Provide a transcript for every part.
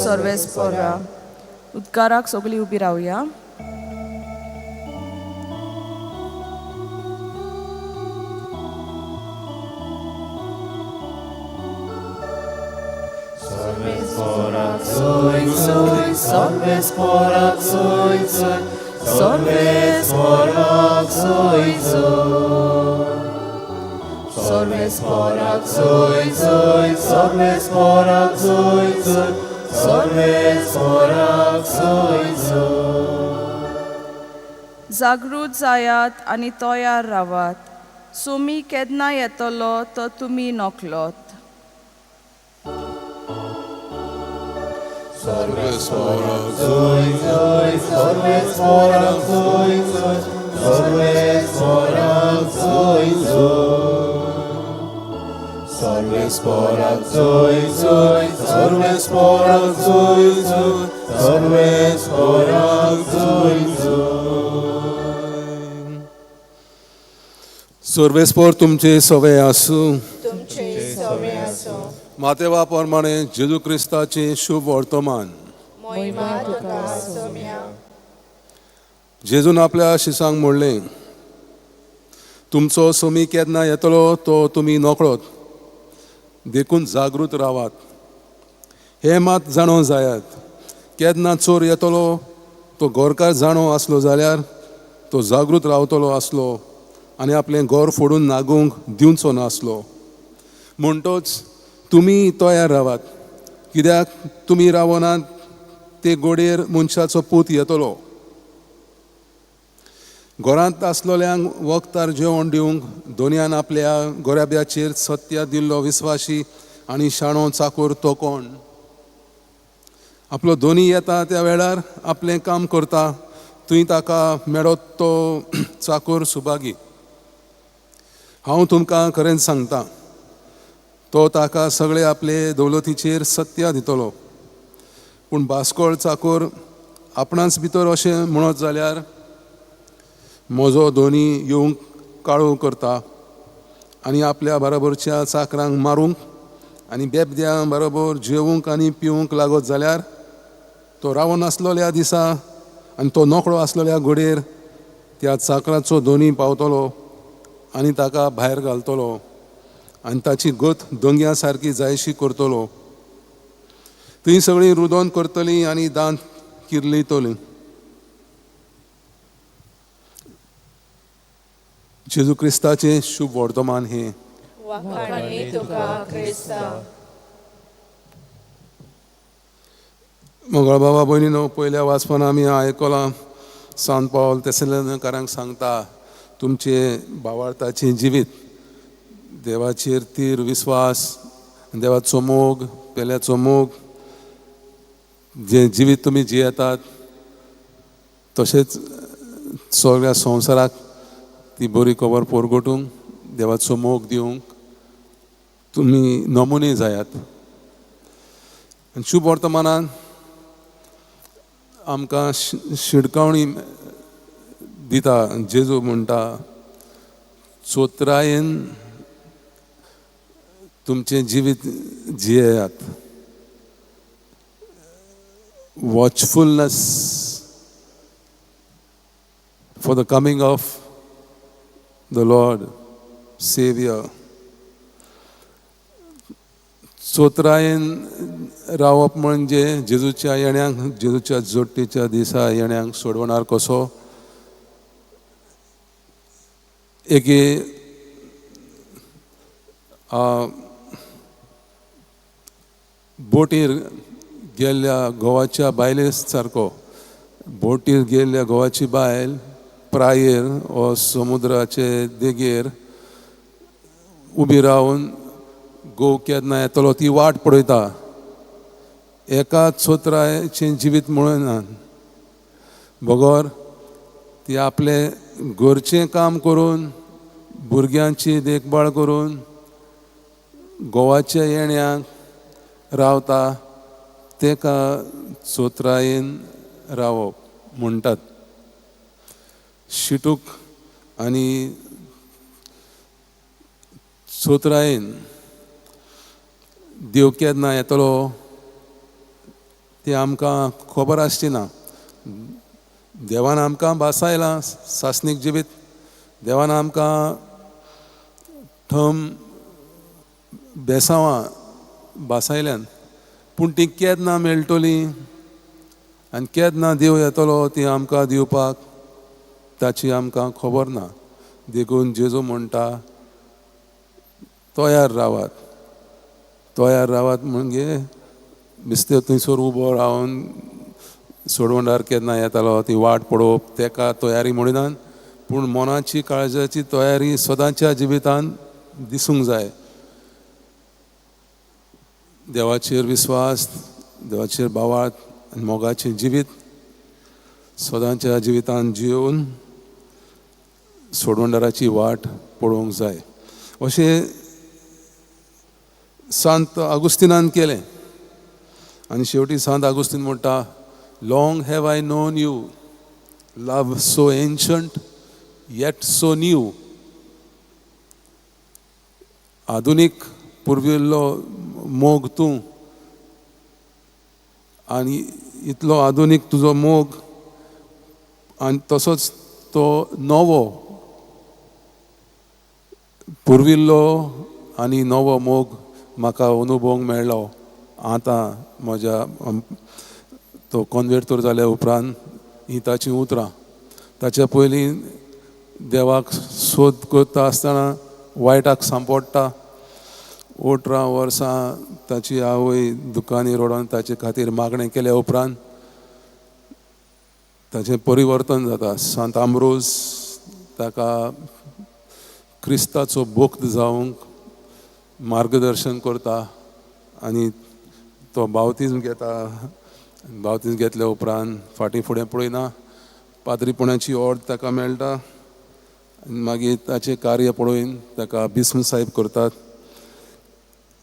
सर्वेस्पोरा. उद्गाराक सगळीं उबी रावया. जागृत जायात आनी तयार रावात. सोमी केन्ना येतलो तो तुमी नकलोत. सर्वेस्पोर तुमचे सवे आसूं. मातेवा प्रमाणे जेजू क्रिस्ताचे शुभ वर्तमान. जेजून आपल्या शिसांक म्हणलें, तुमचो सोमी केन्ना येतलो तो तुमी नकळत, देखून जागृत रावात. हें मात जाणो जायात, केन्ना चोर येतलो तो गोरकार जाणो आसलो जाल्यार तो जागृत रावतलो आसलो आनी आपलें घर फोडून नागूंक दिवचो नासलो. म्हणटोच तुमी तयार रावात, कित्याक तुमी रावनात ते गोडयेर मनशाचो पूत येतलो. घरांत आसलोल्यांक वखदार जेवण दिवंक दोनयान आपल्या गोराब्याचेर सत्या दिल्लो विस्वाशी आनी शाणो चाकूर तो कोण? आपलो दोनी येता त्या वेळार आपलें काम करता, तुवें ताका मेळत तो चाकूर सुभागी. हांव तुमकां खरेंच सांगता, तो ताका सगळे आपले दौलतीचेर सत्या दितलो. पूण बास्कोळ चाकूर आपणाच भितर अशें म्हणत जाल्यार म्हजो दोनी येवंक काळो करता आनी आपल्या बरोबरच्या चाकरांक मारूंक आनी बेबद्यां बरोबर जेवंक आनी पिवंक लागत जाल्यार तो रावन आसलोल्या दिसा आनी तो नोकळो आसलोल्या घोडेर त्या चाकराचो दोनी पावतलो आनी ताका भायर घालतलो आनी ताची गत दोंग्या सारकी जायशी करतलो. थंय सगळीं रुदोन करतलीं आनी दांत किर्लितलीं. जेजू क्रिस्ताचें शुभ वर्तमान हें. मंगळ बाबा भयणीनो, पयल्या वाचपान आमी आयकलां सांत पावल तेसलेकारांक सांगता, तुमचें भावार्थाचें जिवीत देवाचेर तीर विस्वास, देवाचो मोग, पेल्याचो मोग, जें जिवीत तुमी जियेतात तशेंच सगळ्या संवसाराक ती बरी खबर परगटूंक, देवाचो मोग दिवंक तुमी नमुने जायात. आनी शुभ वर्तमानान आमकां शिडकावणी दिता. जेजू म्हणटा, चोत्रायेन तुमचें जिवीत जियेयात. Watchfulness for the coming of the Lord Saviour. चोत्रायेन रावप म्हणजे जेजूच्या येण्यांक, जेजूच्या जोडटेच्या दिसा येण्यांक सोडवणार कसो एके बोटीर गेल्ल्या गोवाच्या बायले सारको. बोटीर गेल्ल्या गोवाची बायल प्रायेर वो समुद्राचे देगेर उबी रावन गोव केन्ना येतलो ती वाट पळयता. एका चोत्रायेचें जिवीत म्हणना, बगर ती आपलें घरचें काम करून, भुरग्यांची देखभाळ करून गोवाच्या येण्याक रावता, तेका चोत्रायेन रावप म्हणटात. शिटूक आनी चोत्रायेन देव केन्ना येतलो ती आमकां खबर आसची ना. देवान आमकां भासायलां सासणीक जिवीत, देवान आमकां थम बेसांवां भासायल्यान, पूण ती केन्ना मेळटली आनी केन्ना देव येतलो ती आमकां दिवपाक ताची आमकां खबर ना. देखून जेजू म्हणटा तयार रावात. तयार रावात म्हणजे बिस्ते थंयसर उबो रावन सोडवणदार केन्ना येतालो ती वाट पळोवप तेका तयारी म्हणिनात, पूण मनाची काळजाची तयारी सदांच्या जिवितान दिसूंक जाय. देवाचेर विस्वास, देवाचेर भावार्थ आनी मोगाचें जिवीत सदांच्या जिवितान जिवन सोडवणदाराची वाट पळोवंक जाय. अशें सांत आगुस्तिनान केलें आनी शेवटी सांत आगुस्तीन म्हणटा, long have I known you, love so ancient yet so new. आधुनीक पुर्विल्लो मोग तूं आनी इतलो आधुनीक तुजो मोग आनी तसोच तो नवो पुर्विल्लो आनी नवो मोग म्हाका अनुभवूंक मेळ्ळो. आतां म्हज्या तो कॉन्वेर्तर जाल्या उपरांत हीं ताचीं उतरां. ताच्या पयलीं देवाक सोद करता आसतना वायटाक सांपडटा. 18 वर्सां ताची आवय दुकानी रडोन ताचे खातीर मागणें केल्या उपरांत ताचें परिवर्तन जाता. सांत आंब्रोज ताका क्रिस्ताचो भक्त जावंक मार्गदर्शन करता आनी तो बावतीज्म घेता. बावतीज्म घेतल्या उपरांत फाटीं फुडें पळयना, पाद्रीपणाची ऑर्द ताका मेळटा आनी मागीर ताचें कार्य पळोवन ताका बिस्म साहेब करतात.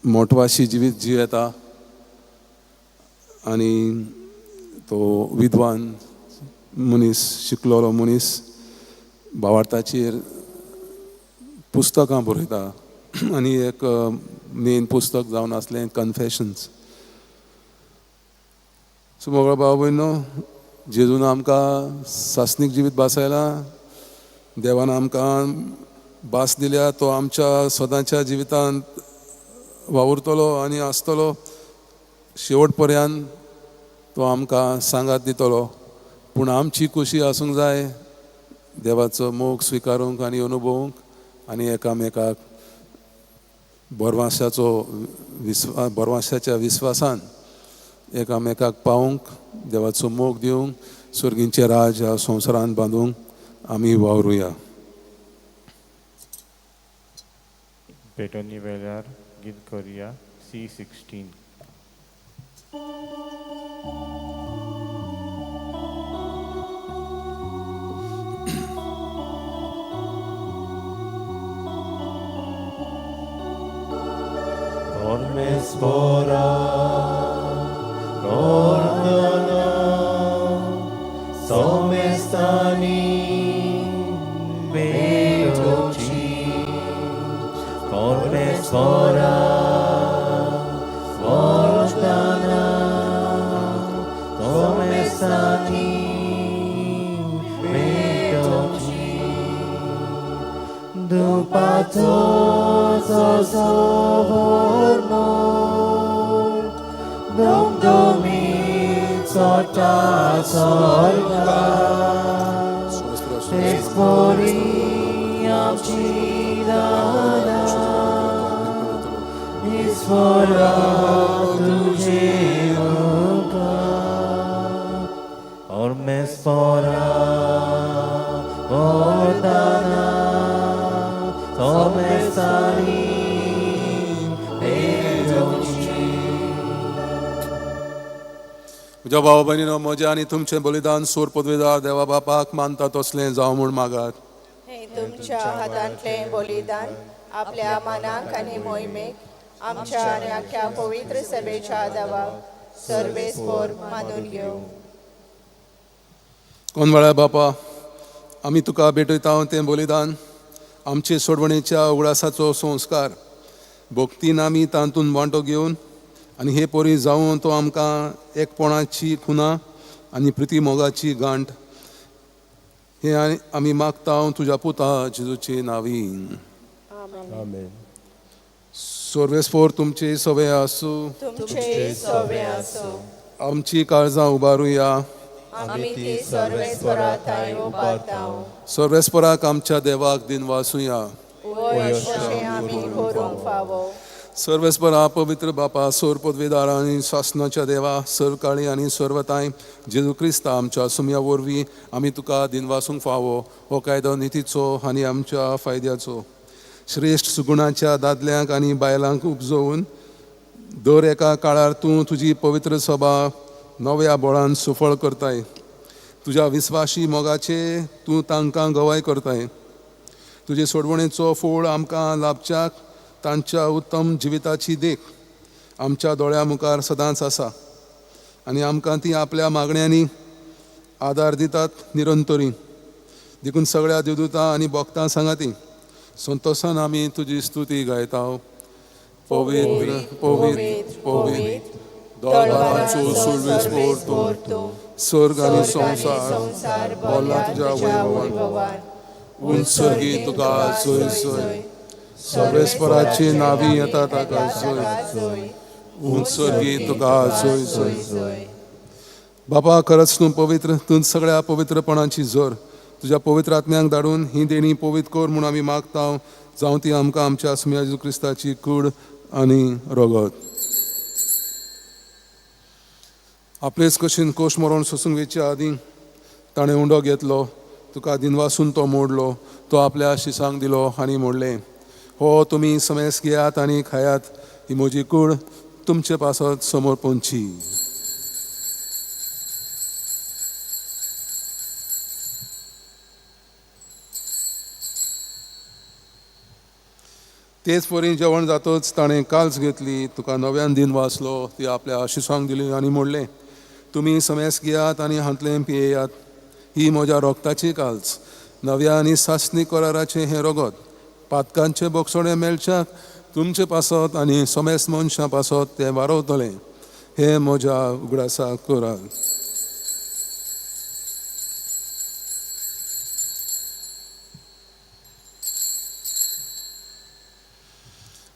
मोटवाशी जिवीत जियेता आनी तो विद्वान मनीस, शिकलोलो मनीस, भावार्थाचेर पुस्तकां बरयता आनी एक मेन पुस्तक जावन आसलें कन्फेशन्स. सो मोगळो भाव भयणो, जेजून आमकां सासणीक जिवीत भासायलां, देवान आमकां भास दिल्या, तो आमच्या सदांच्या जिवितांत वावुरतलो आनी आसतलो. शेवट पर्यंत तो आमकां सांगात दितलो, पूण आमची खुशी आसूंक जाय देवाचो मोग स्विकारूंक आनी अनुभवूंक आनी एकामेकाक बरवाशाचो विस्वा बरवाशाच्या विस्वासान एकामेकाक पावूंक, देवाचो मोग दिवंक, सर्गींचें राज ह्या संवसारांत बांदूंक आमी वावरुया. भेटोनी वेल्यार गीत करुया C16. Ormespora, ordana, somestani, betoci. Ormespora, ordana, somestani, betoci. Dupato sovorno, dum domin sota sorga, exporiam cidana, isfora tuje uka, ormespora, ordana, somestani, betoci. म्हज्या भाव भयणीनो, म्हजें आनी तुमचें बलिदान सूर पदवीदार देवा बापाक मानता तसलें जावं म्हूण मागात. हें तुमच्या हातांतलें बलिदान आपल्या मनाक आनी मोहिमेक आमच्या आनी आख्या पवित्र सभेच्या देवाक सर्वेस्पोर मानून घेवं. कोनवाळ्या बापा, आमी तुका भेटयता तें बलिदान आमचे सोडवणेच्या उगडासाचो संस्कार भक्तीन आमी तातूंत वांटो घेवन आनी हे परी जावन तो आमकां एकपणाची खुना आनी प्रिती मोगाची गांठ हे आमी मागता तुज्या पुता जेजूचे नांवी. आमेन. सर्वेस्पोर तुमचे सवे आसूं. तुमचे सवे आसूं. आमची काळजां उबारुया. आमी ती सर्वेस्परा थांय उबारता. सर्वेस्पराक आमच्या देवाक दिनवासुया. वय अशें आमी करूंक फावो. सर्वेस्परा पवित्र बापा, सोर पदवीदार आनी सासनाच्या देवा, सरकाळी आनी सर्वताय जेजू क्रिस्ता आमच्या सुमया वरवीं आमी तुका दिनवासूंक फावो. हो कायदो नितीचो आनी आमच्या फायद्याचो. श्रेश्ठ सुगुणाच्या दादल्यांक आनी बायलांक उपजोवन दर एका काळार तूं तुजी पवित्र सभा नव्या बोळान सुफळ करताय. तुज्या विस्वाशी मोगाचे तूं तांकां गवाय करताय. तुजे सोडवणेचो फोळ आमकां लाभच्याक तांच्या उत्तम जिविताची देख आमच्या दोळ्या मुखार सदांच आसा आनी आमकां ती आपल्या मागण्यांनी आदार दितात निरंतरी. देखून सगळ्या देवदूतां आनी भक्तां सांगाती संतोसान आमी तुजी स्तुती गायता. पवित्र पवित्र पवित्र दरबाराचो सुर्वेस्पोर तूं, स्वर्ग आनी संवसार भरला तुज्या वैभवान. उंच सर्गी तुका जय जय. सर्वेस्पराची नावी येता ताका जय. उंच सर्गी तुका जय जय. बापा, खरंच तूं पवित्र, तूं सगळ्या पवित्रपणाची जोर. तुज्या पवित्र आत्म्यांक धाडून ही देणी पवित्र कर म्हूण आमी मागता. जावं ती आमकां आमच्या सुम्या जेजू क्रिस्ताची कूड आनी रगत. आपलेच कशीन कोश मरण सोसूंक वेचे आदीं ताणें उंडो घेतलो, तुका दिनवासून तो मोडलो, तो आपल्या शिसांक दिलो आनी मोडलें, हो तुमी समेस घेयात आनी खायात, ही म्हजी कूड तुमचे पासत समोर पोंची. तेच परी जेवण जातच ताणें काल्स घेतली, तुका नव्यान दिन वाचलो, ती आपल्या आशिसांक दिली आनी म्हणलें, तुमी समेस घेयात आनी हांतलें पियेयात, ही म्हज्या रोगताची काल्स, नव्या आनी सासणी कराराचें हें रगत, पातकांचें बोगसणें मेळच्याक तुमचे पासत आनी समेस मनशां पासत तें वारवतलें, हें म्हज्या उगडासाक करात.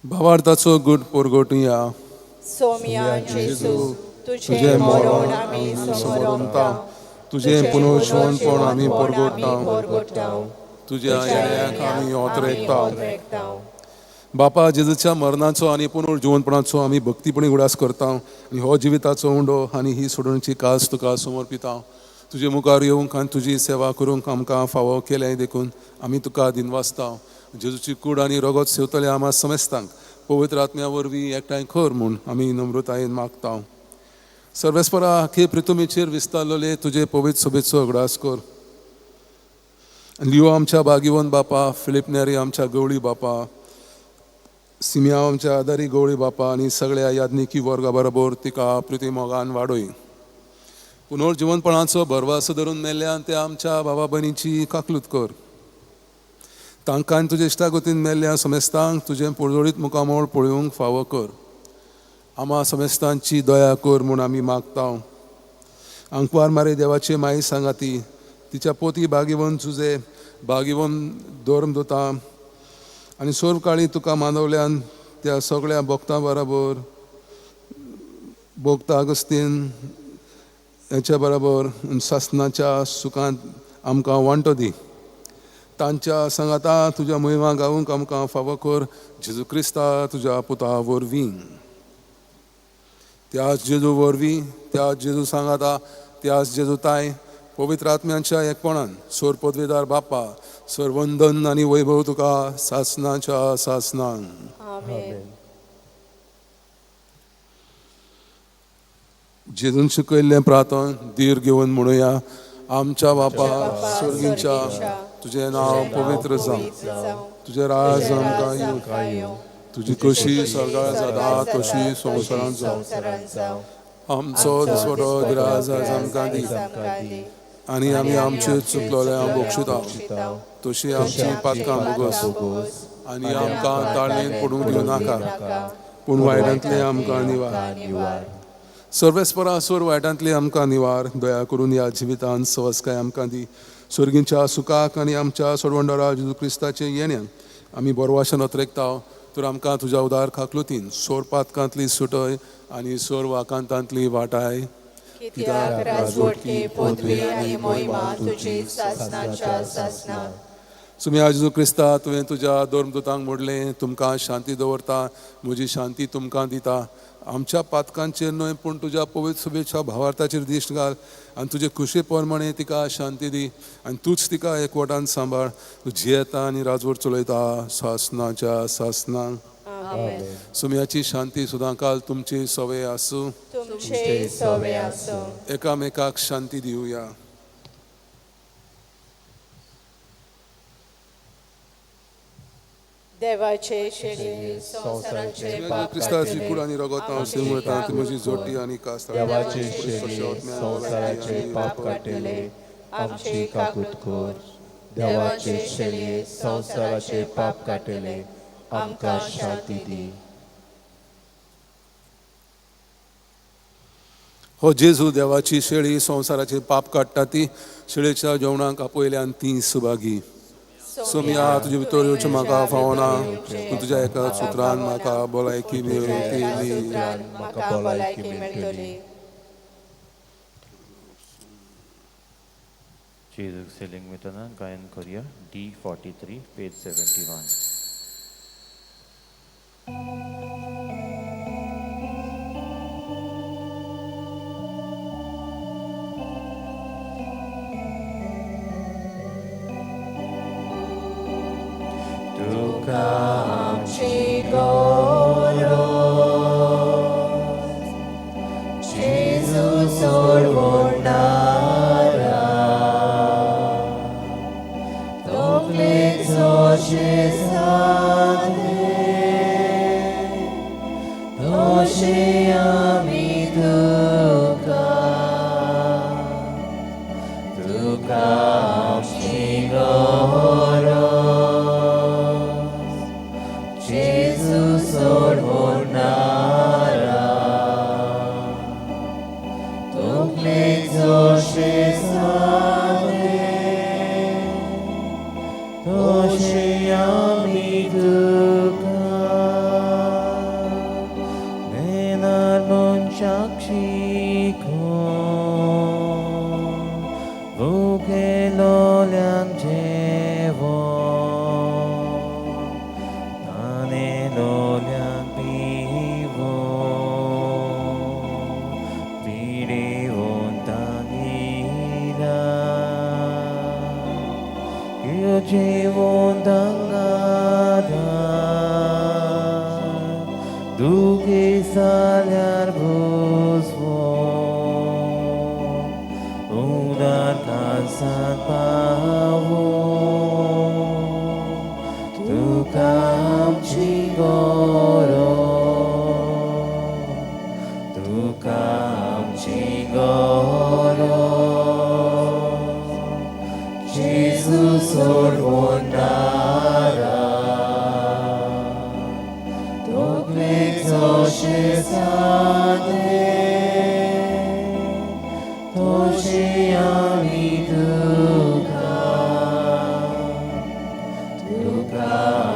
भावार्थाचो गुट पोरगोटुया. सोम्या जेजू, तुझें मरण आमी समोरता, तुझें पुनर्जिवनपण आमी परगोटता, तुज्या येण्याक आमी ओतरेकता. बापा, जेजूच्या मरणाचो आनी पुनर्जिवनपणाचो आमी भक्तीपणी उगडास करता आनी हो जिविताचो उंडो आनी ही सोडवणीची कास तुका समर्पिता. तुजे मुखार येवंक आनी तुजी सेवा करूंक आमकां फावो केलें देखून आमी तुका दिनवासता. जेजूची कूड आनी रगत सेवतले आमा समेस्तांक पवित्र आत्म्या वरवीं एकठांय कर म्हूण आमी नम्रतायेन मागता. सर्वेस्परा, आखे प्रितुमेचेर विस्तारलेले तुजे पवित्र सोबेचो उगडास कर. लियो आमच्या बागिवन बापा, फिलीप नेरी आमच्या गवळी बापा, सिमिया आमच्या आदारी गवळी बापा आनी सगळ्या याज्ञिकी वर्गा बरोबर तिका प्रिती मोगान वाडोय. पुनर्जिवनपणाचो भरवासो धरून मेल्ल्यान त्या आमच्या बाबा भयणीची काकलूत कर. तांकां तुजे इश्टागतीन मेल्ल्या समेस्तांक तुजें पोळजोळीत मुखामोळ पळोवंक फावो कर. आमा समेस्तांची दया कर म्हूण आमी मागता. आंकवार मारे देवाचे माई सांगाती, तिच्या पोती बागिवन तुजे बागिवन धर्म दोता आनी सर्व काळी तुका मानवल्यान त्या सगळ्या भक्तां बराबर भोगता अगस्तीन हेच्या बराबर सासनाच्या सुखांत आमकां वांटो दी. तांच्या सांगाता तुज्या मोहिमा गावूंक आमकां फावो कर, जेजू क्रिस्ता तुज्या पुता वरवीं. त्याच जेजू वरवीं, त्याच जेजू सांगाता, त्याच जेजू ताय पवित्र आत्म्यांच्या एकपणान सोर पदवेदार बापा, सर्वंदन आनी वैभव तुका सासनाच्या सासनान. आमेन. जेजून शिकयल्लें प्रार्थन धीर घेवन म्हणुया. आमच्या बापा स्वर्गींच्या, तुजें नांव पवित्र जावं, तुजें राज आमकां येवं, तुजी कशी स्वर्गार जाता तशी संवसारांत जावं. आमचो दिसवडो गिराज आज आमकां दी आनी आमी आमचे चुकलोले बक्षिता तशी आमची पातकां बोगस आनी आमकां ताळणेंत पडूंक दिवं नाका, पूण वायटांतले आमकां निवार. सर्वेस्परा सोर वायटांतले आमकां निवार. दया करून ह्या जिवितान सवस्काय आमकां दी. स्वर्गींच्या सुखाक आनी आमच्या सोडवणदारा जेजू क्रिस्ताचे येण्यान आमी बरवाशन अत्रेकता. तर आमकां तुज्या उदार खाकलुतीन सोर पातकांतली सुटय आनी सोर वाकांतांतली वाटाय. कित्याक राजवटकी पदवी आनी मोहिमा तुजी सासनाच्या सासना. सुम्या जेजू क्रिस्ता, तुवें तुज्या धर्मदूतांक मोडलें, तुमकां शांती दवरता, म्हजी शांती तुमकां दिता. आमच्या पातकांचेर न्हय पूण तुज्या पवित्र शुभेच्छा भावार्थाचेर दिश्ट घाल आनी तुजे खुशे प्रमाणे तिका शांती दी आनी तूंच तिका एकवटान सांबाळ. तूं जियेता आनी राजवट चलयता सासनाच्या सासना. सुम्याची शांती सुदांकाल तुमची सवय आसूं. तुमचे सवय आसूं. एकामेकाक शांती दिवया. देवाचे शेळी संवसाराचे पाप क्रिस्ताची कूड आनी रगत हांव स्विकारता, ती म्हजी जोटी आनी कास्त. देवाचे शेळी संवसाराचे पाप काडटले, आमची काकूत कर. देवाचे शेळी संवसाराचे पाप काडटले, आमकां शांती दी. हो जेजू देवाची शेळी संवसाराचे पाप काडटा, ती शेळीच्या जेवणाक आपयल्यान ती सुभागी. सोमया, तुजे भितर येवचें म्हाका फावना, पूण तुज्या एका सुत्रान म्हाका भलायकी मेळटली. म्हाका भलायकी मेळटली. जेजूक सेलिंग वतना गायन करूया D43 page 71. तुका आमची गरज जेजू सोडवणारा, तकलेक जशें जालें तशें आमी तुका, तुका आमची गरज जेजू सोडवणारा, तकलेक जशें जालें तशें आमी तुका. नेणार मनशाक शिकोवन भुकेलोल्यांक जेवण, तानेलोल्यांक पिवोवन, पिडेवंतांक इलाज, जिवंतांक आदार, दुखी जाल्यार भोसवोन, उदार काळजांत पावोवन, तुका आमची गरज, तुका आमची गरज जेजू सोडवणारा, तकलेक जशें जालें तशें आमी तुका, तुका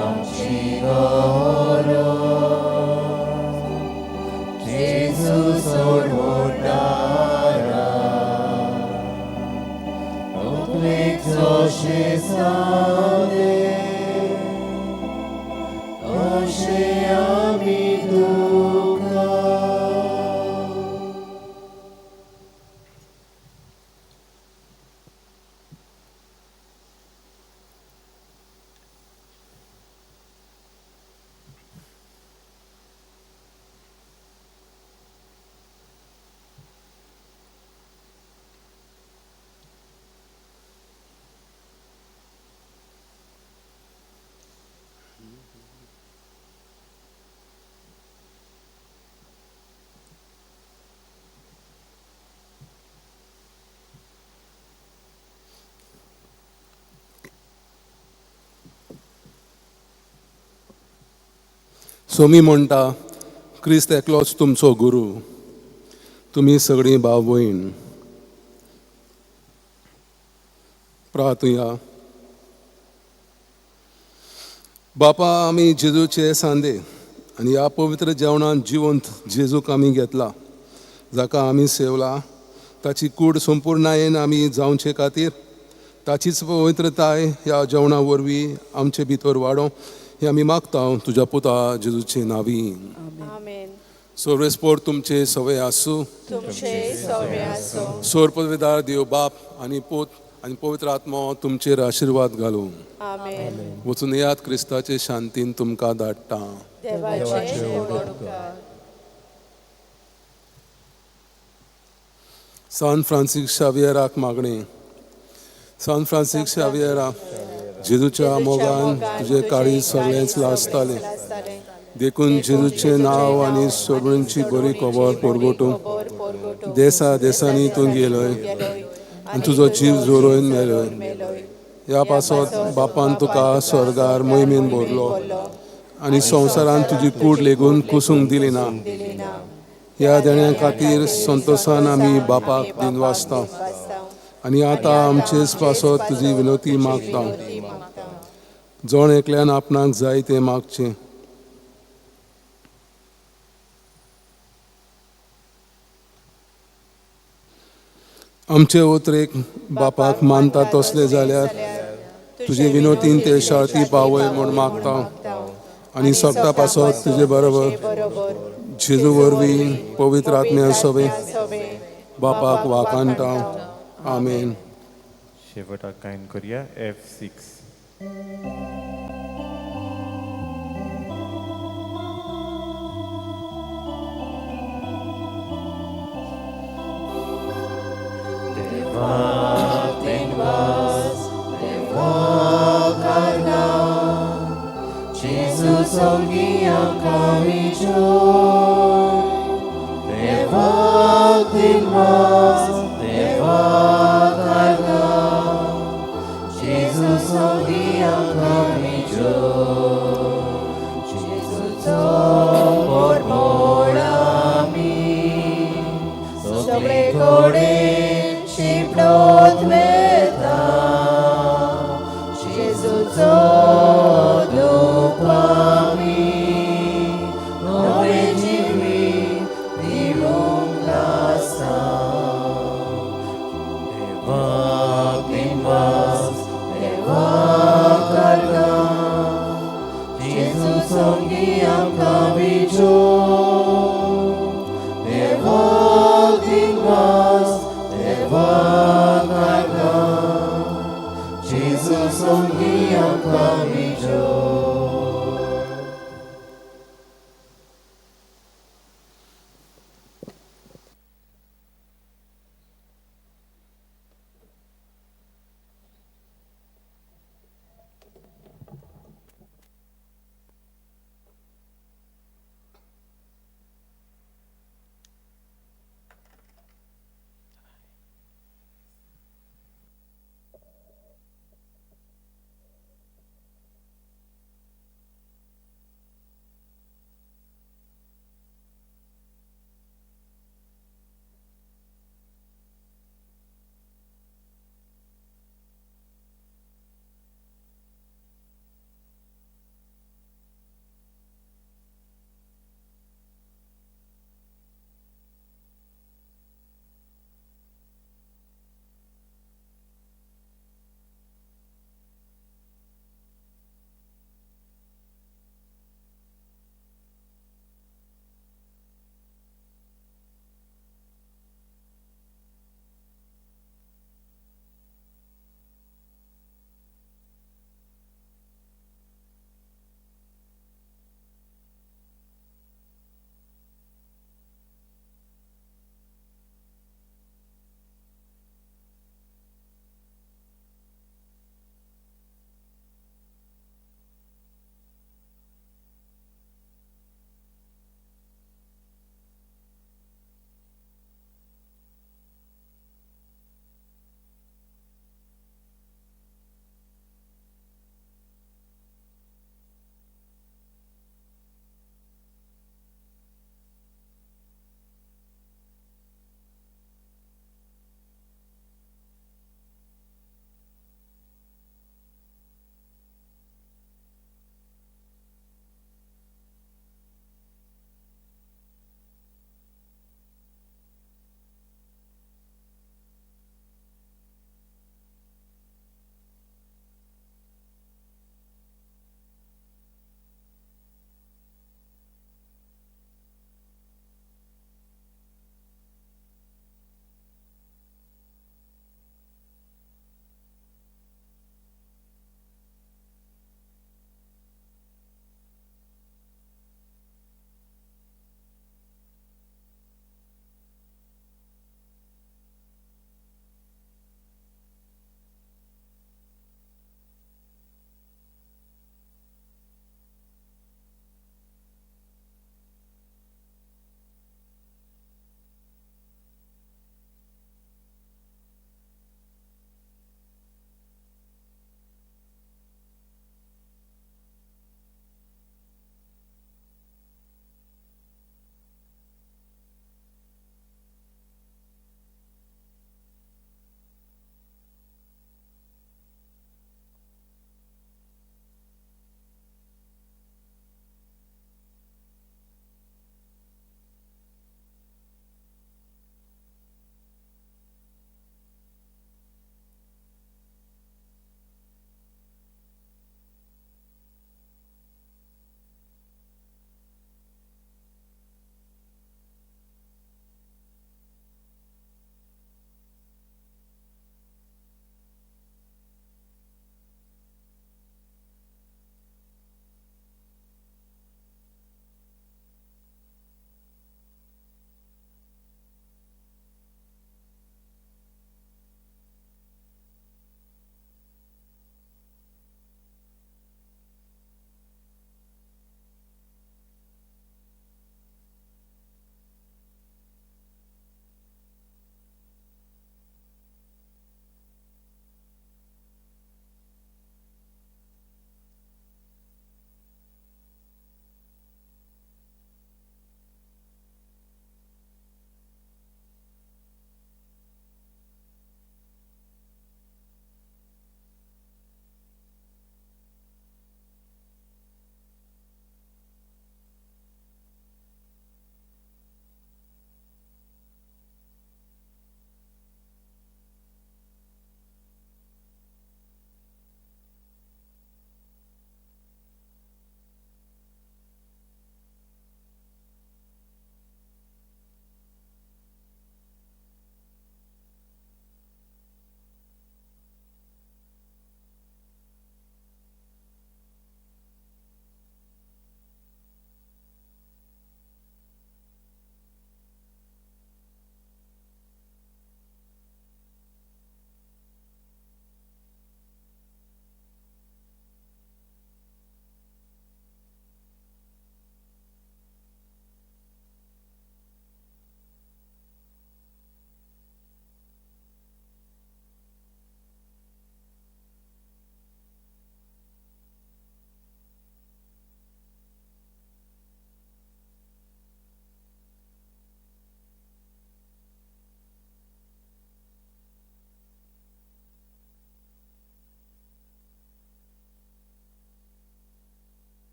आमची गरज जेजू सोडवणारा, तकलेक जशें जालें तशें आमी तुका. सोमी म्हणटा, क्रिस्त एकलोच तुमचो गुरू, तुमी सगळीं भाव भयण. प्रार्थुया. बापा, आमी जेजूचे सांदे आनी ह्या पवित्र जेवणान जिवंत जेजूक आमी घेतला, जाका आमी सेवला, ताची कूड संपूर्णायेन आमी जावचे खातीर ताचीच पवित्रताय ह्या जेवणा वरवीं आमचे भितर वाडोवं हें आमी मागता तुज्या पुता जेजूचे नांवी. आमेन. सर्वेस्पोर तुमचे सवय आसूं. तुमचे सौम्य आसूं. सोरपविदार देव बाप आनी पूत आनी पवित्र आत्मो तुमचेर आशिर्वाद घालूं. आमेन. वचून येयात, क्रिस्ताचे शांतीन तुमकां धाडटा. देवाचे उपकार. सान फ्रांसीस शावियराक मागणें. सान फ्रांसीस शावियरा, जेजूच्या मोगान तुजें काळीज सगळेंच लासतालें, देखून जेजूचें नांव आनी सगळ्यांची बरी खबर परगटूंक देसा देसांनी तूं गेलोय आनी तुजो जीव जोरोवन मेलोय. ह्या पासत बापान तुका स्वर्गार मोहिमेन भरलो आनी संवसारान तुजी कूड लेगून कुसूंक दिली ना. ह्या देण्या खातीर संतोशान आमी बापाक दिनवासता आनी आतां आमचेच पासत तुजी विनवती मागता. जण एकल्यान आपणाक जाय तें मागचें. आमचे उतरेक बापाक मानता तसले जाल्यार तुजे विनोतीन ते शाळती पावय म्हूण मागता आनी सगळ्या पासत तुजे बरोबर जेजू वरवीं पवित्र आत्म्या सवे बापाक वाखाणटा. आमेन. शेवटाक गायन करूया F6. सगळे कडेन शिंपडत वता जेजूचो दुपामी नवें जिवीत दिवंक आसा. देवाक दिनवास, देवाक आर्गां, जेजू संगी आमकां विजय. देवाक दिनवास, देवाक आर्गां,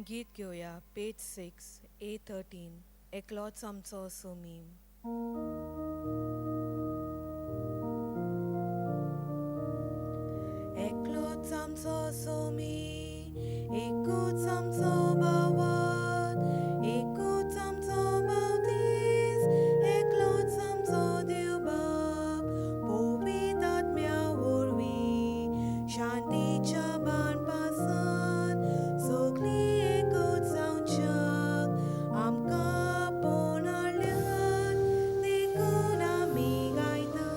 गीत घेवया पेज 6 A13 एकलोच आमचो सोमी. एकलोच आमचो सोमी, एकूच आमचो भावात, एकूच आमचो बावतीस, एकलोच आमचो देव बाप, पवित्र आत्म्या वरवीं शांतीच्या बाणपासान सगळीं एकूच जावच्याक आमकां पळोवन हाडल्यात देखून आमी गायता.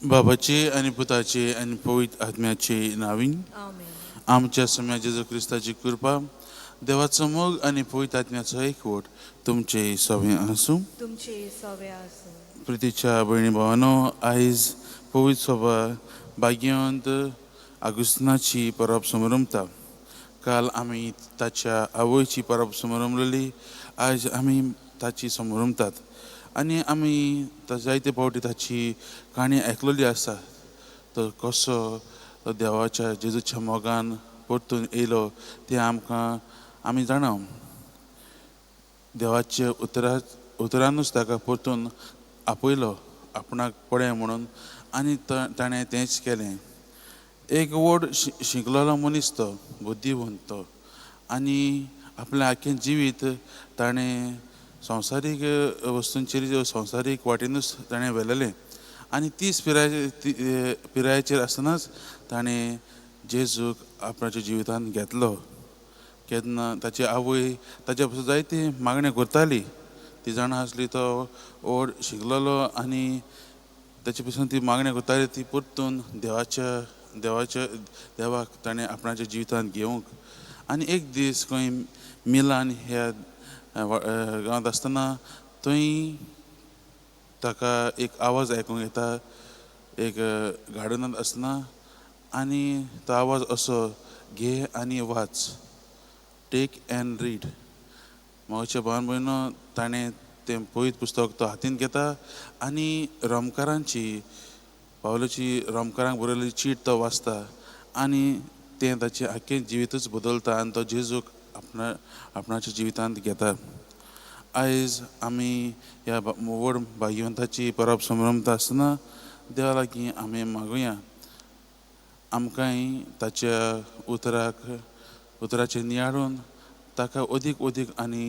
बाबाचे आनी पुताचे आनी पवित्र आत्म्याचे नावीन. आमेन. आमच्या सम्या जेजू क्रिस्ताची कृपा, देवाचो मोग आनी पवित्र आत्म्याचो एकवट तुमचे सवे आसूं. तुमचे सवे आसूं. प्रितीच्या भयणी भावानो, आयज पवित्र सभा भाग्यवंत आगुस्तिनाची परब समरमता. काल आमी ताच्या आवयची परब समरमलेली, आयज आमी ताची समरमतात. आनी आमी जायते फावटी ताची काणी आयकलेली आसा. तो कसो देवाच्या जेजूच्या मोगान परतून येयलो तें आमकां आमी जाणा. देवाच्या उतरानूच ताका परतून आपयलो आपणाक पळय म्हणून, आनी ताणें तेंच केलें. एक व्हड शिकलेलो मनीस तो, बुद्धिवंत तो, आनी आपलें आख्खें जिवीत ताणें संवसारीक वस्तूंचेर, संवसारीक वाटेनूच ताणें व्हेलेलें. आनी 30 पिरायेचेर आसतनाच ताणें जेजूक आपणाच्या जिवितांत घेतलो. केन्ना ताची आवय ताच्या पासून जायती मागण्यो करताली, ती जाणा आसली तो व्हड शिकलेलो, आनी ताचे पासून ती मागण्यो करताली ती परतून देवाच्या देवाच्या देवाक ताणें आपणाच्या जिवितांत घेवंक. आनी एक दीस खंय मिलान ह्या गांवांत आसतना थंय ताका एक आवाज आयकूंक येता, एक गार्डनांत आसतना, आनी तो आवाज असो, घे आनी वाच, टेक एंड रीड. म्हाज्या भावन भयणो, ताणें तें पवित्र पुस्तक तो हातीन घेता आनी रोमकारांची, पावलाची रोमकारांक बरयल्ली चीट तो वाचता, आनी तें ताचें आख्खें जिवितूच बदलता आनी तो जेजूक आपणाच्या जिवितांत घेता. आयज आमी ह्या व्हड भाग्यवंताची परब समरमता आसतना देवा लागीं आमी मागुया, आमकांय ताच्या उतराचेर नियाळून ताका अदीक अदीक आनी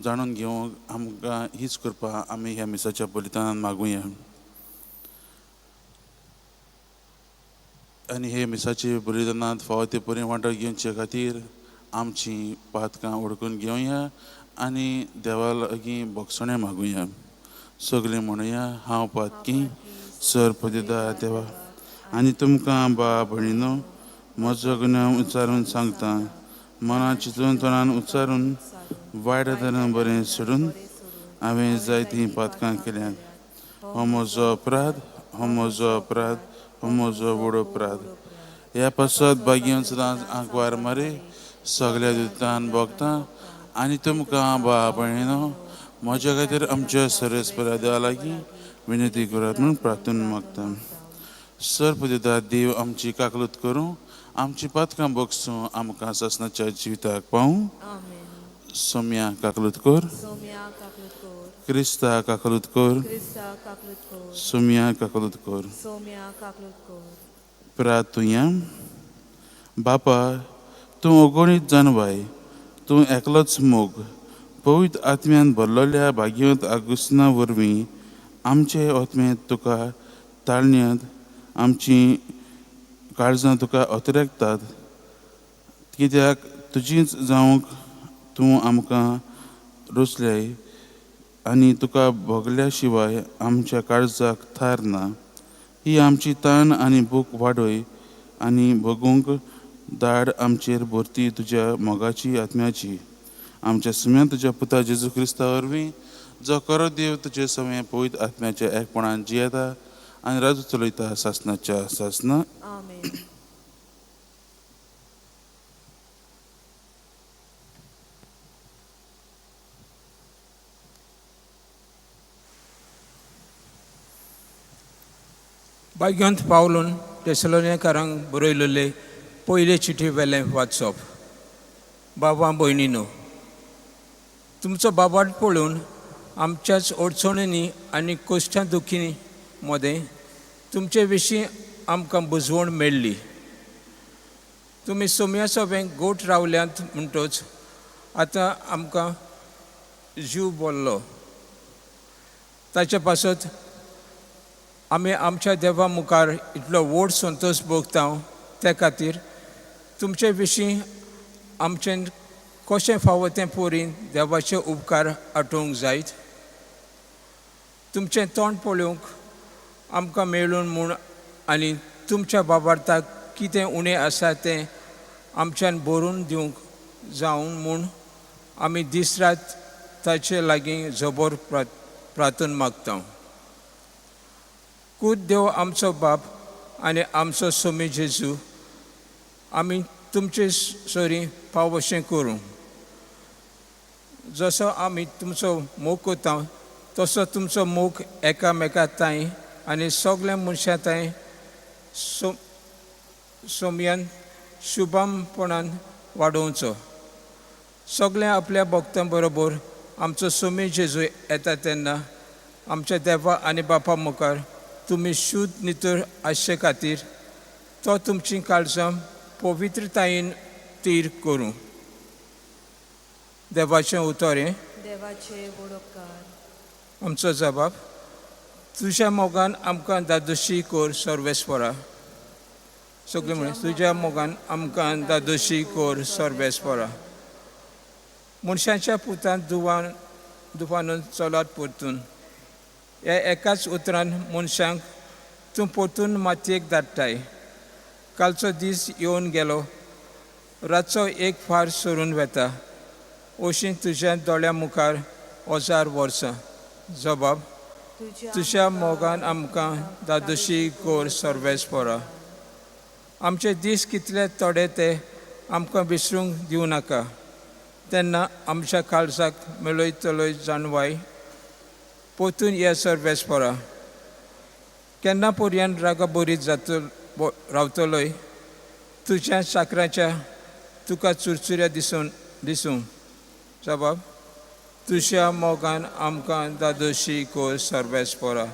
जाणून घेवंक आमकां हीच कृपा आमी ह्या मिसाच्या बलिदानान मागुया. आनी हे मिसाचे बलिदानांत फावो ते परी वांटो घेवचे खातीर आमची पातकां ओडकून घेवया आनी देवा लागीं भोगसणें मागुया. सगळीं म्हणुया, हांव पातकी सर पदिदा देवा, आनी तुमकां बा भयणीनो म्हजो गुन्यांव उच्चारून सांगता, मनां चिंतून तोंडान उच्चारून वायट तरेन बरें सोडून हांवें जायतीं पातकां केल्यांत. हो म्हजो अपराध, हो म्हजो अपराध, हो म्हजो व्हड अपराध. ह्या पासत भाग्यान सदांच आंकवार मारी सगल्या दुतान भोगता आनी तुमकां बा भयणीनो म्हज्या खातीर आमच्या सर्वेस्परा देवा लागीं विनंती करात म्हूण प्रार्थना मागता. सर पदिता देव आमची काकलूत करूं, आमची पातकां भोगसूं, आमकां सासणाच्या जिविताक पावूं. सोम्या काकलूत कर, क्रिस्ता काकलूत कर, सोम्या काकलूत कर. प्रार्थुया. बापा, तूं अगणीत जानवाय, तूं एकलोच मोग, पवित्र आत्म्यान भरलेल्या भाग्यवंत आगुस्तिना वरवीं आमचे आत्म्यांत तुका ताळण्यांत आमची काळजां तुका अतिरेकतात, कित्याक तुजीच जावंक तूं आमकां रोसल्याय आनी तुका भोगल्या शिवाय आमच्या काळजाक थार ना. ही आमची ताण आनी भूक वाडय आनी भोगूंक दाड आमचेर भरती तुज्या मोगाची आत्म्याची. आमच्या सुम्यान तुज्या पुता जेजू क्रिस्ता वरवीं, जो खरो देव तुजे समें पवित्र आत्म्याच्या एकपणान जियेता आनी राजू चलयता सासणाच्या सासना. आमेन. भाग्यवंत पावलून तेसलोनिकारांक बरयलेले पयले चिठी वेलें वाचप. बाबा भयणीनो, तुमचो बाबाट पळोवन आमच्याच अडचणींनी आनी कश्टां दुखी मदें तुमचे विशीं आमकां बुजवण मेळ्ळी. तुमी सोम्या सोबें गोट रावल्यात म्हणटच आतां आमकां जीव बोल्लो. ताचे पासत आमी आमच्या देवा मुखार इतलो व्हड संतोश भोगता. त्या खातीर तुमचे विशीं आमचें कशें फावो तें पोरीन देवाचे उपकार आठोवंक जायत. तुमचें तोंड पळोवंक आमकां मेळून म्हूण आनी तुमच्या बाबार्थाक कितें उणें आसा तें आमच्यान बरोवन दिवंक जावन म्हूण आमी दीस रात ताचे लागीं जबर प्रार्थना मागता. कूद देव आमचो बाप आनी आमचो सोमी जेजू आमी तुमचे सरी फावोशें करूं. जसो आमी तुमचो मोग करता तसो तुमचो मोग एकामेका तांय आनी सगल्या मनशां तांय सोमयान शुभामपणान वाडोवचो. सगळें आपल्या भक्तां बरोबर आमचो सोमी जेजू येता तेन्ना आमच्या देवा आनी बापा मुखार तुमी शुद्ध नितळ आसचे खातीर तो तुमची काळजां पवित्रतायेन तीर करूं. देवाचें उतर हें. देवाचे वडोपकार. आमचो जबाब तुज्या मोगान आमकां दादोशी कर सर्वेस्परा. सगळें म्हणून तुज्या मोगान आमकां दादोशी कर सर्वेस्परा. मनशाच्या पुतान दुवान दुफानून चलात परतून ह्या एकाच उतरान मनशांक तूं परतून मातयेक धाडटाय. कालचो दीस येवन गेलो, रातचो एक फार सरून वेता अशी तुज्या दोळ्या मुखार 1000 वर्सां. जबाब तुज्या मोगान आमकां दादोशी कर सर्वेस्परा. आमचे दीस कितले थोडे ते आमकां विसरूंक दिवं नाका. तेन्ना आमच्या काळजाक मेळयतलोय जाणवाय परतून ये सर्वेस्परा. केन्ना पर्यंत रागा बरीत जातलो रावतलोय तुज्या चाकराच्या तुका चुरचुऱ्या दिसून दिसूं. जबाब तुज्या मोगान आमकां दादोशी कर सर्वेस्परा.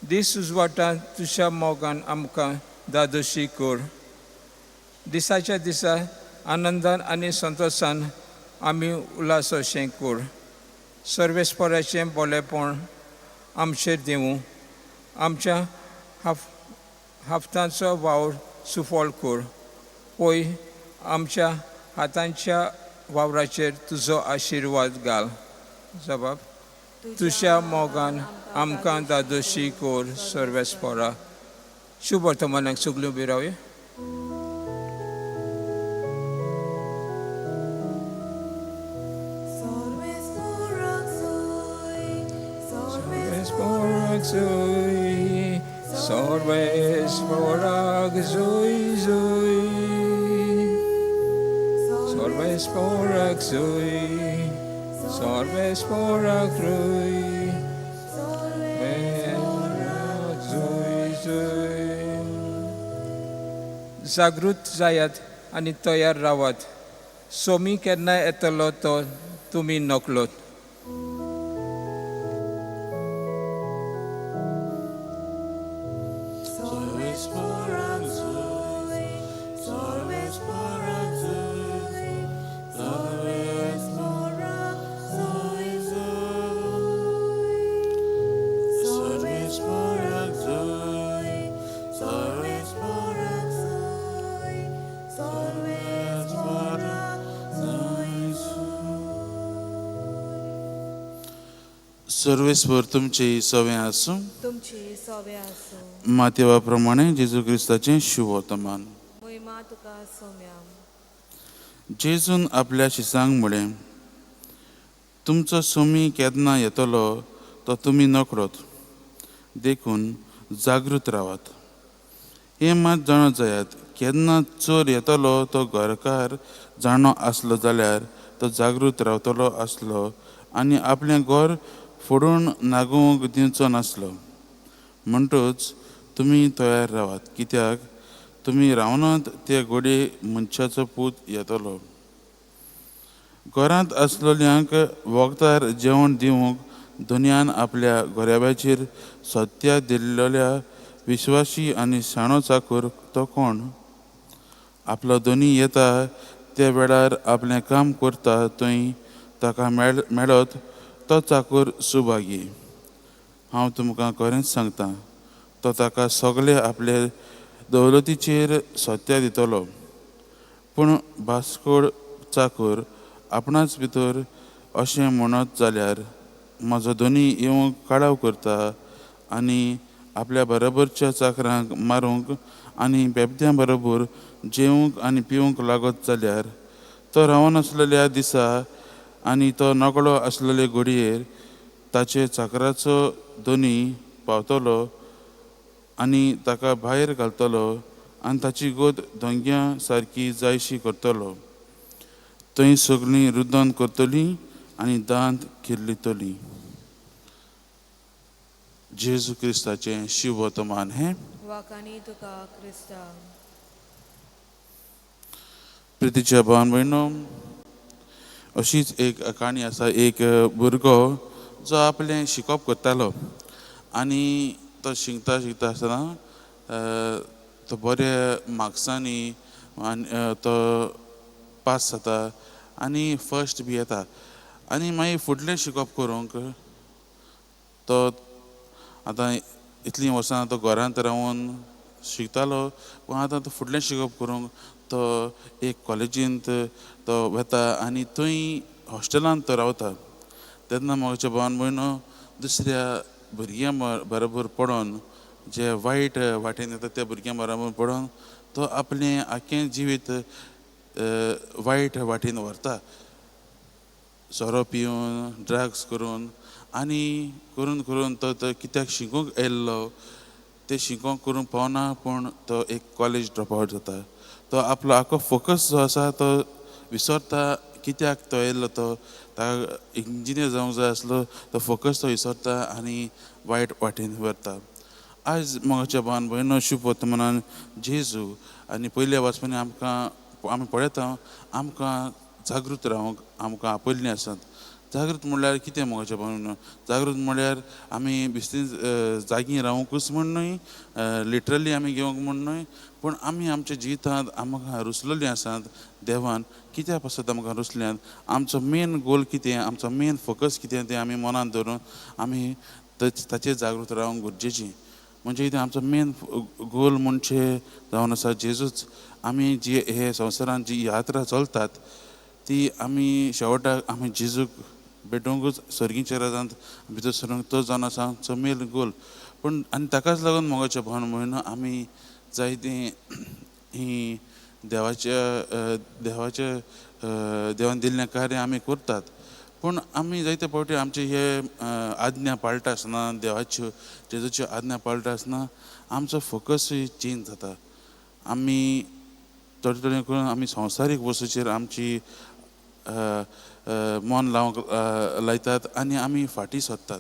दीस उजवाटा तुज्या मोगान आमकां दादोशी कर. दिसाच्या दिसा आनंदान आनी संतोशान आमी उल्हास अशें कर. सर्वेस्पराचें बोलेपण आमचेर दिवूं. आमच्या हाफ्तांचो वावर सुफळ कर. पळय आमच्या हातांच्या वावराचेर तुजो आशिर्वाद घाल. जबाब तुज्या मोगान आमकां दादोशी कर सर्वेस्परा. शुभ वर्तमानाक सगल्यो उबी रावया. Sorves zoi zoi, sorves porak zoi, sorves porak rui, zoi zoi. जागृत जायात आनी तयार रावात. सोमी केन्ना येतलो तो तुमी नकलोत. सर्वेस्पर तुमचे सवे आसूं. तुमचे सवे आसूं. मातेवा प्रमाणे जेजू क्रिस्ताचें शुभवर्तमान. महिमा तुका सोम्या. जेजून आपल्या शिसांक म्हळें, तुमचो सोमी केन्ना येतलो तो तुमी नकळत, देखून जागृत रावात. हें मात जाणो जायात, केन्ना चोर येतलो तो घरकार जाणो आसलो जाल्यार तो जागृत रावतलो आसलो आनी आपलें घर फोडून नागोवंक दिवचो नासलो. म्हणटच तुमी तयार रावात, कित्याक तुमी रावनात ते घडये मनशाचो पूत येतलो. घरांत आसलेल्यांक वखदार जेवण दिवंक दुनियान आपल्या गोऱ्याबाचेर सत्या दिल्लेल्या विश्वासी आनी शाणो चाकूर तो कोण? आपलो दोनी येता त्या वेळार आपलें काम करता थंय ताका मेळत तो चाकूर सुभागी. हांव तुमकां खरेंच सांगता, तो ताका सगळे आपले दौलतीचेर सत्या दितलो. पूण बास्कोड चाकूर आपणाच भितर अशें म्हणत जाल्यार म्हजो दोनी येवंक काळाव करता आनी आपल्या बरोबरच्या चाकरांक मारूंक आनी बेबद्यां बरोबर जेवंक आनी पिवंक लागत जाल्यार तो रावनासलेल्या दिसा आनी तो नकळो आसलेले घडयेर ताचे चाकराचो दोनी पावतलो आनी ताका भायर घालतलो आनी ताची गोत दोंग्या सारकी जायशी करतलो. थंय सगळीं रुदन करतलीं आनी दांत किर्लितलीं. जेजू क्रिस्ताचें शिववर्तमान हें. वाकानी तुका क्रिस्ता. प्रितीच्या भावन भयणो, अशीच एक काणी आसा. एक भुरगो जो आपलें शिकप करतालो आनी तो शिकता शिकता आसतना तो बऱ्या मार्क्सांनी आनी तो पास जाता आनी फर्स्ट बी येता आनी मागीर फुडलें शिकप करूंक तो आतां इतलीं वर्सां तो घरांत रावन शिकतालो, पूण आतां तो फुडलें शिकप करूंक तो एक कॉलेजींत तो वता आनी थंय हॉस्टेलांत तो रावता. तेन्ना म्हज्या भावान भयणो दुसऱ्या भुरग्यां बरोबर पडोन, जे वायट वाटेन येता त्या भुरग्यां बरोबर पडोन तो आपलें आख्खें जिवीत वायट वाटेन व्हरता. सोरो पिवन, ड्रग्स करून आनी करून करून तो तो कित्याक शिकूंक येयल्लो तें शिकोंक करूंक पावना, पूण तो एक कॉलेज ड्रॉप आवट जाता. तो आपलो आख्खो फोकस जो आसा तो विसरता. कित्याक तो येयल्लो, तो ताका इंजिनियर जावंक जाय आसलो, तो फोकस तो विसरता आनी वायट वाटेन व्हरता. आयज म्हज्या भावान भयणो, शुभ वर्तमानान जेजू आनी पयल्या वाचपांनी आमकां आमी पळयता, आमकां जागृत रावंक आमकां आपयल्लीं आसात. जागृत म्हणल्यार कितें म्हज्या भावान? जागृत म्हणल्यार आमी बेश्टी जागी रावंकूच म्हण न्हय, लिटरली आमी घेवंक म्हण न्हय, पूण आमी आमच्या जिवितांत आमकां रुसलेलीं आसात देवान. कित्या पासत आमकां रुसल्यात? आमचो मेन गोल कितें, आमचो मेन फोकस कितें तें आमी मनांत धरून आमी ताचेर जागृत रावंक गरजेची. म्हणजे कितें आमचो मेन गोल म्हणजे जावन आसा जेजूच. आमी जी हे संवसारांत जी यात्रा चलतात ती आमी शेवटाक आमी जेजूक भेटोवंकूच सर्गीच्या राजांत भितर सरूंक, तो जावन आसा आमचो मेन गोल. पूण आनी ताकाच लागून मोगाच्या भावन भयणो आमी जायतीं ही देवाच्या देवाच्या देवान दिल्लें कार्य आमी करतात, पूण आमी जायते फावटी आमचे हे आज्ञा पाळटा आसतना, देवाच्यो जेजूच्यो आज्ञा पाळटा आसतना आमचो फोकसूय चेंज जाता. आमी थोडे थोडे करून आमी संवसारीक वस्तूचेर आमची मन लावंक लायतात आनी आमी फाटीं सरतात.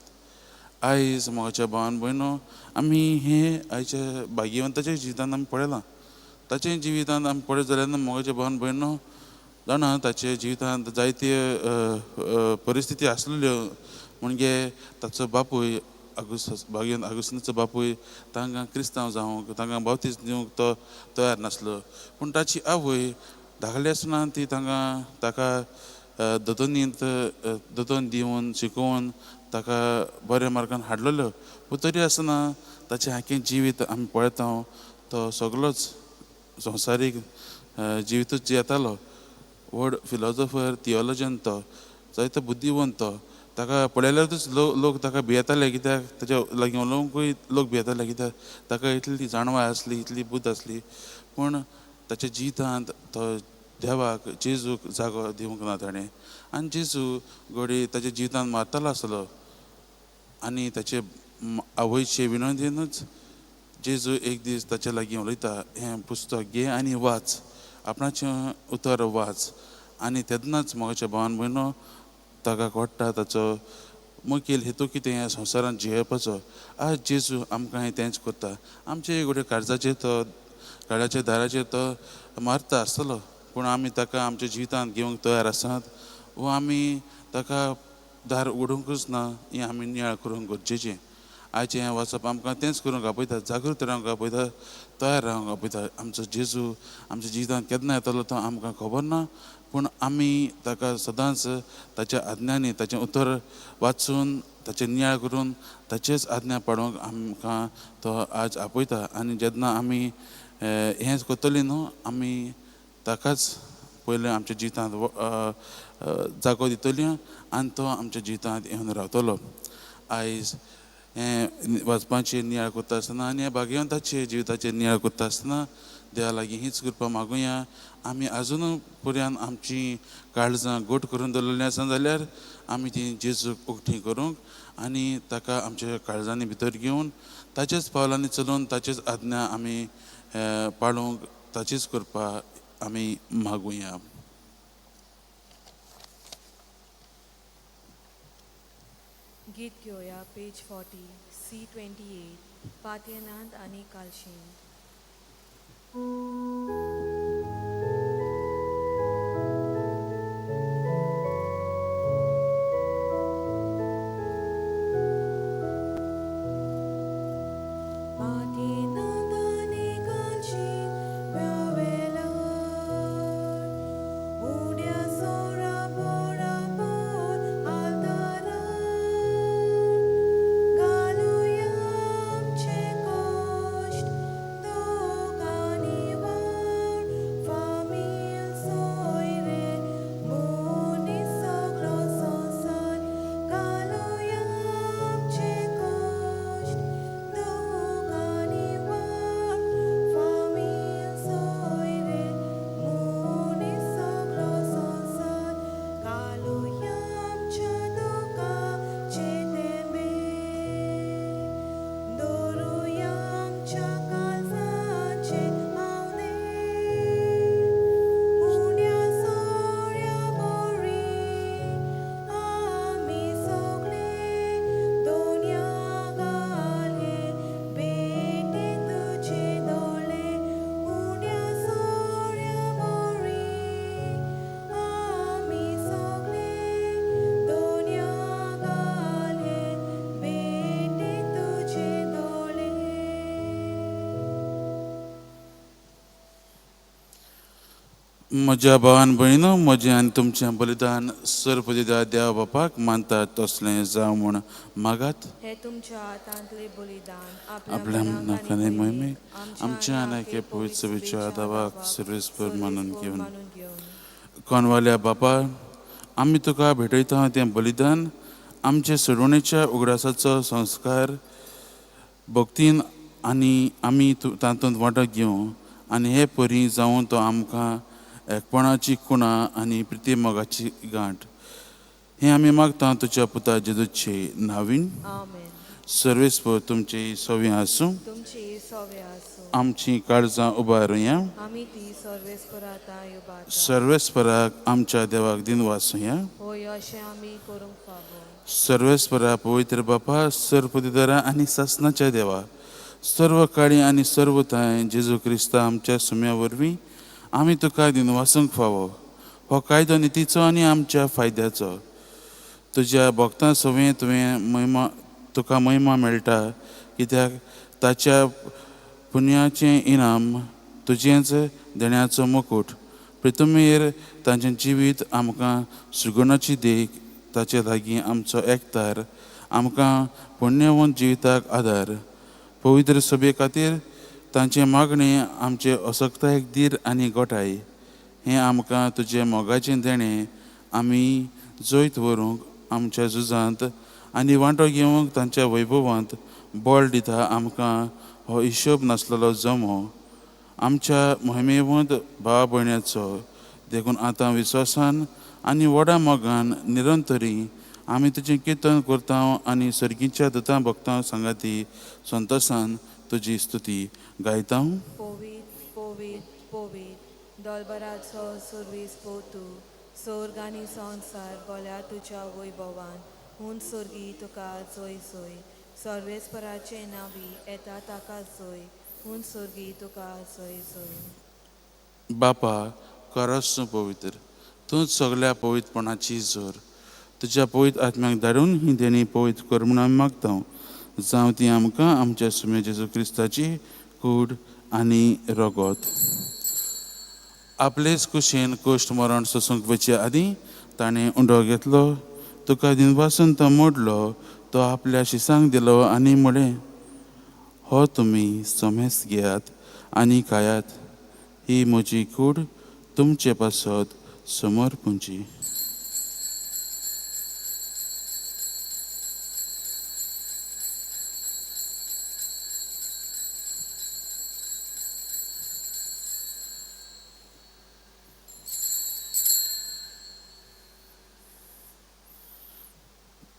आयज म्हज्या भावान भयणो, आमी हें आयच्या भाग्यवंताच्या जिवितांत आमी पळयलां. ताच्या जिवितांत आमी पळयत जाल्यार म्हज्या भावान भयणो जाणा ताच्या जिवितांत जायते परिस्थिती आसलेल्यो. म्हणजे ताचो बापूय भाग्यवंत आगुस्तिनाचो बापूय तांकां क्रिस्तांव जावंक, तांकां बावतीस दिवंक तो तयार नासलो, पूण ताची आवय धाकली आसतना ती तांकां ताका दोतोनींत दोतोन दिवन शिकोवन ताका बऱ्या मार्गान हाडलेलो. पूण तरी आसतना ताचें आख्खें जिवीत आमी पळयता, तो सगळोच संवसारीक जिवितूच जियेतालो. व्हड फिलॉजॉफर, थियोलॉजन तो, जायतो बुद्धिवंत तो. ताका पळयल्यारूच लोक ताका भियेताले, कित्याक ताच्या लागीं उलोवंकूय लोक भियेताले, कित्याक ताका इतली जाणवाय आसली, इतली बुद्द आसली. पूण ताच्या जिवितांत तो देवाक जेजूक जागो दिवंक ना ताणें. आनी जेजू घडये ताच्या जिवितांत मारतालो आसलो आनी ताचे आवयचे विनोदीनूच जेजू एक दीस ताच्या लागीं उलयता, हें पुस्तक घे आनी वाच, आपणाचें उतर वाच. आनी तेन्नाच म्हज्या भावान भयणो ताका कळटा ताचो मुखेल हेतू कितें ह्या संवसारांत जियेवपाचो. आज जेजू आमकां हें तेंच करता. आमचे घडये काळजाचेर तो काळजाच्या दाराचेर तो मारता आसतलो, पूण आमी ताका आमच्या जिवितांत घेवंक तयार आसात वो आमी ताका दार उगडूंकच ना हें आमी नियाळ करूंक गरजेचें. आयचें हें वाचप आमकां तेंच करूंक आपयता, जागृत रावंक आपयता, तयार रावंक आपयता. आमचो जेजू आमच्या जिवितांत केन्ना येतलो तो आमकां खबर ना, पूण आमी ताका सदांच ताच्या आज्ञांनी ताचें उतर वाचून ताचें नियाळ करून ताचेच आज्ञा पाळूंक आमकां तो आज आपयता. आनी जेन्ना आमी हेंच करतली न्हू, आमी ताकाच पयलें आमच्या जिवितांत जागो दितली आनी तो आमच्या जिवितांत येवन रावतलो. आयज हें वाचपाचेर नियाळ करता आसतना आनी ह्या भाग्यवंताचे जिविताचेर नियाळ करता आसतना देवा लागीं हीच कृपा मागुया, आमी आजून पर्यंत आमची काळजां गोट करून दवरलेलीं आसा जाल्यार आमी ती जेजूक उक्ती करूंक आनी ताका आमच्या काळजांनी भितर घेवन ताचेच पावलांनी चलून ताचेच आज्ञा आमी पाळूंक ताचीच कृपा आमी मागुया. गीत घेवया पेज 40 C28 पातयेनांत आनी कालशींत. म्हज्या भावान भयणीनो, म्हजें आनी तुमचें बलिदान सर्वपदिदा देवा बापाक मानतात तसलें जावं म्हूण मागात. हे तुमच्या हातांतलें बलिदान आपल्या मनाक आनी मोहिमेक आमच्या आनी पवित्र सभेच्या दावाक सर्वेस्पर मानून घेवन. कोनवाल्या बापा, आमी तुका भेटयता तें बलिदान आमचे सोडवणेच्या उगडासाचो संस्कार भक्तीन आनी आमी तातूंत वांटो घेवं आनी हे परी जावन तो आमकां एकपणाची कुणा आनी प्रिती मोगाची गांठ. हें आमी मागता तुज्या पुता जेजूचे नावीन. सर्वेस्पर तुमची सवी आसूं. आमची काळजां उबारुया. सर्वेस्पराक आमच्या देवाक दिन वासुया. सर्वेस्परा पवित्र बापा, सर्वपदिदारा आनी सासनाच्या देवा, सर्व काळी आनी सर्व तांय जेजू क्रिस्ता आमच्या सुम्या वरवीं आमी तुका दिनवासूंक फावो. हो कायदो नितीचो आनी आमच्या फायद्याचो. तुज्या भक्तां सवें तुवें महिमा तुका महिमा मेळटा, कित्याक ताच्या पुण्याचें इनाम तुजेंच देण्याचो मुकूट. प्रितुमेर तांचें जिवीत आमकां सुगुणाची देख, ताचे लागीं आमचो एकतार, आमकां पुण्यवंत जिविताक आदार. पवित्र सभे खातीर तांचें मागणें आमचे असक्तायेक धीर आनी गोठाय. हें आमकां तुजें मोगाचें देणें आमी जैत व्हरूंक आमच्या झुजांत आनी वांटो घेवंक तांच्या वैभवांत बळ दिता. आमकां हो हिशोब नासलेलो जमो आमच्या मोहिमेवंत भाव भयण्याचो. देखून आतां विस्वासान आनी व्हडा मोगान निरंतरी आमी तुजें किर्तन करता आनी सर्गीच्या दुतां भक्तां सांगाती संतोसान तुजी स्तुती गायता. पवित्र पवित्र पवित्र दोलबराचो सुर्वीस पोतू, सोर्ग आनी संवसार बोल्या तुज्या वैभवान. हून सोर्गी तुका जोय जोय. सर्वेस्पराचे नांवी येता ताका जोय, हून सोर्गी तुका जोय जोय. बापा, खरोच तूं पवित्र, तूंच सगल्या पवित्रपणाची जोर. तुज्या पवित्र आत्म्याक धाडून ही देणी पवित्र कर म्हूण आमी मागता, जावं ती आमकां आमच्या सुम्या जेजू क्रिस्ताची कूड आनी रगत. आपलेच कुशीन कोश्ट मरण सोसूंक वचचे आदीं ताणें उंडो घेतलो, तुका दिनवासून तो मोडलो, तो आपल्या शिसांक दिलो आनी म्हळें, हो तुमी समेस घेयात आनी खायात, ही म्हजी कूड तुमचे पासत समर्पुंची.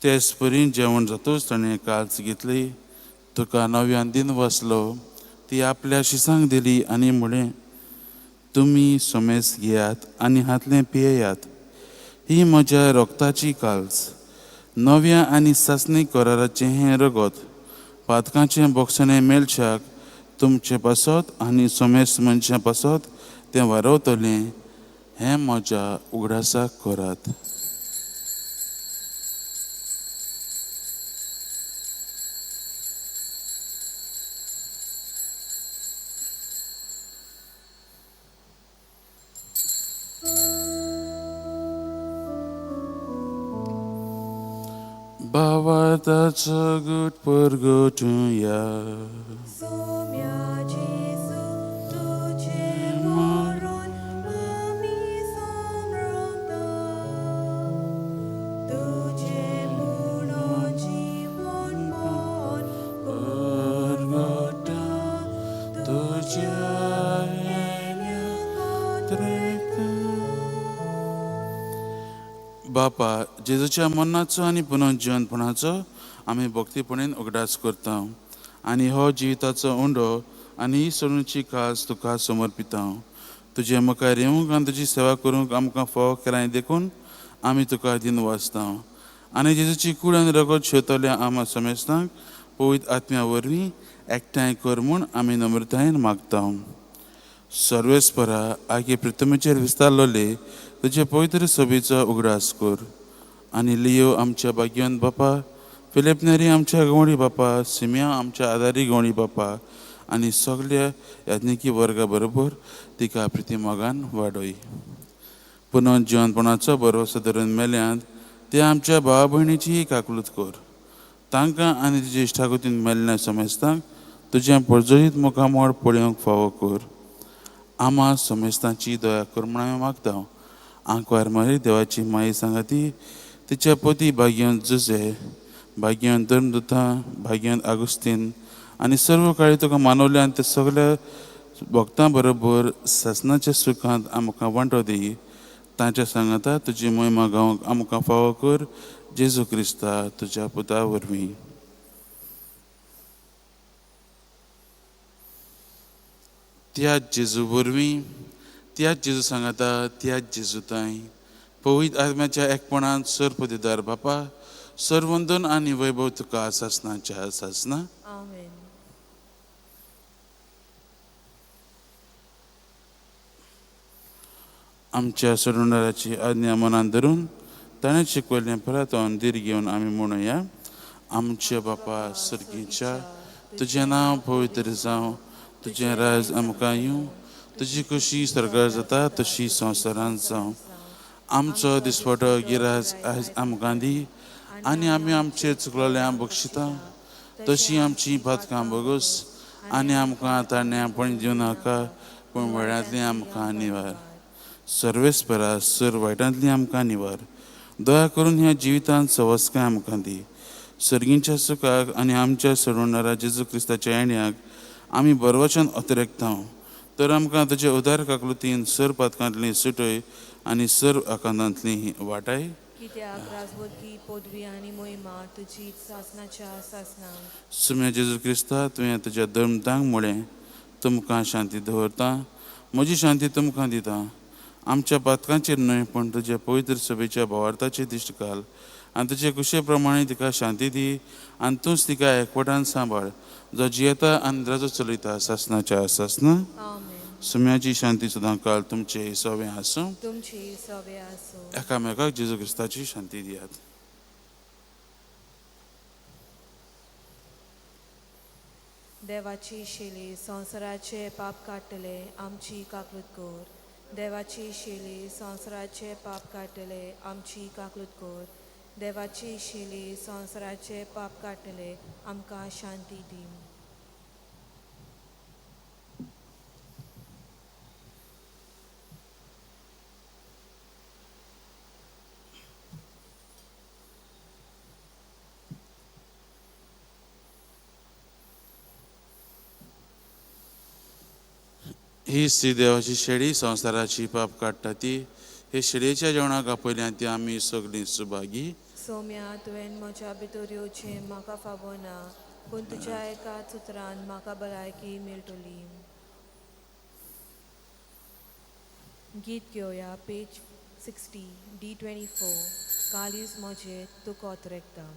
तेच परी जेवण जातूच ताणें काल्च घेतली, तुका नव्यान दिन वसलो, ती आपल्या शिसांक दिली आनी म्हळें, तुमी समेस घेयात आनी हातलें पियेयात, ही म्हज्या रोगताची काल्स, नव्या आनी सासणी कराराचें हें रगत, पातकांचें बोगसणें मेळच्याक तुमचे पासत आनी समेस मनशां पासत तें वारवतलें, हें म्हज्या उगडासाक करात. भावार्थाचो गुट परगटुया. सोम्या जेजू तुजें मरण आमी समरता, तुजें म्हणून जिवनपण परगटा तुज्या बापा, जेजूच्या मरणाचो आनी पुनर्जिवनपणाचो आमी भक्तीपणेन उगडास करता आनी हो जिविताचो उंडो आनी ही सोडूची काज तुका समर्पिता. तुजे मुखार येवंक आनी तुजी सेवा करूंक आमकां फावो केलां देखून आमी तुका दिन वाचता आनी जेजूची कूड आनी रगत शेवतल्या आमा समेस्तांक पवित्र आत्म्या वरवीं एकठांय कर म्हूण आमी नम्रतायेन मागता. सर्वेस्परा आगे प्रितमेचेर विस्तारलोले तुजे पवित्र सभेचो उगडास कर आनी लियो आमच्या भाग्यवंत बापा, फिलिप नेरी आमच्या गवळी बापा, सिमिया आमच्या आदारी गवळी बापा आनी सगल्या याज्ञिकी वर्गा बरोबर तिका प्रितीमोगान वाडय. पुनर्जिवनपणाचो भरवसो धरून मेल्यांत ते आमच्या भावा भयणीचीय काकलूत कर, तांकां आनी तुजे इश्टागतीन मेल्ल्या समेस्तांक तुजें परजळीत मुखामळ पळोवंक फावो कर. आमा समेस्तांची दया कर म्हूण आमी मागता. आंकवार मारी देवाची माई सांगाती तिच्या पती भाग्यवंत जुजे, भाग्यवंत धर्मदुता, भाग्यवंत आगुस्तीन आनी सर्व काळी तुका मानवल्या आनी ते सगल्या भक्तां बरोबर सासनाच्या सुखांत आमकां वांटो दी. तांच्या सांगाता तुजी मोहिमा गावंक आमकां फावो कर, जेजू क्रिस्ता तुज्या पुता वरवीं. त्याच जेजू वरवीं, त्याच जेजू सांगाता, त्याच जेजू तांय पवित्र आत्म्याच्या एकपणान सर्वपदिदार बापा, सर्वंदन आनी वैभव तुका सासनाच्या सासना. आमेन. आमच्या सोडणाराची आज्ञा मनान धरून ताणें शिकवल्लें परत धीर घेवन आमी म्हणुया. आमच्या बापा सर्गीच्या, तुजें नांव पवित्र जावं, तुजें राज आमकां येवं, तुजी कशी सर्गार जाता तशी संवसारांत जावं. आमचो दिसपटो गिराज आयज आमकां दी आनी आमी आमचेर चुकलेल्या बक्षिता तशी आमची पातकां बगस आनी आमकां ताणें दिवं नाका, पूण वेळांतली आमकां निवार. सर्वेस्परा सर वायटांतली आमकां निवार. दया करून ह्या जिवितांत सवस्काय आमकां दी. सर्गींच्या सुखाक आनी आमच्या सोडवणारा जेजू क्रिस्ताच्या येण्याक आमी बरवचन अतिरेकता, तर आमकां तुजे उदार काकलुतीन सर पातकांतली सुटय आनी सर आकांतांतली वाटाय. कित्याक राजवटकी पदवी आनी मोहिमा तुजी सासनाच्या सासना. सुम्या जेजू क्रिस्ता, तुवें तुज्या धर्मदांक म्हळें, तुमकां शांती दवरता, म्हजी शांती तुमकां दिता. आमच्या पातकांचेर न्हय पूण तुज्या पवित्र सभेच्या भावार्थाचेर दिश्ट घाल आनी तुजे कुशे प्रमाणे तिका शांती दी आनी तूंच तिका एकवटान सांबाळ, जो जियेता आनी राजो चलयता सासनाच्या सासना. आमेन. सुम्याची शांती सदांकाळ तुमचे सवे आसूं. तुमची सवे आसूं. एकामेकाक जेजू क्रिस्ताची शांती दियात. देवाची शेली संवसाराचे पाप काडटले आमची काकूत कर. देवाची शेली संवसाराचे पाप काडटले आमची काकूत कर. देवाची शेली संवसाराचे पाप काडटले आमकां शांती दी. ही श्री देवाची शेळी संवसाराची पाप काडटा ती हे शेळयेच्या जेवणाक आपयल्या ती आमी सगळीं सुभागी. सोम्या, तुवें म्हज्या भितर येवचें म्हाका फावना, पूण तुज्या एका उतरान म्हाका भलायकी मेळटली. गीत घेवया पेज 60 D24. कालीज म्हजें तुका ओतरेकता.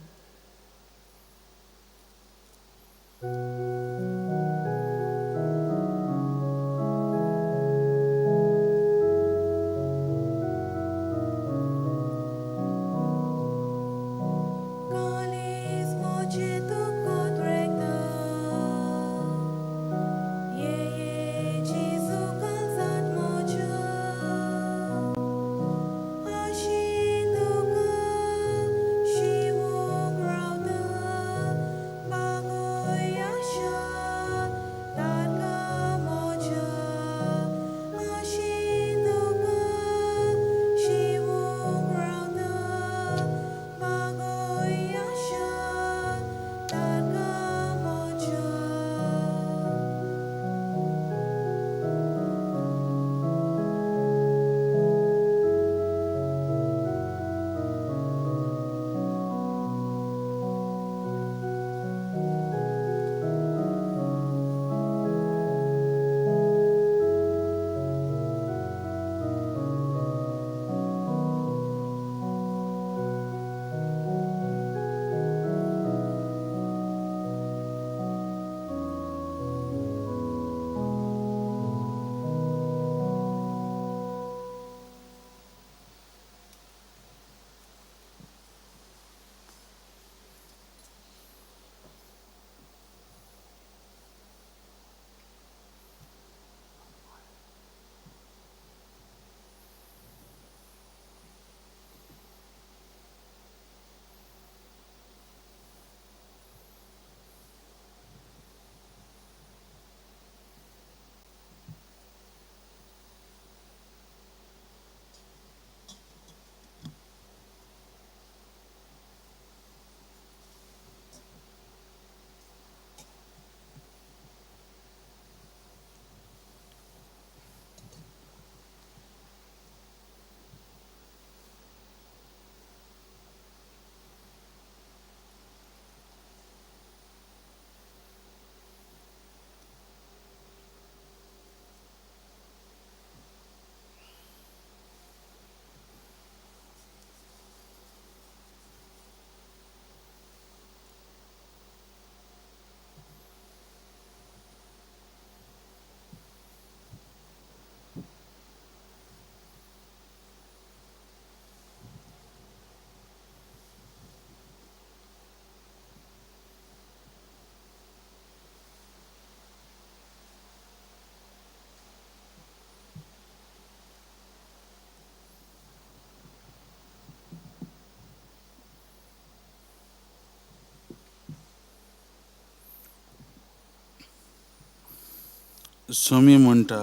स्वामी म्हणटा,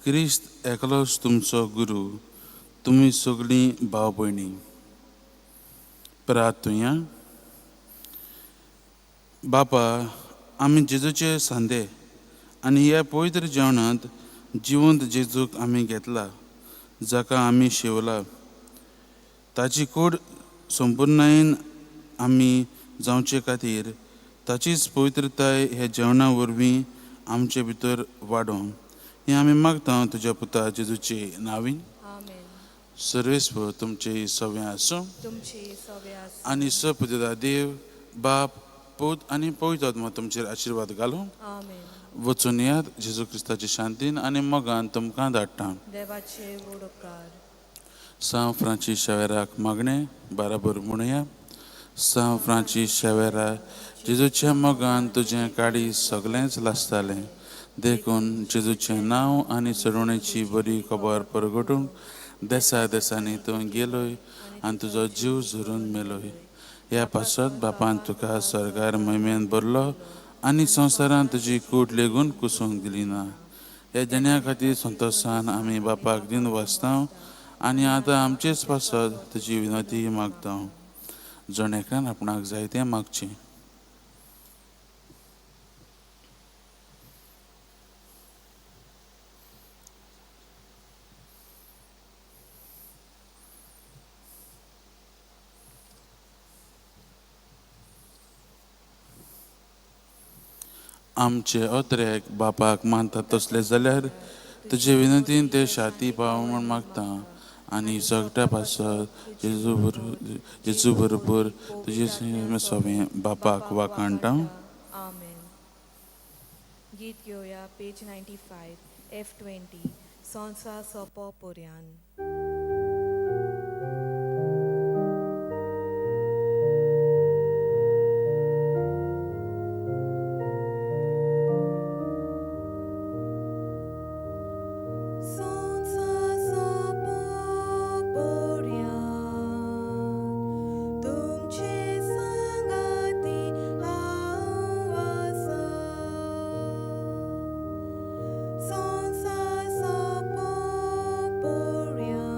क्रिस्त एकलोच तुमचो गुरू, तुमी सगळीं भाव भयणी. प्रार्थुया. बापा, आमी जेजूचे सांदे आनी ह्या पवित्र जेवणांत जिवंत जेजूक आमी घेतला, जाका आमी शेवला, ताची कूड संपुर्णायेन आमी जावचे खातीर ताचीच पवित्रताय ह्या जेवणा वरवीं आमचे भितर वाडोवंक हें आमी मागता तुज्या पुता जेजूचे नांवीन. आमेन. सर्वेस्पर तुमचे सवें आसूं तुमची सवे आसूं. आनी सपुदा देव बाप पूत आनी पवित्र आत्मा तुमचेर आशिर्वाद घालूं. आमेन. वचून यात जेजू क्रिस्ताचे शांतीन आनी मोगान तुमकां धाडटा. देवाचे व्हड उपकार. सांव फ्रांसीस शावेराक मागणें बाराबर म्हणुया. सांव फ्रांसीस शावेरा, जेजूच्या मोगान तुजें काळीज सगळेंच लासतालें, देखून जेजूचें नांव आनी चडवणेची बरी खबर परगटूंक देसा देसांनी तूं गेलोय आनी तुजो जीव झरून मेलोय. ह्या पासत बापान तुका सरकार महिमेन भरलो आनी संवसारान तुजी कूट लेगून कुसूंक दिली ना. ह्या देण्या खातीर संतोशान आमी बापाक दिन वाचता आनी आतां आमचेच पासत तुजी विनंती मागता. जण एकल्यान आपणाक जाय तें मागचें. आमचे अत्रेक बापाक मानता तसले जाल्यार तुजे विनंतीन ते शाती पाव म्हूण मागता आनी सगळ्या पासत जेजू बरोबर तुजे सवें बापाक वाखाणटा. आमेन. गीत घेवया पेज 95 F20 संवसार सोंपो पर्यान. संवसार सोंपो पर्यान.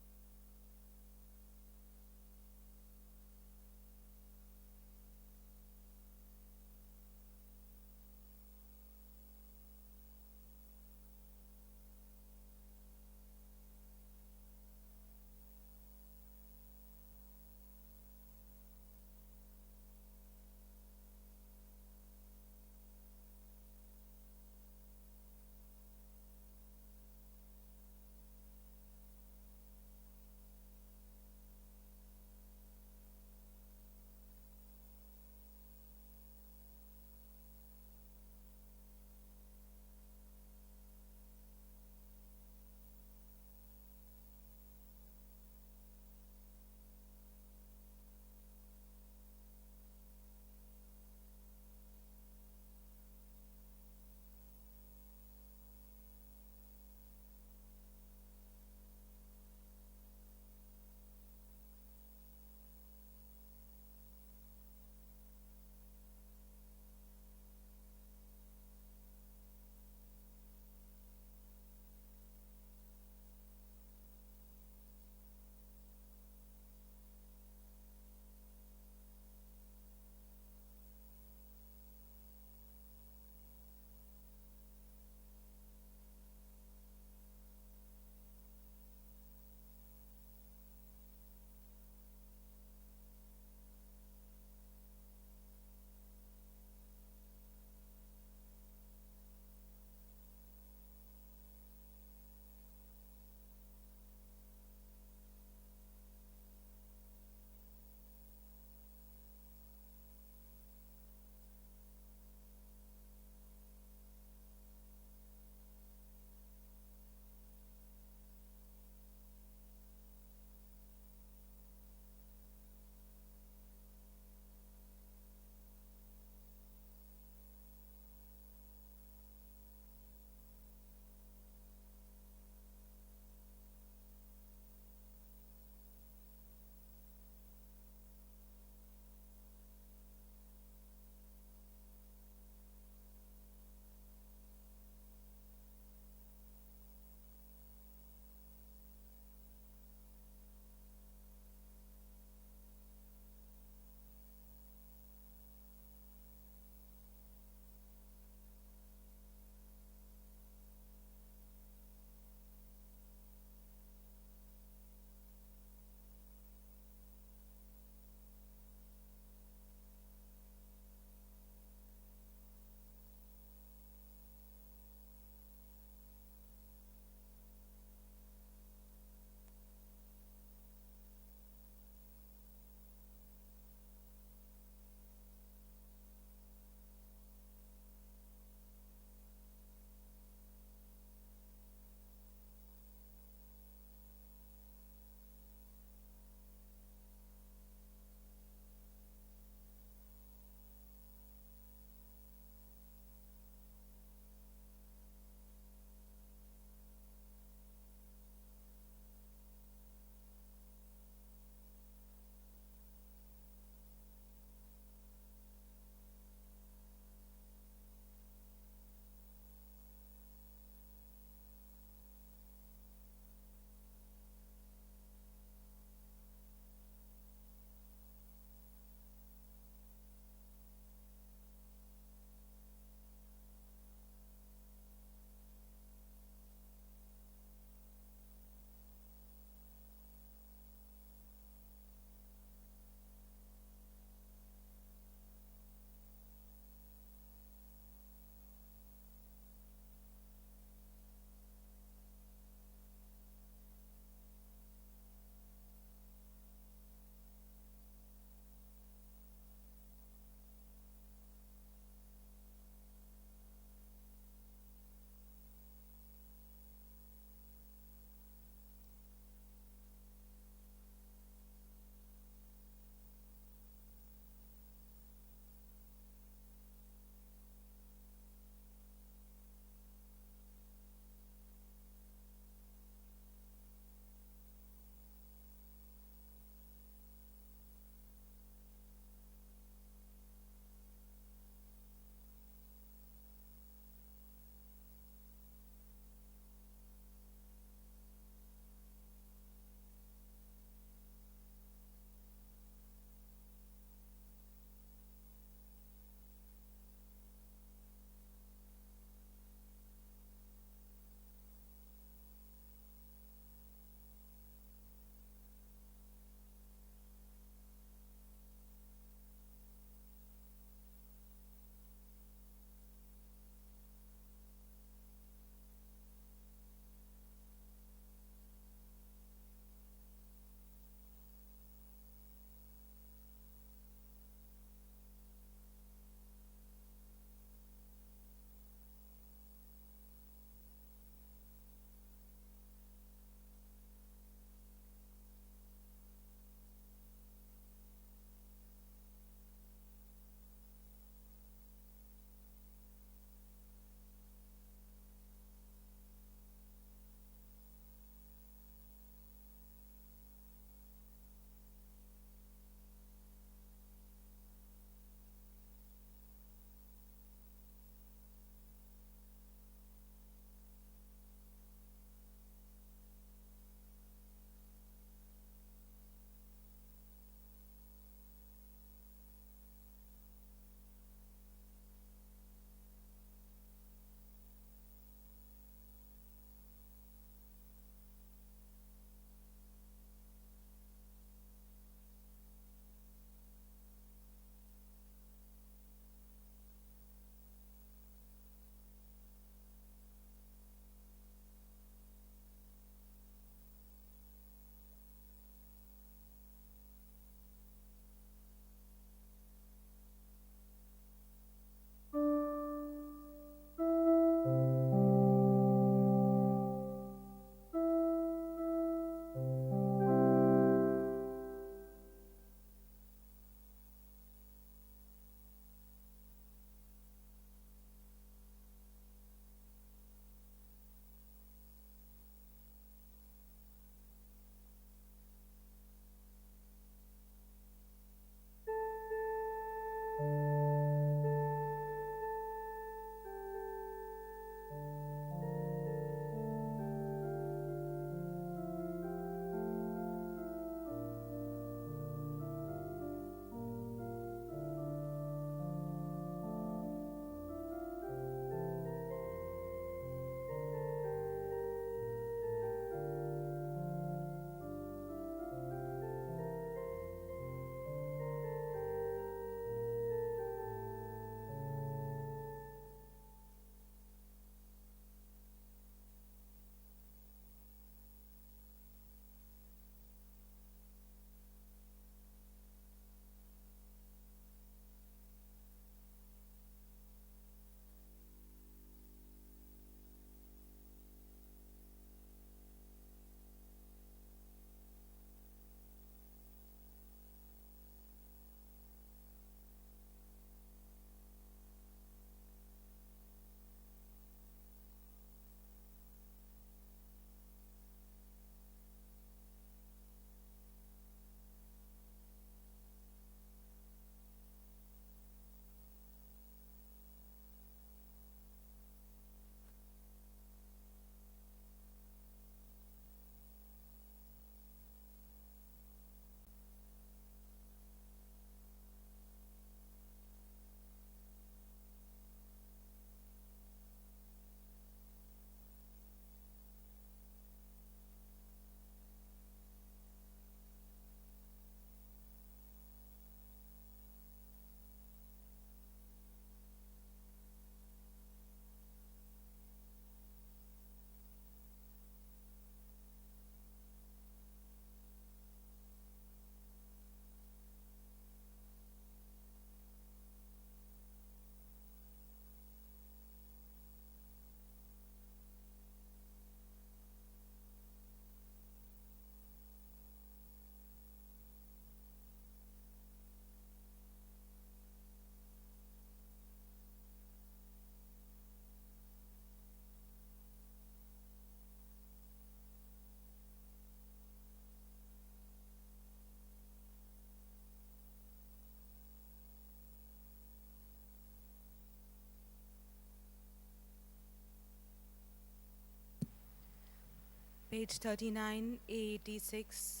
Page 39, A86.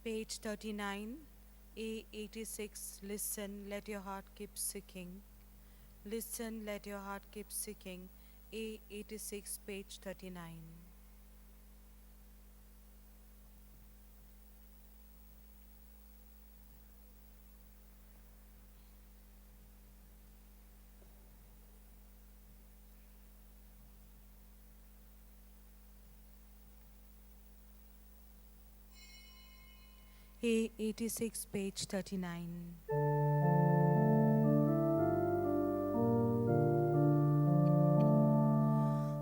Page 39, A86. Listen, let your heart keep seeking. Listen, let your heart keep seeking. A86, page 39. A86, page 39.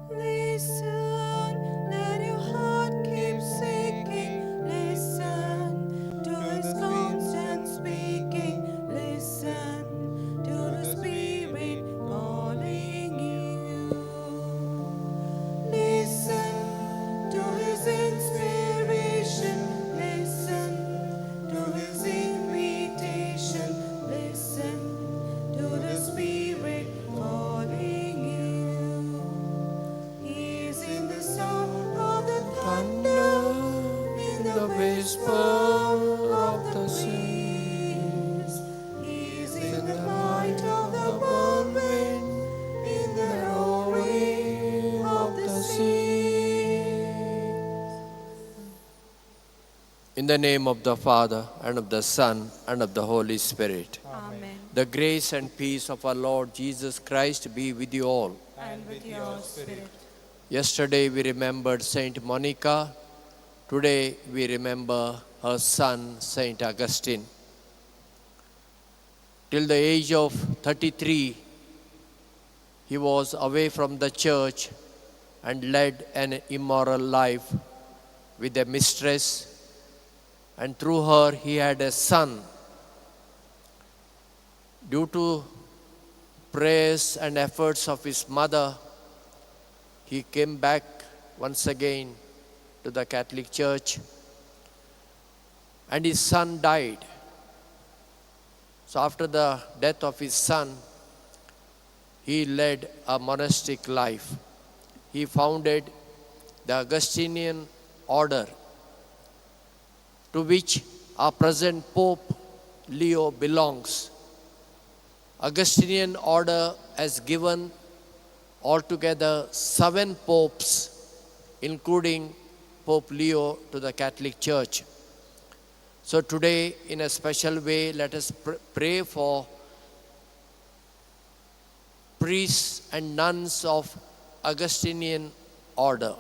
Listen, let your heart keep seeking. Listen to his constant speaking. Listen to the Spirit calling you. Listen to his inspiration. Listen to his invitation. Listen to the Spirit calling you. He is in the sound of the thunder, in the whisper of the breeze. He is in the might of the whirlwind, in the roaring of the sea. In the name of the Father, and of the Son, and of the Holy Spirit. Amen. The grace and peace of our Lord Jesus Christ be with you all. And with your spirit. Yesterday we remembered Saint Monica. Today we remember her son, Saint Augustine. Till the age of 33, he was away from the church and led an immoral life with a mistress, and through her he had a son. Due to prayers and efforts of his mother, he came back once again to the Catholic Church, and his son died. So after the death of his son, he led a monastic life. He founded the Augustinian order, to which our present Pope Leo belongs. Augustinian order has given altogether 7 popes, including Pope Leo, to the Catholic Church. So today, in a special way, let us pray for priests and nuns of Augustinian order.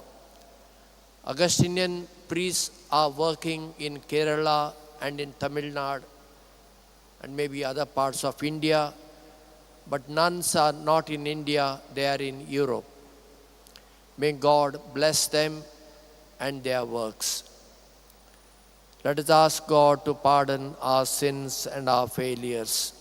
Augustinian priests are working in Kerala and in Tamil Nadu and maybe other parts of India, but nuns are not in India, they are in Europe. May God bless them and their works. Let us ask God to pardon our sins and our failures.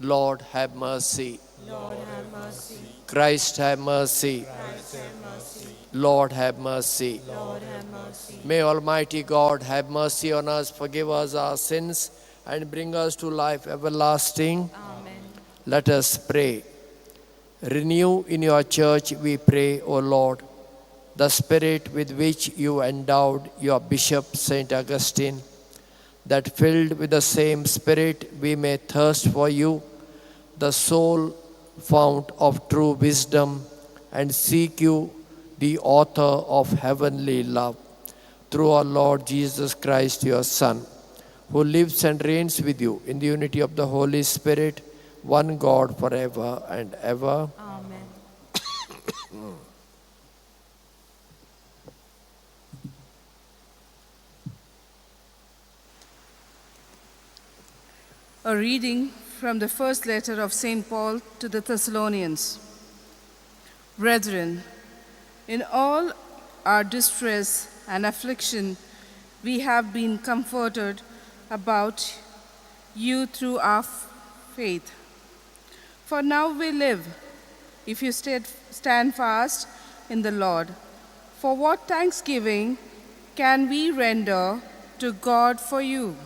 Lord, have mercy. Lord, have mercy. Christ, have mercy. Christ, have mercy. Lord, have mercy. Lord, have mercy. May Almighty God have mercy on us, forgive us our sins, and bring us to life everlasting. Amen. Let us pray. Renew in your church, we pray, O Lord, the spirit with which you endowed your bishop, Saint Augustine, that filled with the same spirit we may thirst for you, the sole fount of true wisdom, and seek you, the author of heavenly love, through our Lord Jesus Christ, your Son, who lives and reigns with you in the unity of the Holy Spirit, one God, forever and ever. Amen. A reading from the first letter of St. Paul to the Thessalonians. Brethren, in all our distress and affliction, we have been comforted about you through our faith. For now we live, if you stand fast in the Lord. For what thanksgiving can we render to God for you?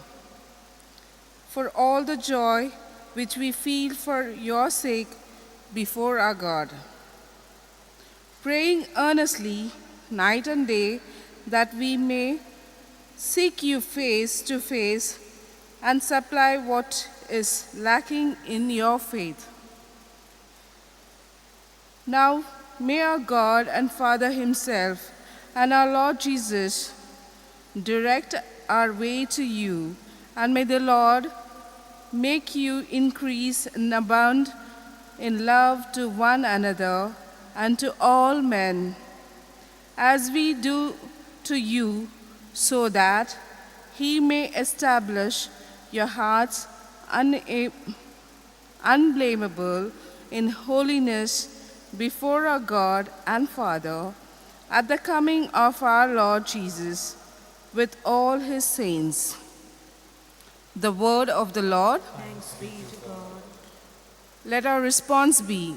For all the joy which we feel for your sake before our God. praying earnestly night and day that we may seek you face to face and supply what is lacking in your faith. Now may our God and Father himself and our Lord Jesus direct our way to you, and may the Lord make you increase and abound in love to one another and to all men, as we do to you, so that he may establish your hearts unblameable in holiness before our God and Father at the coming of our Lord Jesus with all his saints. The word of the Lord. Thanks be to God. Let our response be,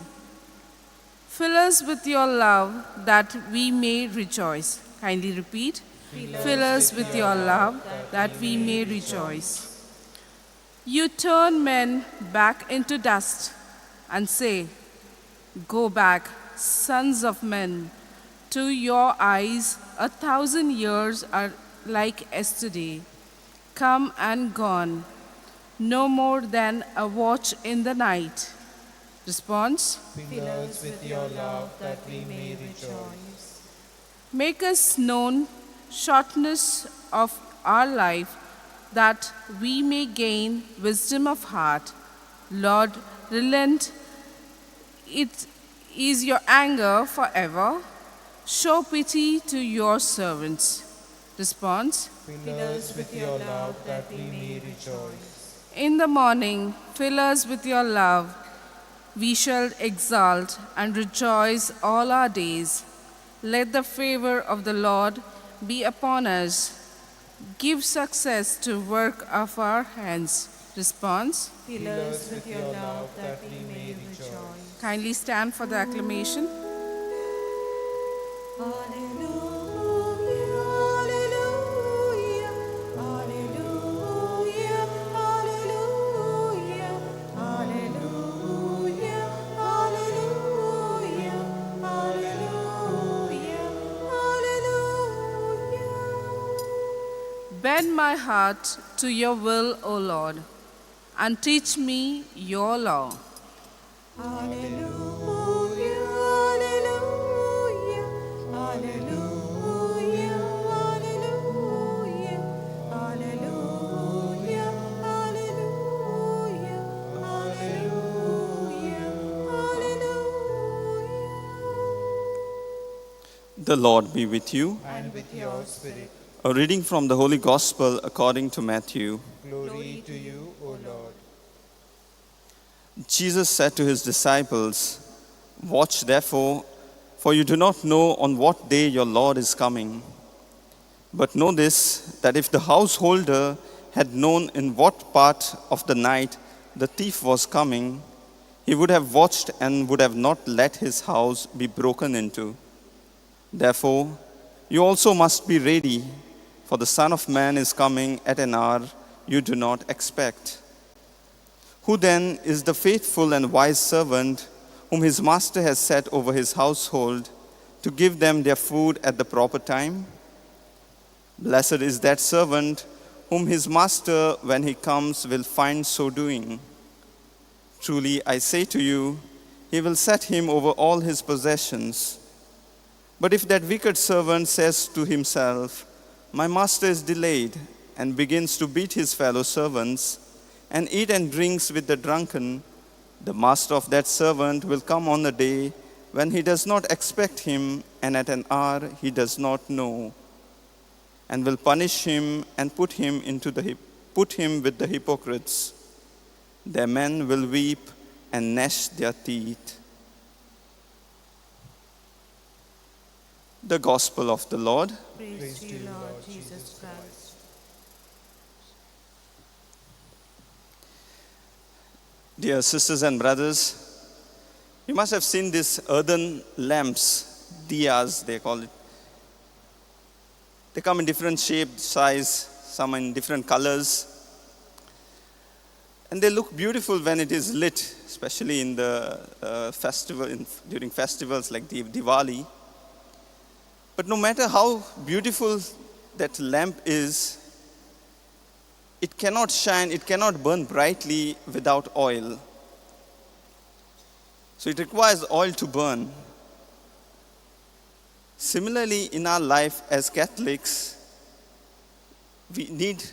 fill us with your love that we may rejoice. Kindly repeat. Fill us with your love that we may rejoice. You turn men back into dust and say, go back, sons of men. To your eyes 1,000 years are like yesterday, come and gone, no more than a watch in the night. Response? Fill us with your love that we may rejoice. Make us known shortness of our life, that we may gain wisdom of heart. Lord, relent. It is your anger forever. Show pity to your servants. Response? Fill us with your love that we may rejoice. In the morning, fill us with your love. We shall exult and rejoice all our days. Let the favor of the Lord be upon us. Give success to work of our hands. Response? Fill us with your love that we may rejoice. Kindly stand for the acclamation. Alleluia, alleluia, alleluia, alleluia, alleluia, alleluia, alleluia, alleluia. Bend my heart to your will, O Lord, and teach me your law. Alleluia, alleluia, alleluia, alleluia, alleluia, alleluia, alleluia, alleluia. The Lord be with you. And with your spirit. A reading from the Holy Gospel according to Matthew. Glory to you, O Lord. Jesus said to his disciples, "Watch therefore, for you do not know on what day your Lord is coming. But know this, that if the householder had known in what part of the night the thief was coming, he would have watched and would have not let his house be broken into. Therefore, you also must be ready, for the Son of Man is coming at an hour you do not expect. Who then is the faithful and wise servant whom his master has set over his household to give them their food at the proper time? Blessed is that servant whom his master, when he comes, will find so doing. Truly, I say to you, he will set him over all his possessions. But if that wicked servant says to himself, 'My master is delayed,' and begins to beat his fellow servants, and eat and drinks with the drunken, the master of that servant will come on a day when he does not expect him, and at an hour he does not know, and will punish him and put him with the hypocrites. Their men will weep and gnash their teeth." The Gospel of the Lord. Praise to you, Lord Jesus Christ. Dear sisters and brothers, you must have seen these earthen lamps, diyas they call it. They come in different shape, size, some in different colors. And they look beautiful when it is lit, especially in the festival, during festivals like the Diwali. But no matter how beautiful that lamp is, it cannot shine, it cannot burn brightly without oil. So it requires oil to burn. Similarly, in our life as Catholics, we need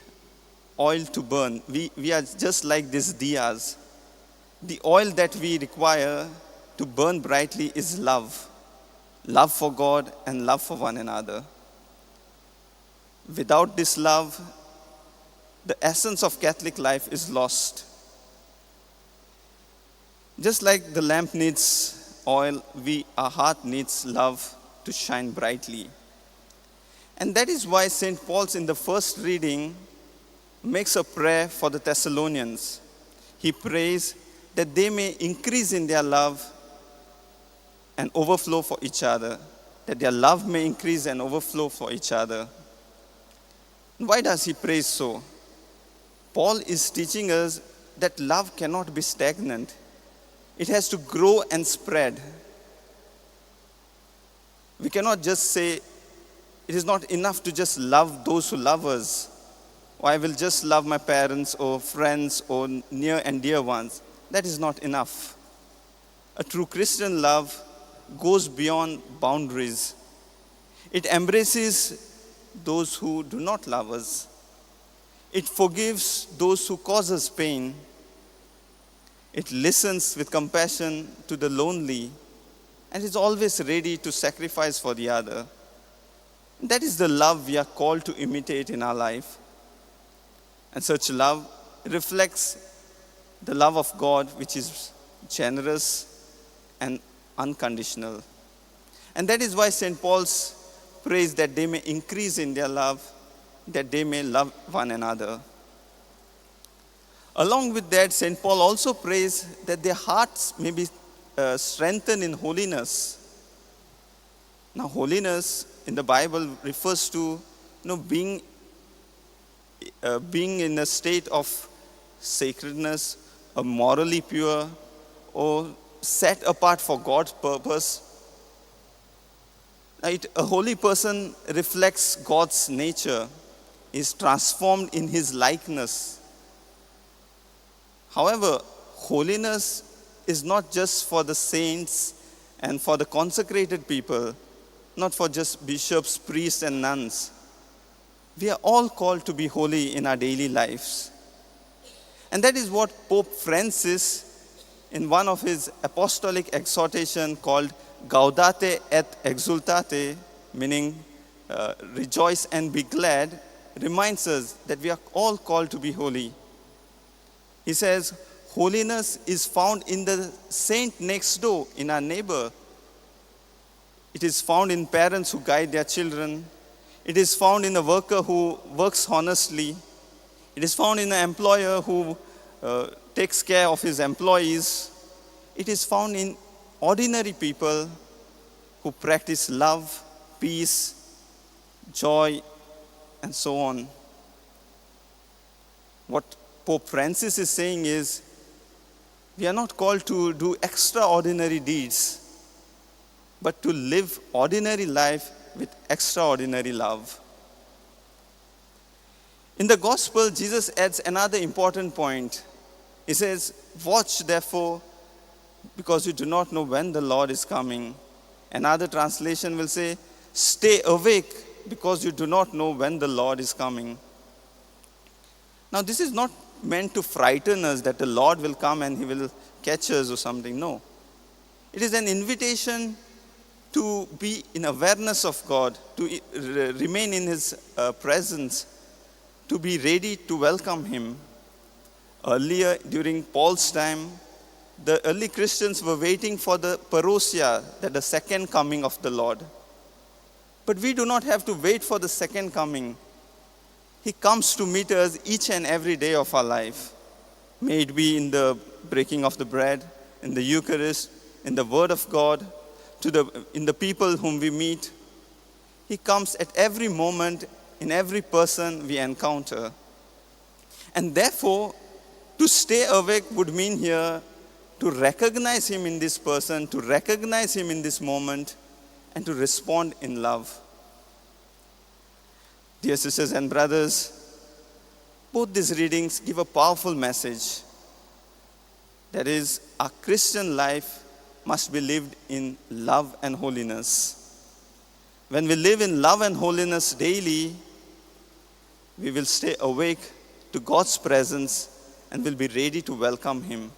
oil to burn. We are just like these diyas. The oil that we require to burn brightly is love. Love for God and love for one another. Without this love, the essence of Catholic life is lost. Just like the lamp needs oil, our heart needs love to shine brightly. And that is why St. Paul's in the first reading makes a prayer for the Thessalonians. He prays that they may increase in their love and overflow for each other, that their love may increase and overflow for each other. Why does he pray so? Paul is teaching us that love cannot be stagnant. It has to grow and spread. We cannot just say, it is not enough to just love those who love us, or I will just love my parents or friends or near and dear ones. That is not enough. A true Christian love goes beyond boundaries. It embraces those who do not love us. It forgives those who cause us pain. It listens with compassion to the lonely and is always ready to sacrifice for the other. That is the love we are called to imitate in our life. And such love reflects the love of God, which is generous and unconditional. And that is why St. Paul's prays that they may increase in their love, that they may love one another. Along with that, St. Paul also prays that their hearts may be strengthened in holiness. Now, holiness in the Bible refers to being in a state of sacredness, a morally pure, or set apart for God's purpose. Right? A holy person reflects God's nature, is transformed in his likeness. However, holiness is not just for the saints and for the consecrated people, not for just bishops, priests, and nuns. We are all called to be holy in our daily lives. And that is what Pope Francis, in one of his apostolic exhortation called Gaudete et Exultate, meaning rejoice and be glad, reminds us that we are all called to be holy. He says, holiness is found in the saint next door, in our neighbor. It is found in parents who guide their children. It is found in a worker who works honestly. It is found in an employer who takes care of his employees. It is found in ordinary people who practice love, peace, joy, and so on. What Pope Francis is saying is, we are not called to do extraordinary deeds, but to live ordinary life with extraordinary love. In the gospel, Jesus adds another important point. He says, watch therefore, because you do not know when the Lord is coming. Another translation will say, stay awake, because you do not know when the Lord is coming. Now, this is not meant to frighten us that the Lord will come and he will catch us or something. No. It is an invitation to be in awareness of God, to remain in his presence, to be ready to welcome him. Earlier, during Paul's time, the early Christians were waiting for the parousia, that the second coming of the Lord. But we do not have to wait for the second coming. He comes to meet us each and every day of our life. May it be in the breaking of the bread, in the Eucharist, in the Word of God, in the people whom we meet. He comes at every moment, in every person we encounter. And therefore, to stay awake would mean here to recognize him in this person, to recognize him in this moment, and to respond in love. Dear sisters and brothers, both these readings give a powerful message. That is, our Christian life must be lived in love and holiness. When we live in love and holiness daily, we will stay awake to God's presence and will be ready to welcome Him.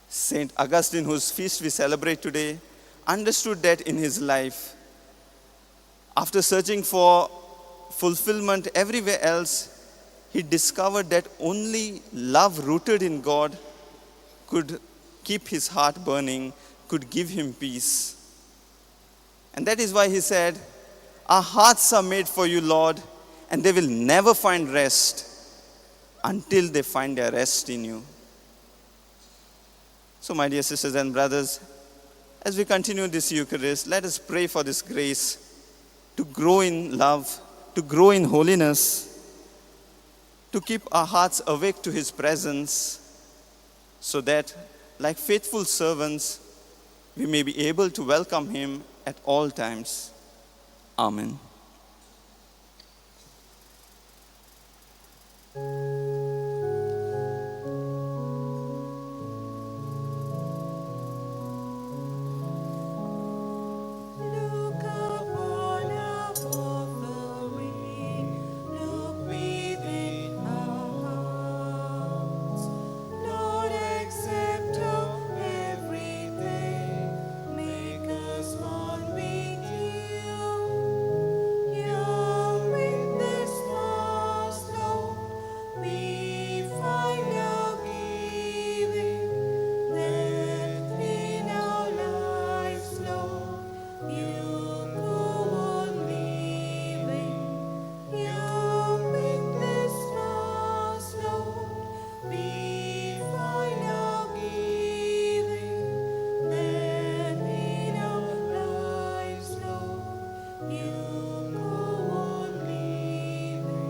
Saint Augustine, whose feast we celebrate today, understood that in his life. After searching for fulfillment everywhere else, he discovered that only love rooted in God could keep his heart burning, could give him peace. And that is why he said, "Our hearts are made for you, Lord, and they will never find rest until they find their rest in you." So, my dear sisters and brothers, as we continue this Eucharist, let us pray for this grace to grow in love, to grow in holiness, to keep our hearts awake to His presence, so that, like faithful servants, we may be able to welcome Him at all times. Amen. Look upon our offering, look within our hearts. Lord, accept of everything, make us one with you. Here in this Mass, Lord, we find our giving, that in our lives, Lord, you go on living. Here in this Mass, Lord, we find our giving, that in our lives, Lord, you go on living.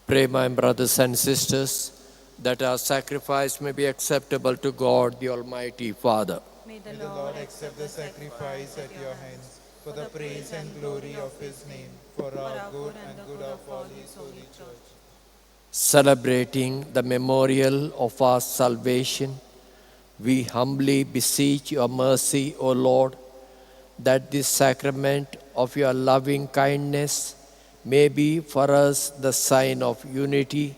Pray, my brothers and sisters, that our sacrifice may be acceptable to God, the Almighty Father. May May the Lord accept the sacrifice at your hands for the praise and glory of his name, for our good and good of all his holy church. Celebrating the memorial of our salvation, we humbly beseech your mercy, O Lord, that this sacrament of your loving kindness may be for us the sign of unity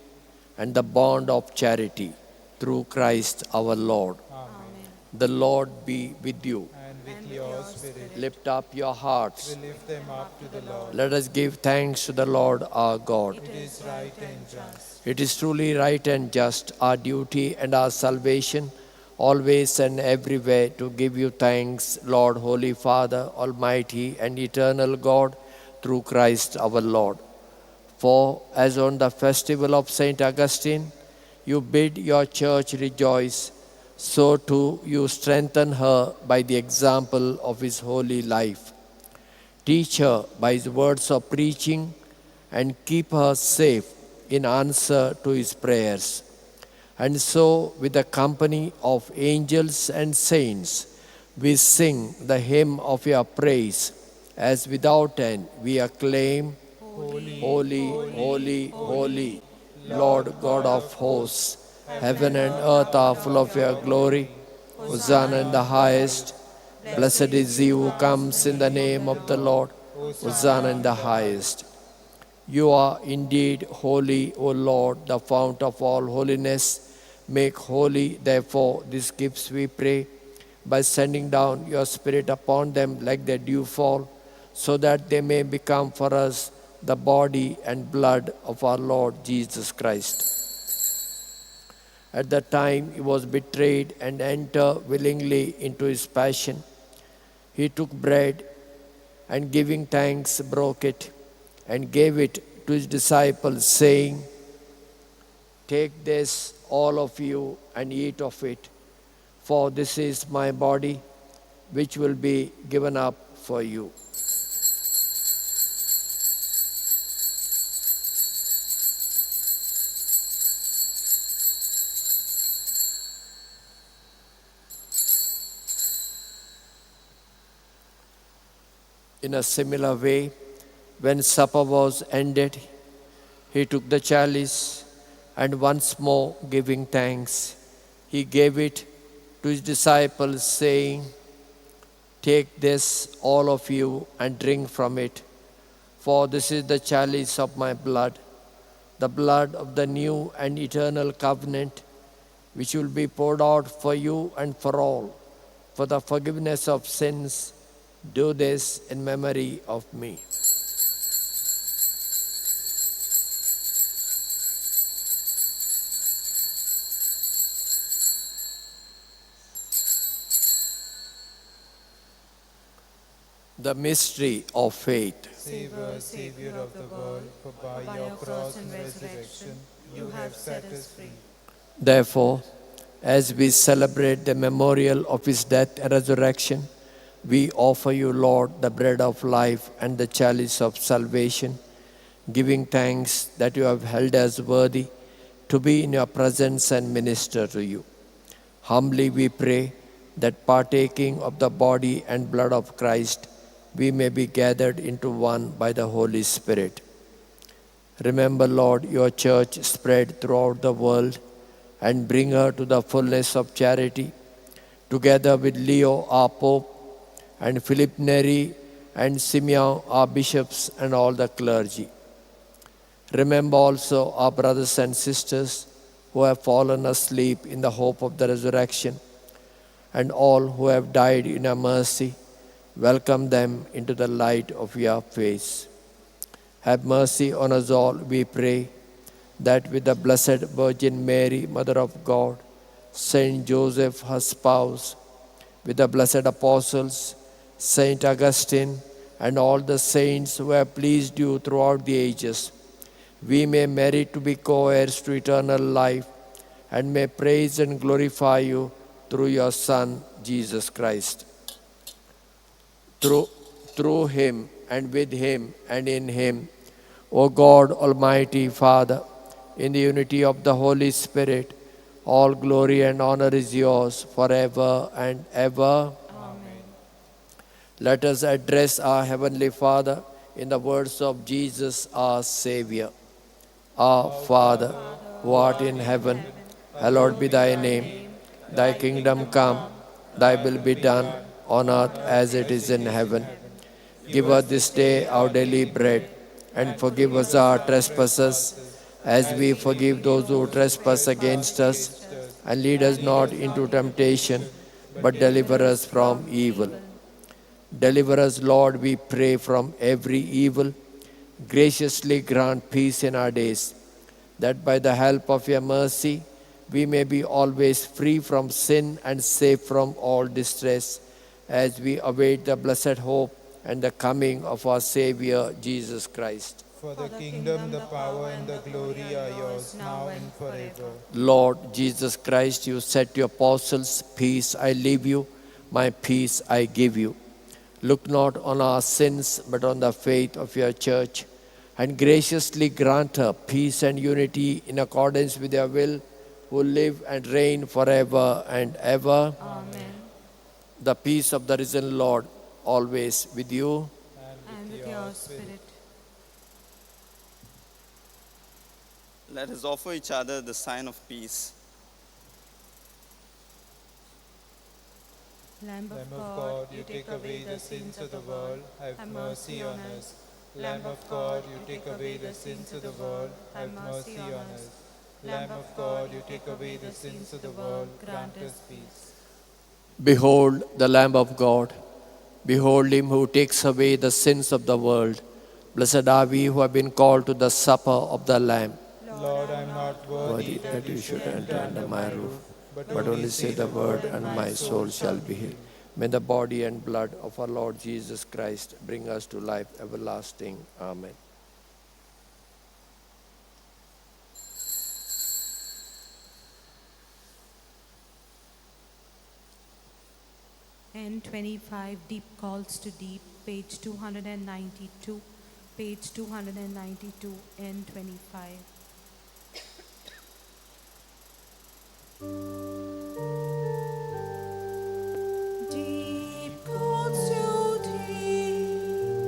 and the bond of charity, through Christ our Lord. Amen. The Lord be with you. And with your spirit, Lift up your hearts. we lift them up to the Lord. Let us give thanks to the Lord our God. It is right and just. It is truly right and just, our duty and our salvation, always and everywhere to give you thanks, Lord, Holy Father, Almighty and eternal God, through Christ our Lord. For as on the festival of Saint Augustine, you bid your church rejoice, so too you strengthen her by the example of his holy life. Teach her by his words of preaching and keep her safe in answer to his prayers. And so, with the company of angels and saints, we sing the hymn of your praise, as without end we acclaim, Holy, Holy, holy, holy, Lord God of hosts. Heaven and earth are full of your glory. Hosanna in the highest. Blessed is he who comes in the name of the Lord. Hosanna in the highest. You are indeed holy, O Lord, the fount of all holiness. Make holy, therefore, these gifts, we pray, by sending down your Spirit upon them like the dewfall, so that they may become for us the body and blood of our Lord Jesus Christ. At the time he was betrayed and entered willingly into his passion, he took bread and, giving thanks, broke it and gave it to his disciples, saying, "Take this, all of you, and eat of it, for this is my body, which will be given up for you." In a similar way, when supper was ended, he took the chalice and once more giving thanks, he gave it to his disciples, saying, "Take this, all of you, and drink from it, for this is the chalice of my blood, the blood of the new and eternal covenant, which will be poured out for you and for all, for the forgiveness of sins. Do this in memory of me." The mystery of faith. Save us, Savior of the world, for by your cross and resurrection you have set us free. Therefore, as we celebrate the memorial of his death and resurrection, we offer you, Lord, the bread of life and the chalice of salvation, giving thanks that you have held us worthy to be in your presence and minister to you. Humbly we pray that, partaking of the body and blood of Christ, we may be gathered into one by the Holy Spirit. Remember, Lord, your church spread throughout the world and bring her to the fullness of charity, together with Leo, our Pope, and Philip Neri and Simeon, our bishops, and all the clergy. Remember also our brothers and sisters who have fallen asleep in the hope of the resurrection, and all who have died in your mercy. Welcome them into the light of your face. Have mercy on us all, we pray, that with the Blessed Virgin Mary, Mother of God, Saint Joseph, her spouse, with the blessed apostles, Saint Augustine, and all the saints who have pleased you throughout the ages, we may merit to be co-heirs to eternal life, and may praise and glorify you through your Son, Jesus Christ. Through him, and with him, and in him, O God, Almighty Father, in the unity of the Holy Spirit, all glory and honor is yours forever and ever. Amen. Let us address our Heavenly Father in the words of Jesus, our Savior. Our Father, who art in heaven, hallowed be thy name. Thy kingdom come, thy will be done, on earth as it is in heaven. Give us this day our daily bread, and forgive us our trespasses, as we forgive those who trespass against us. And lead us not into temptation, but deliver us from evil. Deliver us, Lord, we pray, from every evil. Graciously grant peace in our days, that by the help of your mercy we may be always free from sin and safe from all distress, as we await the blessed hope and the coming of our Savior, Jesus Christ. For the kingdom, the power, and the glory are yours, now and forever. Lord Jesus Christ, you said to your apostles, "Peace I leave you, my peace I give you." Look not on our sins, but on the faith of your church, and graciously grant her peace and unity in accordance with your will, who live and reign forever and ever. Amen. The peace of the risen Lord always with you. And with your spirit. Let us offer each other the sign of peace. Lamb Lamb of God, you take away the sins of the world, have mercy on us. Lamb of God, you take away the sins of the world, have mercy on us. Lamb of God, you take away the sins of the world, grant us peace. Behold the Lamb of God. Behold him who takes away the sins of the world. Blessed are we who have been called to the supper of the Lamb. Lord, I am not worthy that you should enter under my roof, but only say the word, and my soul shall be healed. May the body and blood of our Lord Jesus Christ bring us to life everlasting. Amen. N25, Deep Calls to Deep, page 292, page 292, N25. Deep calls to deep,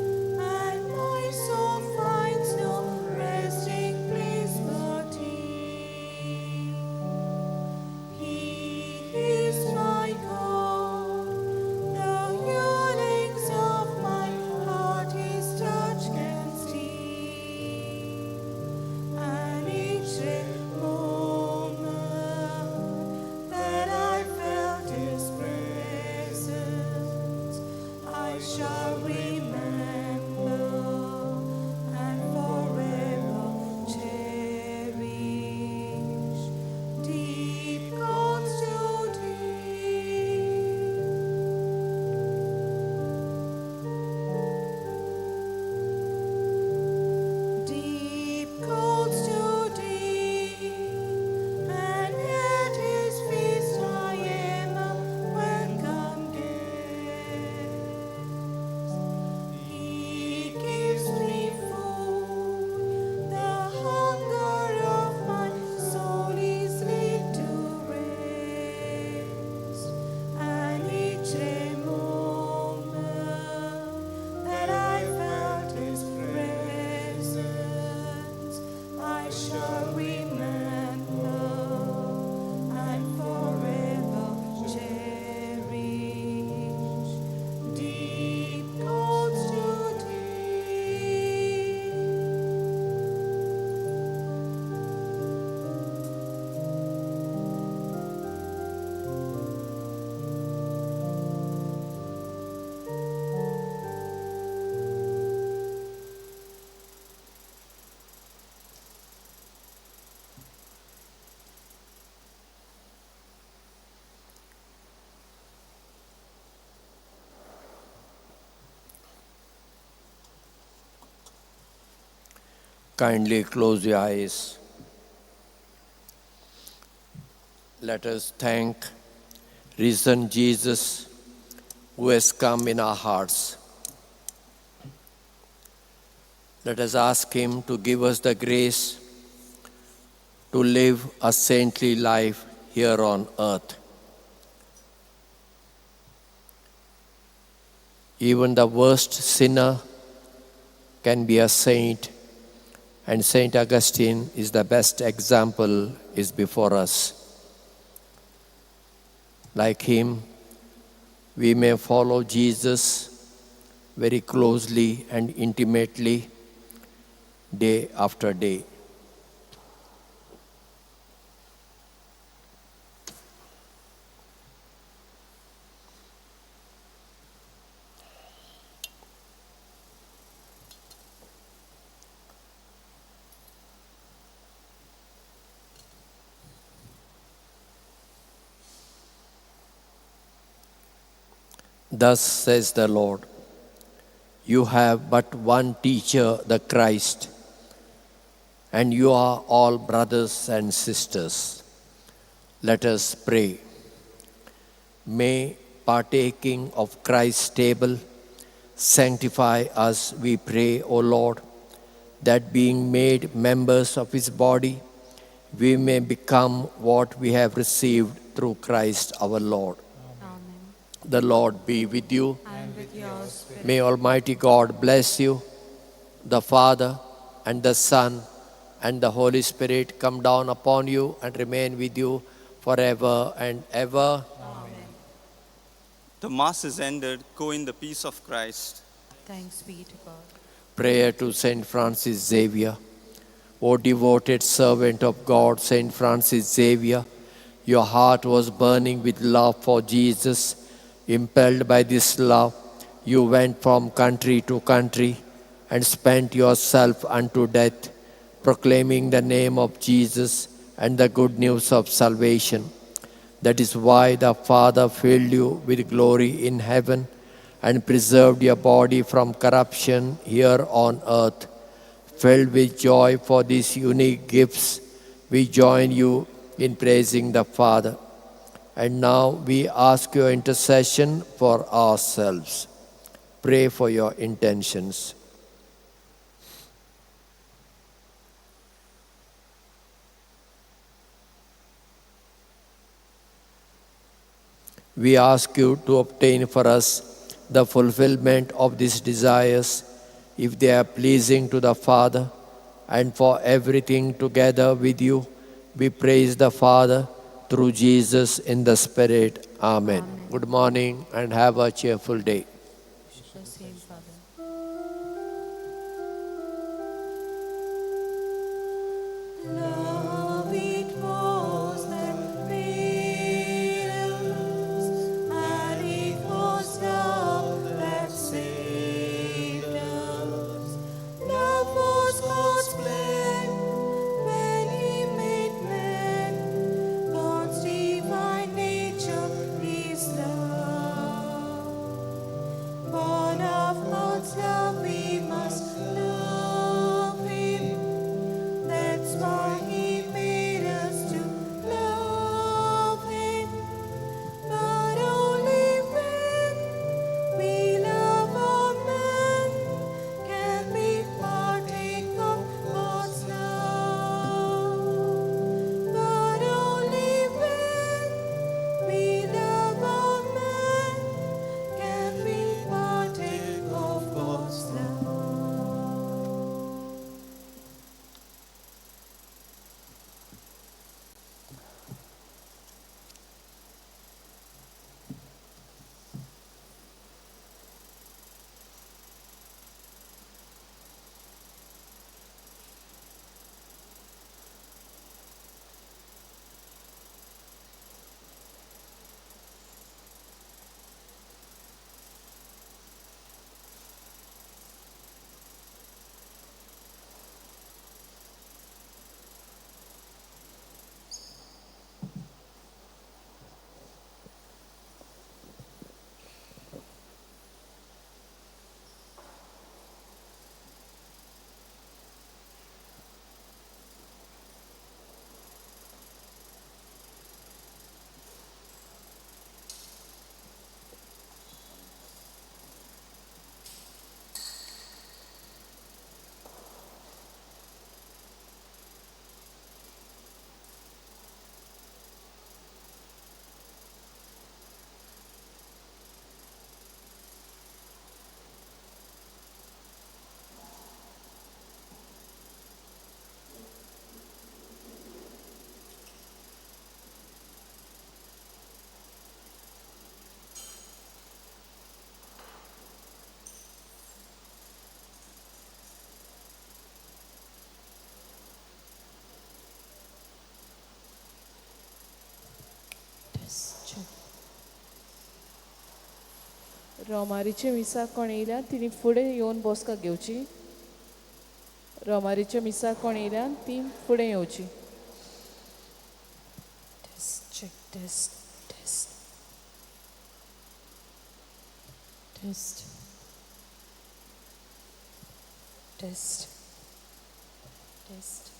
Kindly close your eyes. Let us thank risen Jesus who has come in our hearts. Let us ask him to give us the grace to live a saintly life here on earth. Even the worst sinner can be a saint, and Saint Augustine is the best example is before us. Like him, we may follow Jesus very closely and intimately day after day. Thus says the Lord, you have but one teacher, the Christ, and you are all brothers and sisters. Let us pray. May partaking of Christ's table sanctify us, we pray, O Lord, that being made members of his body, we may become what we have received through Christ our Lord. The Lord be with you. And with your spirit. May Almighty God bless you, the Father, and the Son, and the Holy Spirit come down upon you and remain with you forever and ever. Amen. The Mass is ended. Go in the peace of Christ. Thanks be to God. Prayer to Saint Francis Xavier. O devoted servant of God, Saint Francis Xavier, your heart was burning with love for Jesus. Impelled by this love, you went from country to country and spent yourself unto death, proclaiming the name of Jesus and the good news of salvation. That is why the Father filled you with glory in heaven and preserved your body from corruption here on earth. Filled with joy for these unique gifts, we join you in praising the Father. And now we ask your intercession for ourselves. Pray for your intentions. We ask you to obtain for us the fulfillment of these desires, if they are pleasing to the Father, and for everything together with you, we praise the Father through Jesus in the Spirit. Amen. Amen. Good morning and have a cheerful day. The same, Father. Love it was that made us, and it was love that saved us. Love was God's plan when He made man. God's divine nature is love. रोमारीच्या मिसाक कोण येयल्या तिणी फुडें येवन बसका घेवची. रोमारीच्या मिसाक कोण येयल्या ती फुडें येवची. Test, check, test, test. Test. Test. Test.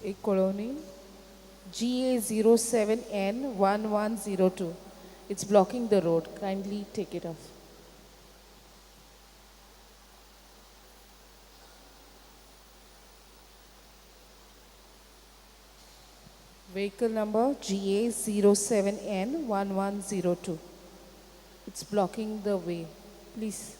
एक colony GA07N1102. It's blocking the road. Kindly take it off. Vehicle number GA07N1102. It's blocking the way. Please.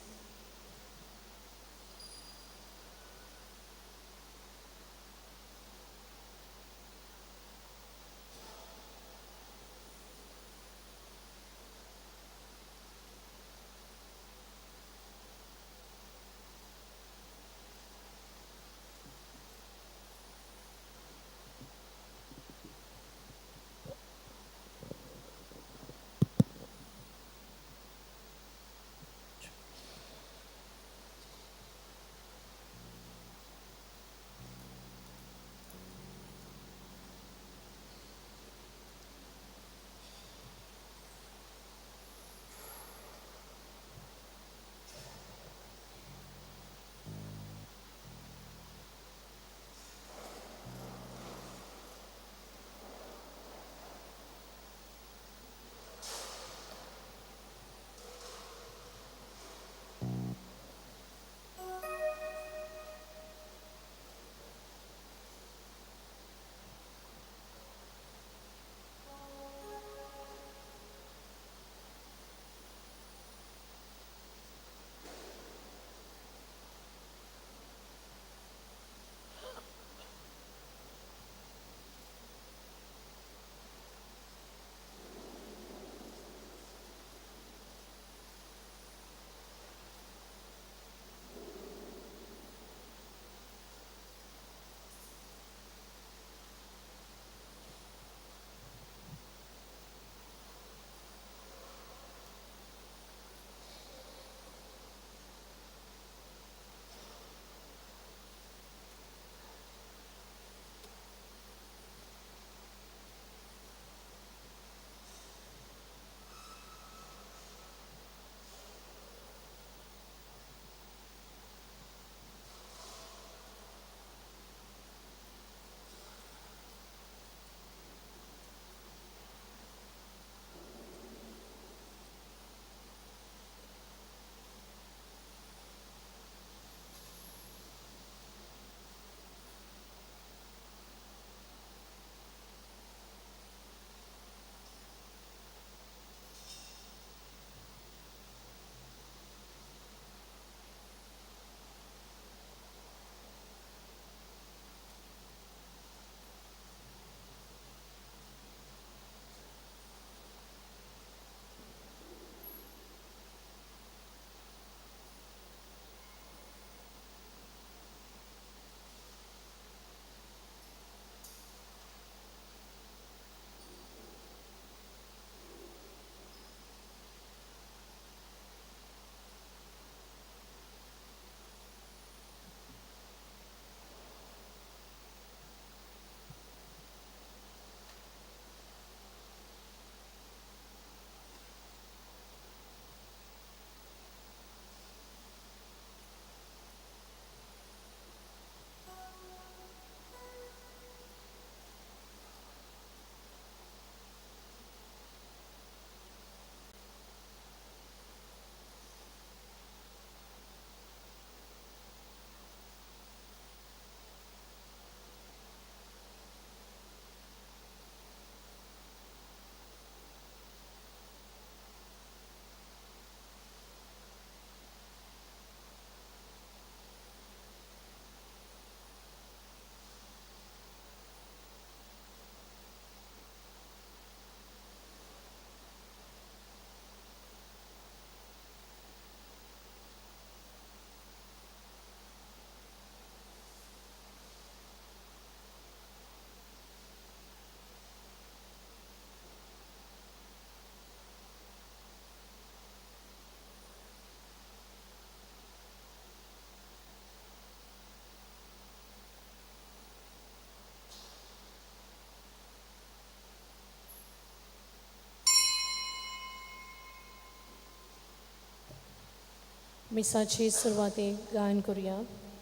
मिसाचे सुरवातेक गायन करुया.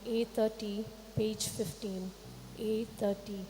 A 30, page 15. A 30.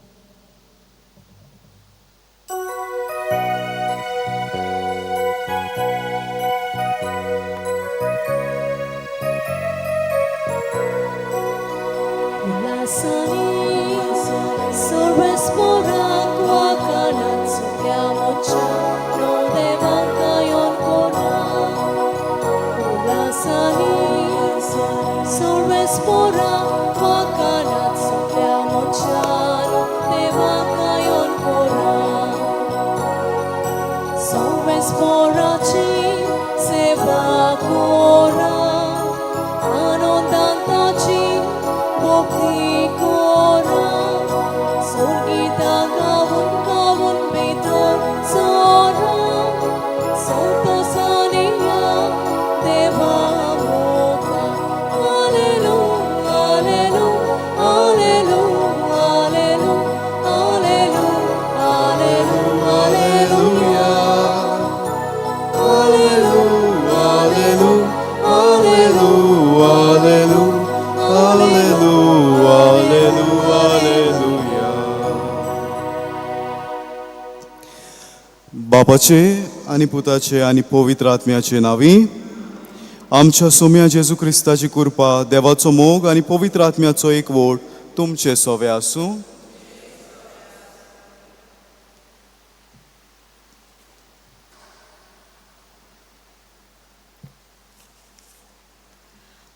बापाचे आनी पुताचे आनी पवित्र आत्म्याचे नांवी आमच्या सोम्या जेजू क्रिस्ताची कृपा, देवाचो मोग आनी पवित्र आत्म्याचो एकवट तुमचे सोवे आसूं.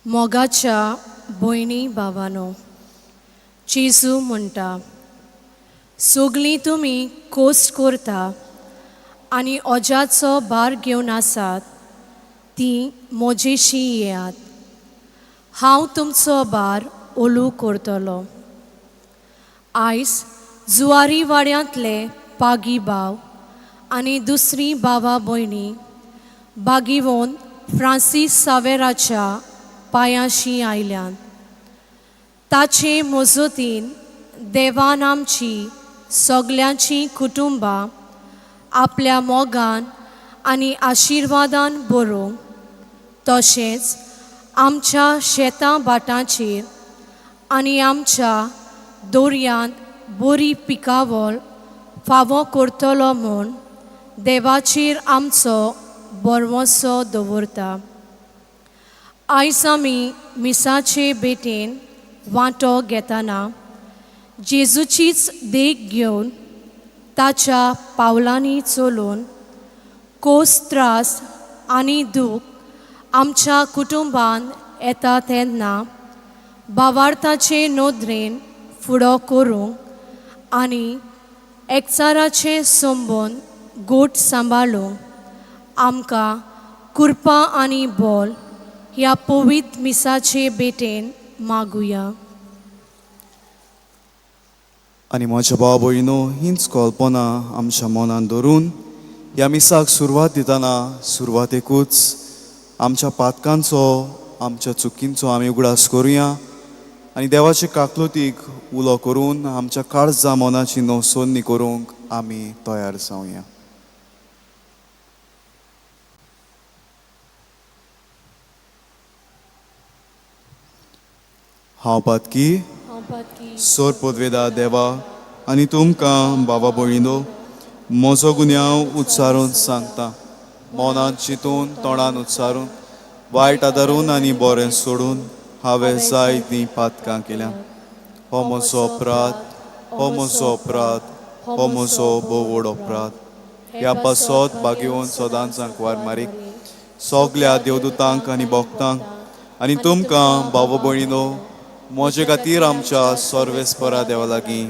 मोगाच्या भयणी भावानो, जेजू म्हणटा, सगळीं तुमी कोस्ट करता आनी ओजाचो भार घेवन आसात ती म्हजेशी येयात, हांव तुमचो भार ओलू करतलो. आयज जुवारी वाड्यांतले पागी भाव आनी दुसरी भावा भयणी बागिवोन फ्रांसीस सावेराच्या पांयांशी आयल्यान. ताचे मजतीन देवान आमची सगल्यांची कुटुंबां आपल्या मोगान आनी आशिर्वादान बरोवंक, तशेंच आमच्या शेतां भाटांचेर आनी आमच्या दर्यांत बरी पिकावळ फावो करतलो म्हूण देवाचेर आमचो भरवंसो दवरता. आयज आमी मिसाचे भेटेन वांटो घेतना जेजूचीच देख घेवन ताच्या पावलांनी चलून कोस त्रास आनी दूख आमच्या कुटुंबान येता तेन्ना भावार्थाचे नदरेन फुडो करूंक आनी एकचाराचे संबंद गोट सांबाळूंक आमकां कृपा आनी बोल ह्या पवित्र मिसाचे भेटेन मागुया. आनी म्हज्या भाव भयणो, हीच कल्पना आमच्या मनान धरून ह्या मिसाक सुरवात दितना सुरवातेकूच आमच्या पातकांचो, आमच्या चुकींचो आमी उगडास करुया आनी देवाचे काकलुतीक उलो करून आमच्या काळजा मनाची नवसोन्नी करूंक आमी तयार जावया. हांव पातकी सोर पदवेदा देवा आनी तुमकां बाबा भयणीनो म्हजो गुन्यांव उच्चारून सांगता. मनांत चिंतून, तोंडान उच्चारून, वायट आदारून आनी बरें सोडून हांवें जायतीं पातकां केल्या. हो म्हजो अपराध, हो म्हजो अपराध, हो म्हजो भोव व्हड अपराध. ह्या पासत बागेवन सदांच आंकवार मारीक सगल्या देवदूतांक आनी भक्तांक आनी तुमकां भाव भयणीनो म्हजे खातीर आमच्या सर्वेस्परा देवा लागीं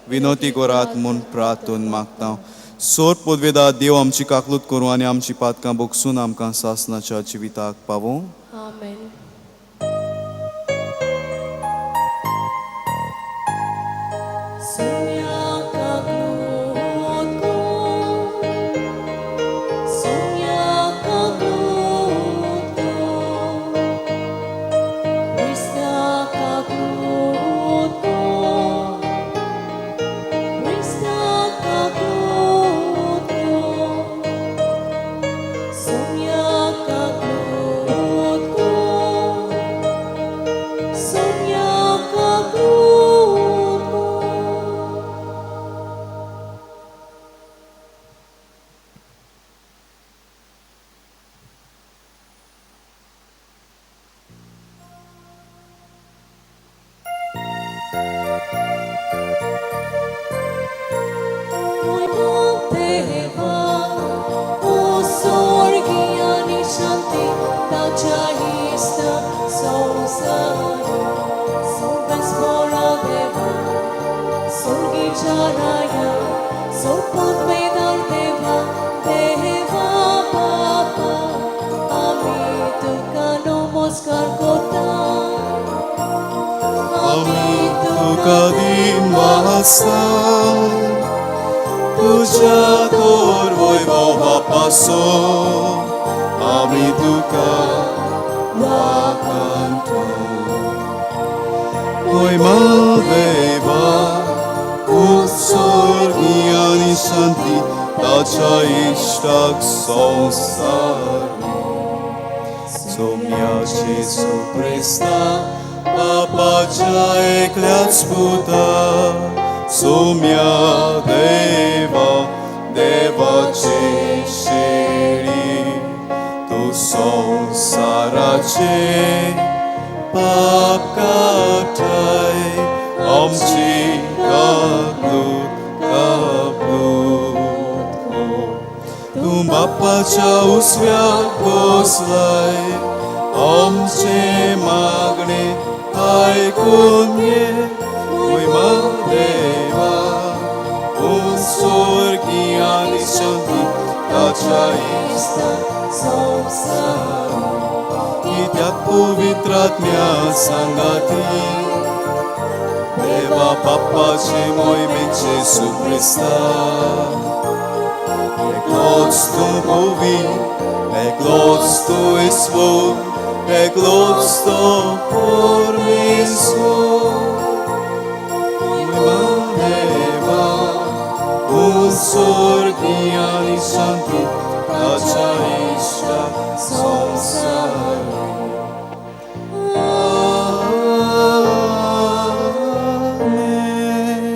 विनोती करात म्हूण प्रार्थून मागता. सोर पदवेदा देव आमची काकलूत करूं आनी आमची पातकां बगसून आमकां सासनाच्या जिविताक पावूं. आमेन. Sumya kaklot ko. तुका दिनवासा तुज्या तोर वैभवापासो आमी तुका वाखाणटा. मोहिमा देवा उत्सर्गी आनी शांती ताच्या इश्टाक संवसार. सोम्या जेजू क्रिस्ता बापाच्या एकल्याच पुता, सोम्या देवा देवाचे शेळी, तूं संवसाराचे पाप काडटाय, आमची काकूत काकूत कर. तूं बापाच्या उजव्याक बसलाय, आमचे मागणे आयकून घे. मोहिमा देवा उत्सर्गी आनी शांती ताच्या इश्टाक संवसार. कित्याक पवित्र आत्म्या सांगाती देवा बापाचे मोहिमेक जेजू क्रिस्ता, एकलोच तूं पवित्र, एकलोच तूं ईश्वर, एकलोच तो परमेश्वर. मोहिमा देवा उत्सर्गी आनी शांती ताच्या इश्टाक संवसार. आमेन.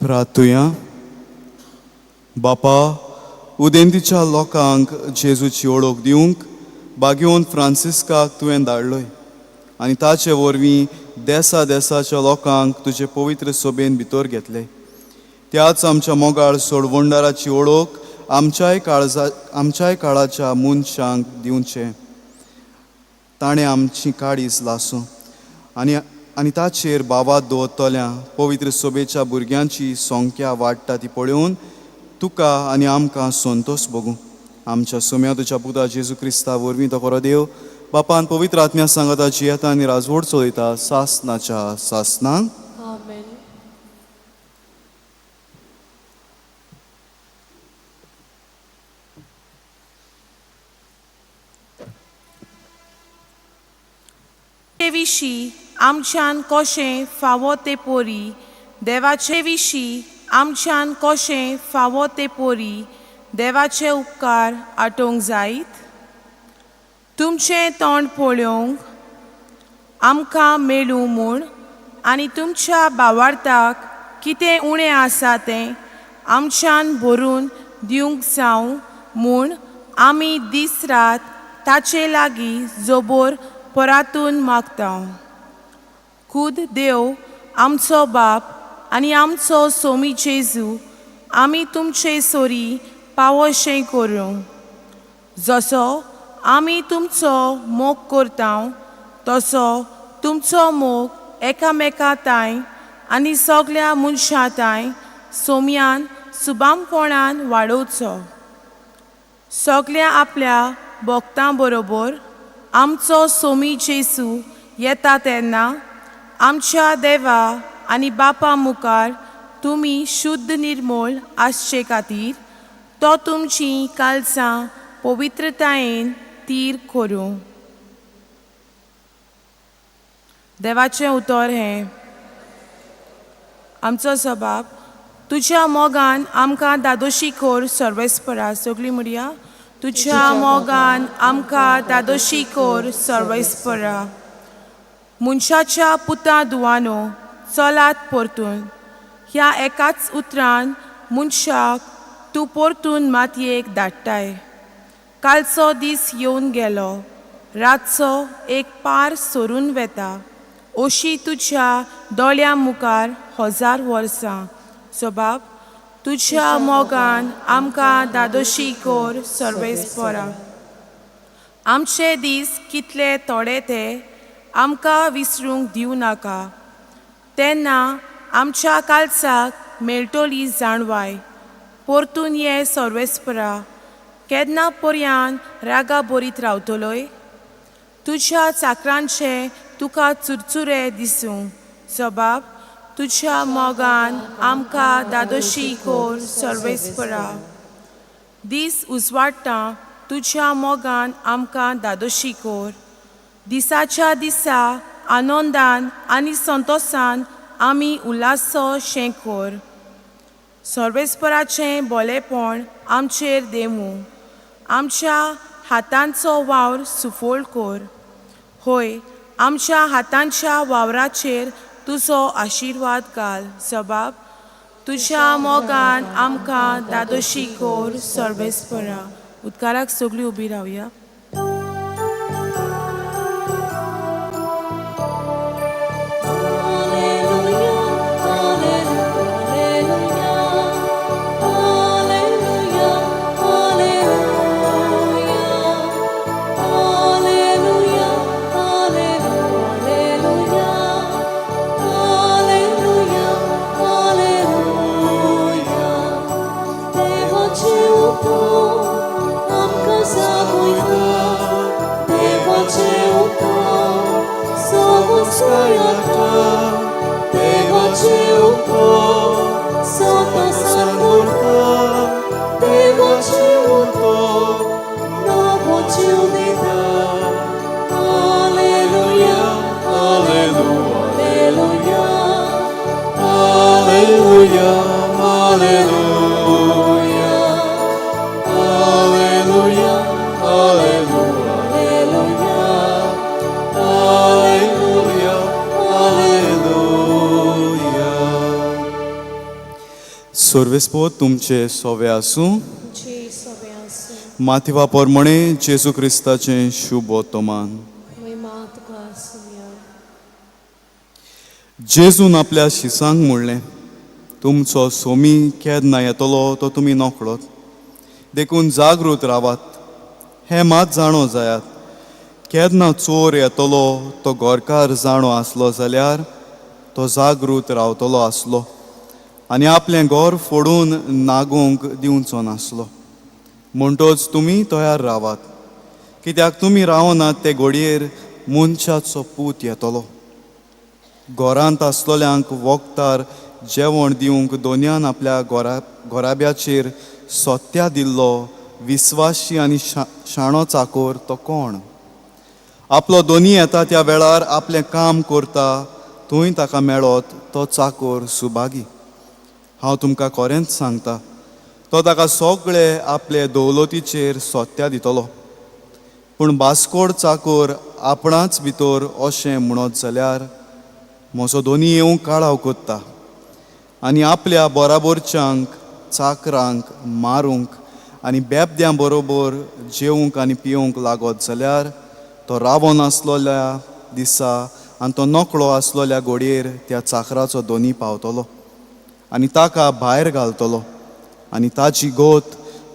प्रार्थुया. बापा, उदेंतीच्या लोकांक जेजूची वळख दिवंक बागेवन फ्रांसिस्काक तुवें धाडलोय आनी ताचे वरवीं देसा देसाच्या लोकांक तुजे पवित्र सोबेन भितर घेतले. त्याच आमच्या मोगाळ सोडवणदाराची वळख आमच्याय काळाच्या मनशांक दिवचें. ताणें आमची काळीज लासूं आनी आनी ताचेर बावात दवरतल्या पवित्र सोबेच्या भुरग्यांची संख्या वाडटा ती पळोवन तुका आनी आमकां संतोश भोगूं. आमच्या सोम्या तुज्या पुता जेजू क्रिस्ता वरवीं तो खरो देव बापान पवित्र आत्म्या सांगता जियेता आनी राजवट चलयता सासनाच्या सासनाक. आमेन. ते विशीं आमच्यान कशें फावो ते पोरी देवाचे विशीं आमच्यान कशें फावो ते पोरी देवाचे उपकार आटोवंक जायत. तुमचें तोंड पळोवंक आमकां मेळूं म्हूण आनी तुमच्या बावार्थाक कितें उणें आसा तें आमच्यान भरून दिवंक जावं म्हूण आमी दीस रात ताचे लागीं जोबोर परातून मागता. खूद देव आमचो बाप आनी आमचो सोमी जेजू आमी तुमचे सोरी पावोशें करूं. जसो आमी तुमचो मोग करता तसो तुमचो मोग एकामेका तांय आनी सगल्या मनशां तांय सोम्यान सुबामपणान वाडोवचो. सगल्या आपल्या भक्तां बरोबर आमचो सोमी जेजू येता तेन्ना आमच्या देवा आनी बापा मुखार तुमी शुद्ध निर्मोळ आसचे खातीर तो तुमची कालसां पवित्रतायेन तीर करूं. देवाचें उतर हें. आमचो सबाब तुज्या मोगान आमकां दादोशी कोर सर्वेस्परा. सगळीं म्हणया, तुज्या मोगान आमकां दादोशी कोर सर्वेस्परा. मनशाच्या पुता दुवानो चलात परतून. ह्या एकाच उतरान मनशाक तूं परतून मातयेक धाडटाय. कालचो दीस येवन गेलो, रातचो एक पार सरून वेता, अशी तुज्या दोळ्यां मुखार हजार वर्सां. सबाब तुज्या मोगान आमकां दादोशी कोर सर्वेस्परा. आमचे दीस कितले थोडे ते आमकां विसरूंक दिवं नाका, तेन्ना आमच्या कालसाक मेळटली जाणवाय. परतून ये सर्वेस्परा, केन्ना पर्यान रागा बरीत रावतलोय? तुज्या चाकरांचें तुका चुरचुरे दिसूं. जबाब तुज्या मोगान आमकां दादोशी कोर सर्वेस्परा. दीस उजवाडटा तुज्या मोगान आमकां दादोशी कोर. दिसाच्या दिसा आनंदान आनी संतोसान आमी उल्हासो शें कोर. सर्वेस्पराचें बोलेपण आमचेर देवूं. आमच्या हातांचो वावर सुफळ कोर. होय आमच्या हातांच्या वावराचेर तुजो आशिर्वाद घाल. जबाब तुज्या मोगान आमकां दादोशी कोर सर्वेस्परा. उदकाराक सगळीं उबी रावया. सर्वेस्पोर तुमचे सोवे आसूं. माथेवा प्रमाणे जेजू क्रिस्ताचें शुभ वर्तमान. जेजून आपल्या शिसांक म्हणलें, तुमचो सोमी केन्ना येतलो तो तुमी नकळत, देखून जागृत रावात. हें मात जाणो जायात, केन्ना चोर येतलो तो घरकार जाणो आसलो जाल्यार तो जागृत रावतलो आसलो आनी आपलें घर फोडून नागोवंक दिवचो नासलो. म्हणटोच तुमी तयार रावात, कित्याक तुमी रावनात ते घडयेर मनशाचो पूत येतलो. घरांत आसलोल्यांक वखदार जेवण दिवंक दोनयान आपल्या घराब्याचेर सत्या दिल्लो विस्वाशी आनी शाणो चाकोर तो कोण? आपलो दोनी येता त्या वेळार आपलें काम करता थंय ताका मेळत तो चाकोर सुभागी. हांव तुमकां खरेंच सांगता, तो ताका सगळे आपले दौलतीचेर सत्या दितलो. पूण बास्कोड चाकोर आपणाच भितर अशें म्हणत जाल्यार म्हजो दोनी येवंक काळाव कोत्ता आनी आपल्या बराबरच्यांक चाकरांक मारूंक आनी बेबद्यां बरोबर जेवंक आनी पिवंक लागत जाल्यार तो रावोन आसलोल्या दिसा आनी तो नकळो आसलोल्या घोडयेर त्या चाकराचो दोनी पावतलो आनी ताका भायर घालतलो आनी ताची गोत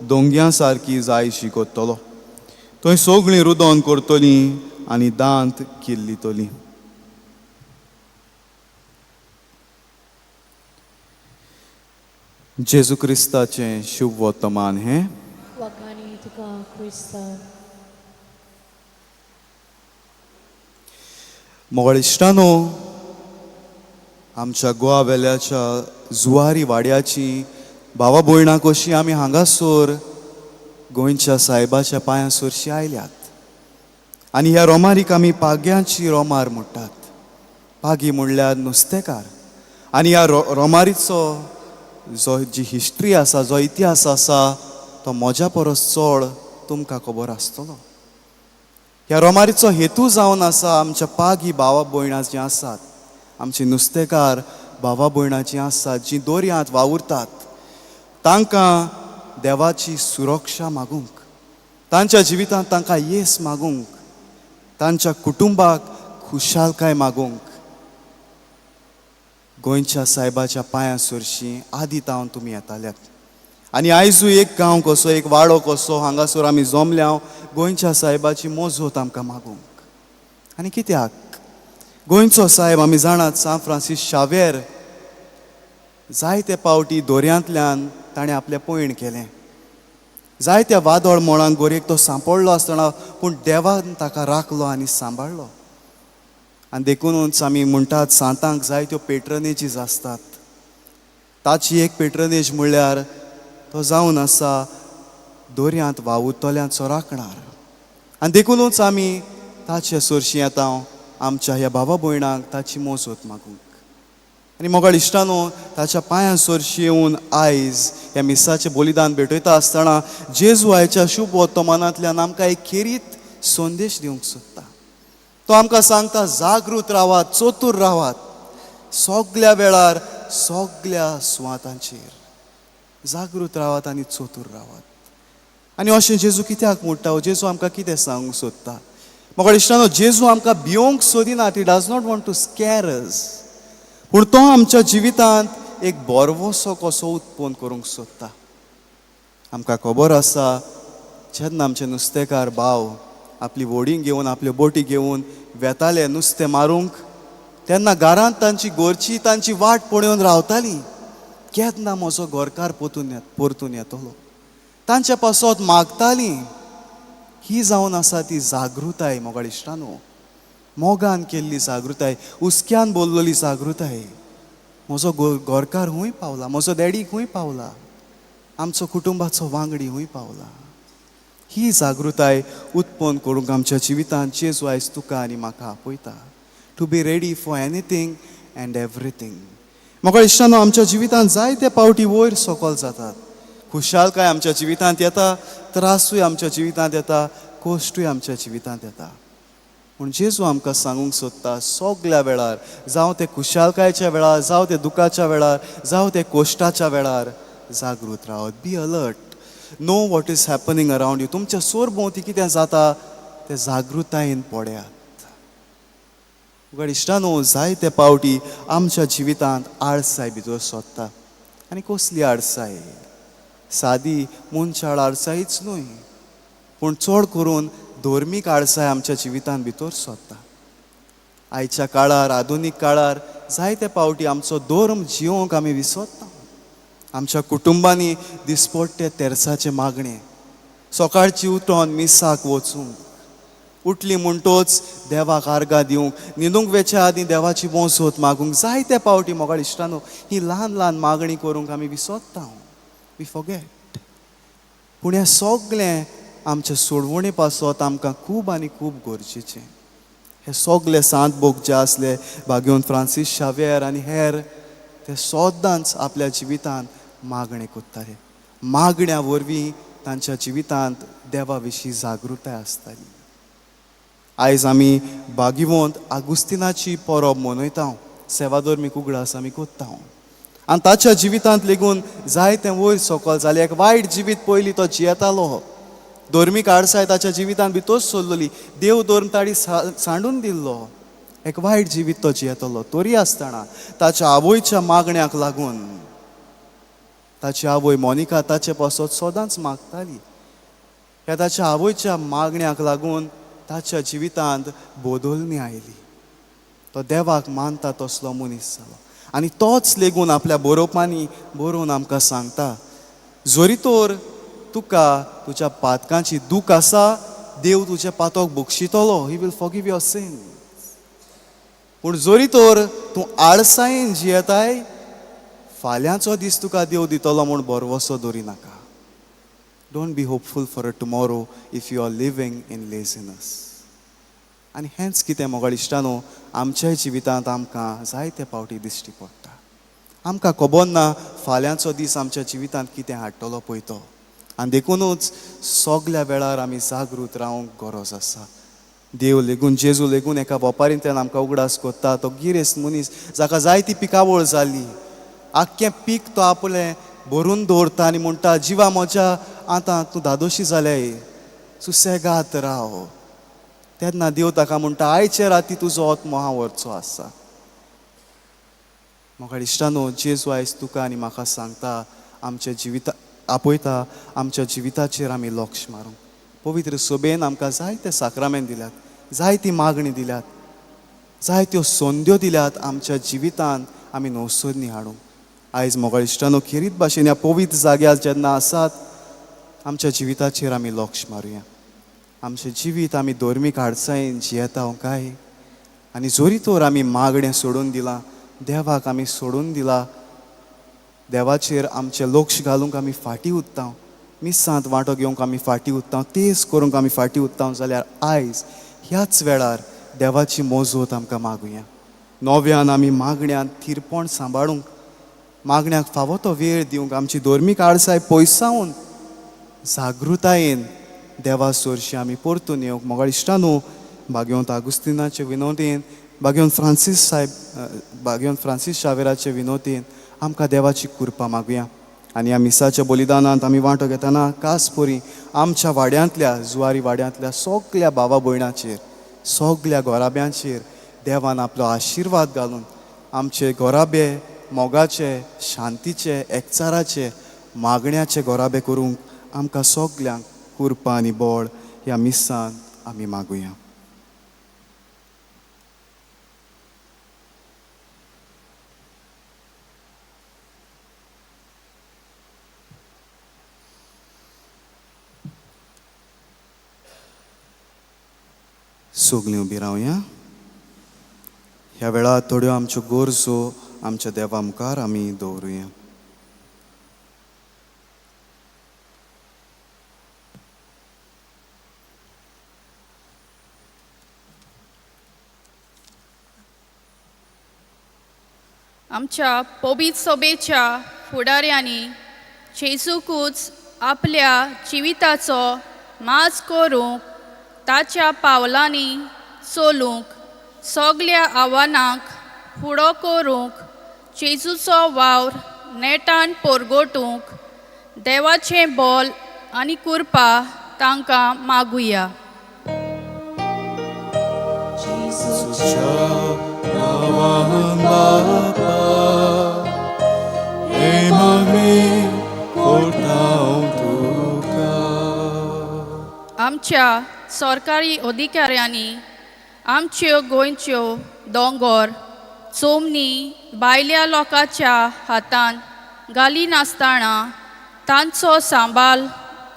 दोंग्या सारकी जायशी कोत्तलो. थंय सगळीं रुदोन करतलीं आनी दांत किल्लितलीं. जेजू क्रिस्ताचें शुभ वर्तमान हें. मोगाळ इश्टानो, आमच्या गोवा वेल्याच्या जुवारी वाड्याची भावा भयणां कशीं आमी हांगासर गोंयच्या सायबाच्या पांयां सरशी आयल्यात आनी ह्या रोमारीक आमी पाग्यांची रोमार म्हणटात. पागी म्हणल्यार नुस्तेकार. आनी ह्या रोमारीचो जो जी हिस्ट्री आसा, जो इतिहास आसा, तो म्हज्या परस चड तुमकां खबर आसतलो. ह्या रोमारीचो हेतू जावन आसा आमच्या पागी भावा भयणां जीं आसात, आमची नुस्तेकार भावा भयणां जीं आसात, जीं दर्यांत वावुरतात, तांकां देवाची सुरक्षा मागूंक, तांच्या जिवितांत तांकां येस मागूंक, तांच्या कुटुंबाक खुशालकाय मागूंक गोंयच्या सायबाच्या पांयां सरशी आदी तावन तुमी येताल्यात. आनी आयजूय एक गांव कसो, एक वाडो कसो हांगासर आमी जमल्या गोंयच्या सायबाची मोजोत आमकां मागूंक. आनी कित्याक गोंयचो सायब आमी जाणात सांत फ्रांसीस शावेर जायते पावटी दर्यांतल्यान ताणें आपलें पयण केलें. जायत्या वादळ मोळांक गोरयेक तो सांपडलो आसतना पूण देवान ताका राखलो आनी सांबाळ्ळो. आनी देखूनच आमी म्हणटात सांतांक जायत्यो पेट्रनेजीस आसतात. ताची एक पेट्रनेज म्हणल्यार तो जावन आसा दर्यांत वावुरतल्यांचो राखणार. आनी देखूनच आमी ताचे सरशी येता आमच्या ह्या भावा भयणांक ताची मोजत मागूंक. आनी मोगाळ इश्टानो, ताच्या पांयां सरशी येवन आयज ह्या मिसाचें बलिदान भेटयता आसतना जेजू आयच्या शुभ वर्तमानांतल्यान आमकां एक खेरीत संदेश दिवंक सोदता. तो आमकां सांगता, जागृत रावात, चतूर रावात, सगल्या वेळार सगल्या सुवातांचेर जागृत रावात आनी चतूर रावात. आनी अशें जेजू कित्याक म्हणटा? जेजू आमकां कितें सांगूंक सोदता? मोगाळ इश्टानो, जेजू आमकां भियोंक सोदिना. He does not want to scare us. पूण तो आमच्या जिवितांत एक बरवसो कसो उत्पन्न करूंक सोदता. आमकां खबर आसा, जेन्ना आमचे नुस्तेकार भाव आपली व्हडीं घेवन आपल्यो बोटी घेवन वेताले नुस्तें मारूंक, तेन्ना घरांत तांची घरची तांची वाट पळोवन रावताली, केन्ना म्हजो घरकार परतून येतलो. तांच्या पासत मागताली. ही जावन आसा ती जागृताय मोगाळ इश्टानो, मोगान केल्ली जागृताय, हुस्क्यान बोल्लोली जागृताय. म्हजो घरकार खूंय पावला, म्हजो डॅडी खूंय पावला, आमचो कुटुंबाचो वांगडी खूंय पावला. ही जागृताय उत्पन्न करूंक आमच्या जिवितांत जेजू आयज तुका आनी म्हाका आपयता. To be ready for anything and everything. मोगाळ इश्टानो, आमच्या जिवितांत जायते पावटी वयर सकल जातात. खुशालकाय आमच्या जिवितांत येता, त्रासूय आमच्या जिवितांत येता, कश्टूय आमच्या जिवितांत येता. पूण जेजू आमकां सांगूंक सोदता, सगल्या वेळार, जावं ते खुशालकायच्या वेळार, जावं ते दुखाच्या वेळार, जावं ते कोश्टाच्या वेळार, जागृत रावत. Be alert, know what is happening around you. तुमच्या सोरभोंवती कितें जाता तें जागृतायेन पळयात. इश्टानो, जायते पावटी आमच्या जिवितांत आळसाय भितर सोदता. आनी कसली आळसाय? सादी मनशाळ आळसायच न्हय, पूण चड करून धर्मीक आळसाय आमच्या जिवितांत भितर सोदता. आयच्या काळार, आधुनीक काळार जायते पावटी आमचो धर्म जिवंक आमी विसरता. आमच्या कुटुंबांनी दिसपट्टे तेरसाचें मागणें, सकाळची उठोन मिसाक वचूंक, उठली म्हणटोच देवाक आर्गां दिवंक, न्हिदूंक वेच्या आदीं देवाची मोजत मागूंक, जायते पावटी मोगाळ इश्टानो ही ल्हान ल्हान मागणी करूंक आमी विसरता. We forget. पूण हें सगळें आमच्या सोडवणे पासत आमकां खूब आनी खूब गरजेचें. हे सगळे सांत भोग जे आसले, भाग्योन फ्रांसीस शाव्येर आनी हेर, ते सदांच आपल्या जिवितांत मागणें करताले. मागण्या वरवीं तांच्या जिवितांत देवा विशीं जागृताय आसताली. आयज आमी भाग्यवंत आगुस्तिनाची परब मनयता, सेवाधर्मीक उगडास आमी करता. आनी ताच्या जिवितांत लेगून जायतें वयर सकल जालें. एक वायट जिवीत पयलीं तो जियेतालो, धर्मीक आडसाय ताच्या जिवितांत भितर सरलोली, देव धर्म ताणी सांडून दिल्लो, एक वायट जिवीत तो जियेतालो. तरी आसतना ताच्या आवयच्या मागण्याक लागून, ताची आवय मोनिका ताचे पासत सदांच मागताली, ह्या ताच्या आवयच्या मागण्याक लागून ताच्या जिवितांत बदलणी आयली. तो देवाक मानता तसलो मनीस जालो. आनी तोच लेगून आपल्या बरोवपांनी बरोवन आमकां सांगता, जरी तर तुका तुज्या पातकांची दूख आसा, देव तुजें पातक बक्षितलो, he will forgive your sin. पूण जरी तर तूं आळसायेन जियेताय, फाल्यांचो दीस तुका देव दितलो म्हूण भरवसो दवरिनाका. Don't be hopeful for a tomorrow if you are living in laziness. आनी हेंच कितें मोगाळ इश्टानो आमच्याय जिवितांत आमकां जायते पावटी दिश्टी पडटा. आमकां खबर ना फाल्यांचो दीस आमच्या जिवितांत कितें हाडटलो पळय तो. आनी देखुनूच सगल्या वेळार आमी जागृत रावंक गरज आसा. देव लेगून, जेजू लेगून एका वपारींतल्यान आमकां उगडास करता. तो गिरेस्त मनीस जाका जायती पिकावळ जाली, आख्खें पीक तो आपलें भरून दवरता आनी म्हणटा, जिवा म्हज्या आतां तूं धादोशी जाल्याय, सुसेगात राव. तेन्ना देव ताका म्हणटा, आयचे राती तुजो आत्मो हांव व्हरचो आसा. म्हाका इश्टानो, जेजू आयज तुका आनी म्हाका सांगता, आमच्या जिविता आपयता, आमच्या जिविताचेर आमी लक्ष मारूंक. पवित्र सभेन आमकां जायते साक्रामेंत दिल्यात, जायती मागणी दिल्यात, जायत्यो संद्यो दिल्यात आमच्या जिवितांत आमी नवसरणी हाडूंक. आयज मोगाळ इश्टानो खेरीत भाशेन ह्या पवित्र जाग्यार जेन्ना आसात, आमच्या जिविताचेर आमी लक्ष मारुया. आमचें जिवीत आमी धर्मीक आडसायेन जियेता काय, आनी जरी तर आमी मागणें सोडून दिलां, देवाक आमी सोडून दिला, देवाचेर आमचें लक्ष घालूंक आमी फाटीं उत्तां, मिसांत वांटो घेवंक आमी फाटीं उत्तां, तेज करूंक आमी फाटीं उत्तां, जाल्यार आयज ह्याच वेळार देवाची मोजोत आमकां मागुया. नव्यान आमी मागण्यांत थिरपण सांबाळूंक, मागण्याक फावो तो वेळ दिवंक, आमची धर्मीक आळसाय पयसावन जागृतायेन देवा सोरशी आमी परतून येवंक. मोगाळ इश्टानू, भाग्यवंत आगुस्तिनाचे विनोदीन, भाग्यवंत फ्रांसीस साहेब, भाग्यवंत फ्रांसीस शावेराचे विनोदीन आमकां देवाची कृपा मागुया. आनी ह्या मिसाच्या बलिदानांत आमी वांटो घेतना खास परी आमच्या वाड्यांतल्या, जुवारी वाड्यांतल्या सगल्या भावा भयणाचेर, सगल्या घराब्यांचेर देवान आपलो आशिर्वाद घालून आमचे घराबे मोगाचे, शांतीचे, एकचाराचे, मागण्याचे घराबे करूंक आमकां सगल्यांक कृपा आनी बळ ह्या मिसांत आमी मागुया. सगलीं उबी रावया. ह्या वेळार थोड्यो आमच्यो गरजो आमच्या देवा मुखार आमी दवरुया. आमच्या पवित्र सभेच्या फुडाऱ्यांनी जेजूकूच आपल्या जिविताचो माज करूंक, ताच्या पावलांनी चलूंक, सगल्या आव्हानांक फुडो करूंक, जेजूचो वावर नेटान परगटूंक देवाचें बोल आनी कृपा तांकां मागुया. आमच्या सरकारी अधिकाऱ्यांनी आमच्यो गोंयच्यो दोंगोर चोमणी भायल्या लोकांच्या हातांत घालिनासतना तांचो सांबाळ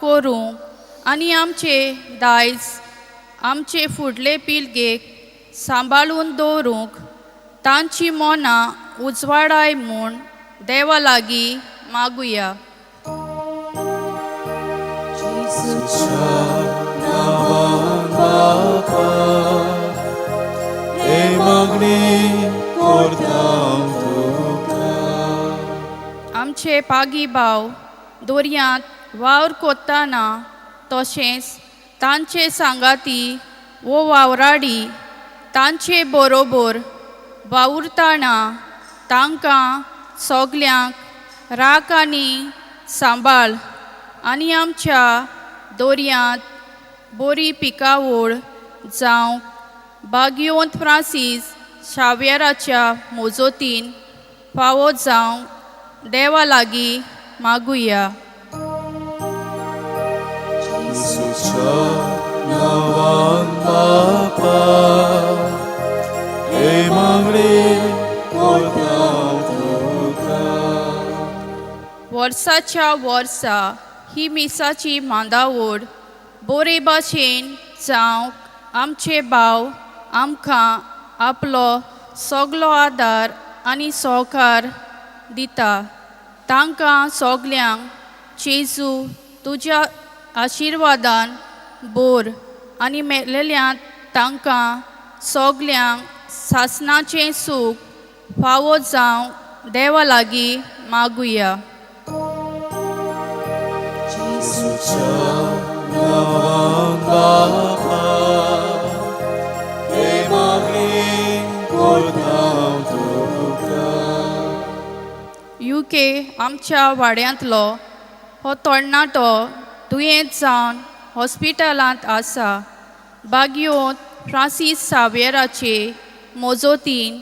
करूंक आनी आमचे दायज आमचे फुडले पिळगेक सांबाळून दवरूंक तांची मनां उजवाडाय म्हूण देवा लागीं मागुया. आमचे पागी भाव दर्यांत वावर कोत्ताना तशेंच तांचे सांगाती वो वावराडी तांचे बरोबर वावुरतना तांकां सगल्यांक राख आनी सांबाळ आनी आमच्या दर्यांत बरी पिकावळ जावंक भाग्यवंत फ्रांसीस शाव्यराच्या मोजोतीन फावो जावंक देवा लागीं मागुया. वर्साच्या वर्सा ही मिसाची मांदावड बरे भाशेन जावंक आमचे भाव आमकां आपलो सगलो आदार आनी सहकार दिता. तांकां सगल्यांक जेजू तुज्या आशिर्वादान बोर आनी मेलेल्यांत तांकां सगल्यांक सासणाचें सूख फावो जावंक देवा लागीं मागुया. युके आमच्या वाड्यांतलो हो तरणाटो दुयेंत जावन हॉस्पिटलांत आसा. भाग्यवंत फ्रांसीस सावेराचे मोजोतीन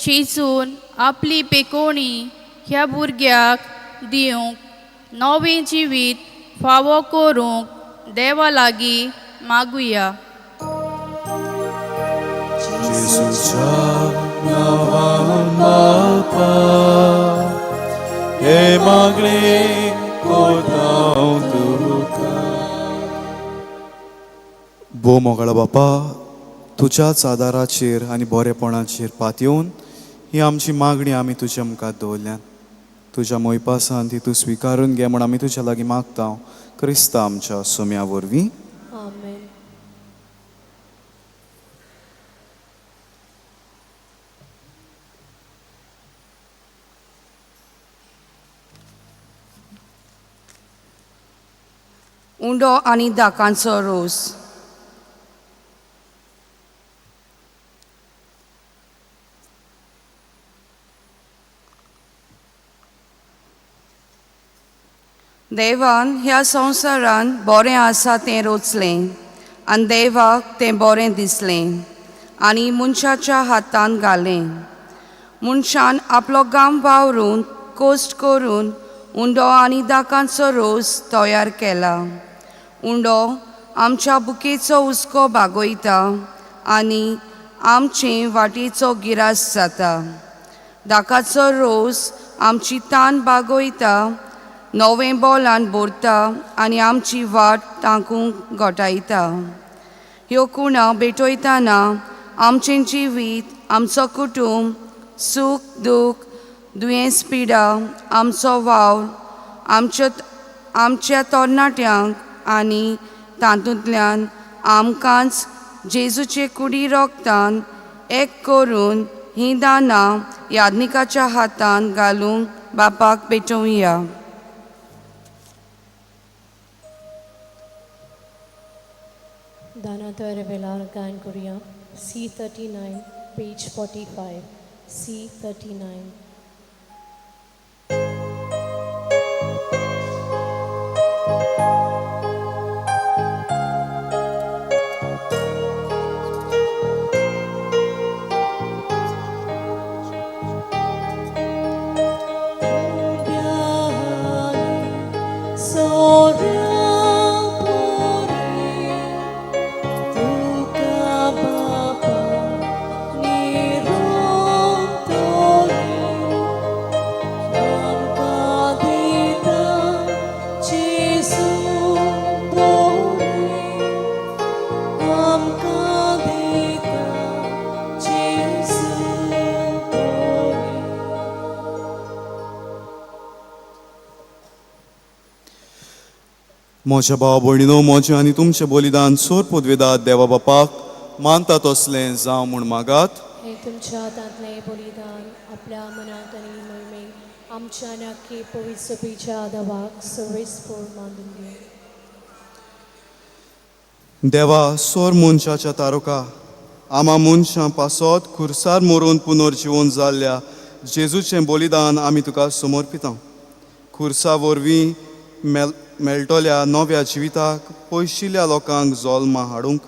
जेजून आपली पेकोणी ह्या भुरग्याक दिवंक नवें जिवीत फावो करूंक देवा लागीं मागुया. भो मोगाळा बापा, तुज्याच आदाराचेर आनी बरेपणाचेर पातयेवन ही आमची मागणी आमी तुज्या मुखार दवरल्यात. तुज्या मोयपासान ती तूं स्विकारून घे म्हूण आमी तुज्या लागीं मागता, क्रिस्ता आमच्या सोम्या वरवीं. आमेन. उंडो आनी दाकांचो रोस. देवान ह्या संवसारान बरें आसा तें रोचलें आनी देवाक तें बरें दिसलें आनी मनशाच्या हातान घालें. मनशान आपलो गाम वावरून कोश्ट करून उंडो आनी दाकांचो रोस तयार केला. उंडो आमच्या बुकेचो हुस्को भागयता आनी आमचे वाटेचो गिरास जाता. दाकाचो रोस आमची तान भागयता, नवें बोलान भरता आनी आमची वाट तांकूंक गोठायता. ह्यो कुणां भेटयतना आमचें जिवीत, आमचो कुटूंब, सूख दूख, दुयेंस पिडा, आमचो वावर, आमच्या तरणाट्यांक आनी तातूंतल्यान आमकांच जेजूचे कुडी रोगतान एक करून हीं दानां याज्ञिकाच्या हातान घालूंक बापाक भेटोवया. दाना तयार वेळार गायन करुया. C39 page 45. C39. म्हज्या भाव भयणीनो, म्हजें आनी तुमचें बलिदान सोर पुदवेदात देवा बापाक मानता तसलें जावं म्हूण मागात. हें तुमच्या हातांतलें बलिदान आपल्या मनांत आनी मोहिमेक आमच्या आनी आख्खे पवित्र सभेच्या देवाक सर्वेस्पोर मानून घेवं. देवा, सोर मनशाच्या तारुका आमा मनशां पासत खुर्सार मरून पुनर्जिवन जाल्ल्या जेजूचें बलिदान आमी तुका समर्पिता. खुर्सा वरवीं मेळटल्या नव्या जिविताक पयशिल्ल्या लोकांक जल्मा हाडूंक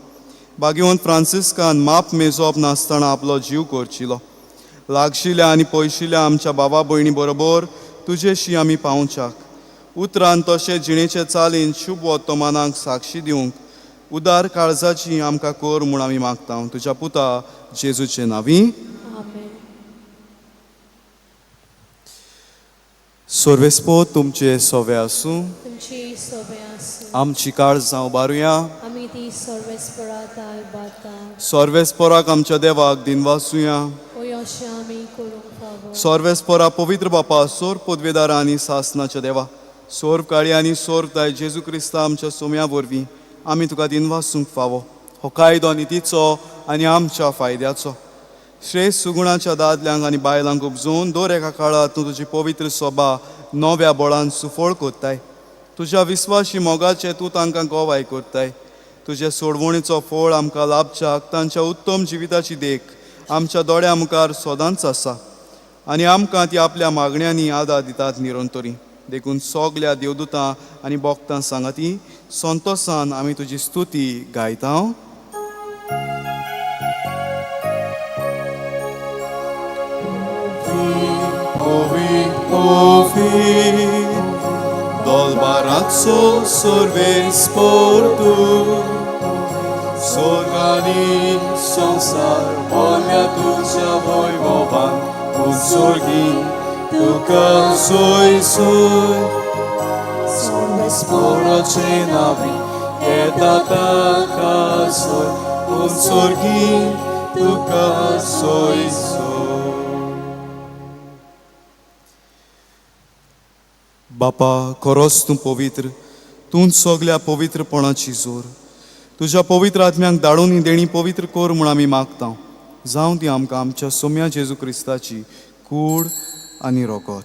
भाग्यवंत फ्रांसिस्कान माप मेजप नासतना आपलो जीव करचिलो. लागशिल्ल्या आनी पयशिल्ल्या आमच्या बाबा भयणी बरोबर तुजेशी आमी पावच्याक उतरान तशें जिणेचे चालीन शुभ वर्तमानाक साक्षी दिवंक उदार काळजाची आमकां कर म्हूण आमी मागता, तुज्या पुता जेजूचे नांवी. सर्वेस्पोर तुमचे सोवे आसूं. आमची काळजां उबारुया. सर्वेस्पोराक आमच्या देवाक दिनवासुया. सर्वेस्पोरा पवित्र बापा, सोर पदवेदारा आनी सासनाच्या देवा, सोर काळी आनी सोर ताय जेजू क्रिस्ता आमच्या सोम्या वरवीं आमी तुका दिनवासूंक फावो. हो कायदो नितीचो आनी आमच्या फायद्याचो. श्रेश्ठ सुगुणाच्या दादल्यांक आनी बायलांक उपजून दर एका काळांत तूं तुजी पवित्र सोबा नव्या बळान सुफळ कोत्ताय. तुज्या विस्वाशी मोगाचें तूं तांकां गवाय कोत्ताय. तुजे सोडवणीचो फळ आमकां लाभच्याक तांच्या उत्तम जिविताची देख आमच्या दोळ्या मुखार सदांच आसा आनी आमकां ती आपल्या मागण्यांनी आदार दितात निरंतरी. देखून सगल्या देवदूतां आनी भक्तां सांगाती संतोसान आमी तुजी स्तुती गायता. दलबाराचो सर्वेस्पोर तूं, स्वर्गानी संवसार भरल्या तुज्या वैभवान, उत्सर्गीन तुका सोय सोय. सर्वेस्पोराचे नांवी येता ताका सोय, पूण स्वर्गी तुका सोयसो. बापा, खरोच तूं पवित्र, तूं सगल्या पवित्रपणाची जोर. तुज्या पवित्र आत्म्यांक धाडून ही देणी पवित्र कर म्हूण आमी मागता. जावं ती आमकां आमच्या सोम्या जेजू क्रिस्ताची कूड आनी रोगत.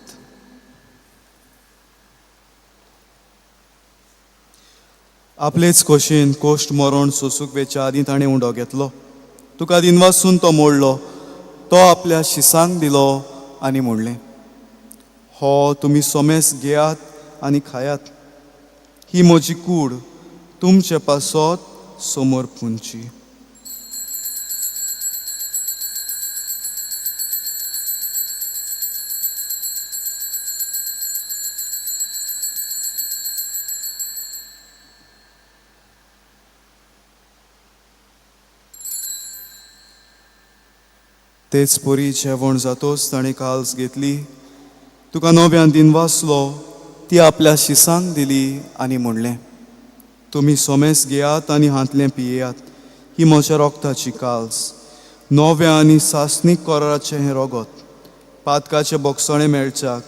आपलेच खोशेन कोश्ट मरण सोसूंक वेच्या आदीं ताणें उंडो घेतलो, तुका दिनवासून तो मोडलो, तो आपल्या शिसांक दिलो आनी म्हणलें, हो तुमी सोमेस घेयात आनी खायात, ही म्हजी कूड तुमचे पासत समोर पुंची. तेच परी जेवण जातोच ताणें काल्स घेतली, तुका नव्यान दिन वाचलो, ती आपल्या शिसांक दिली आनी म्हणलें, तुमी सोमेस घेयात आनी हांतलें पियेयात, ही म्हज्या रोगताची काल्स, नव्या आनी सासणीक कराराचें हें रोगत, पातकाचें बोगसणें मेळच्याक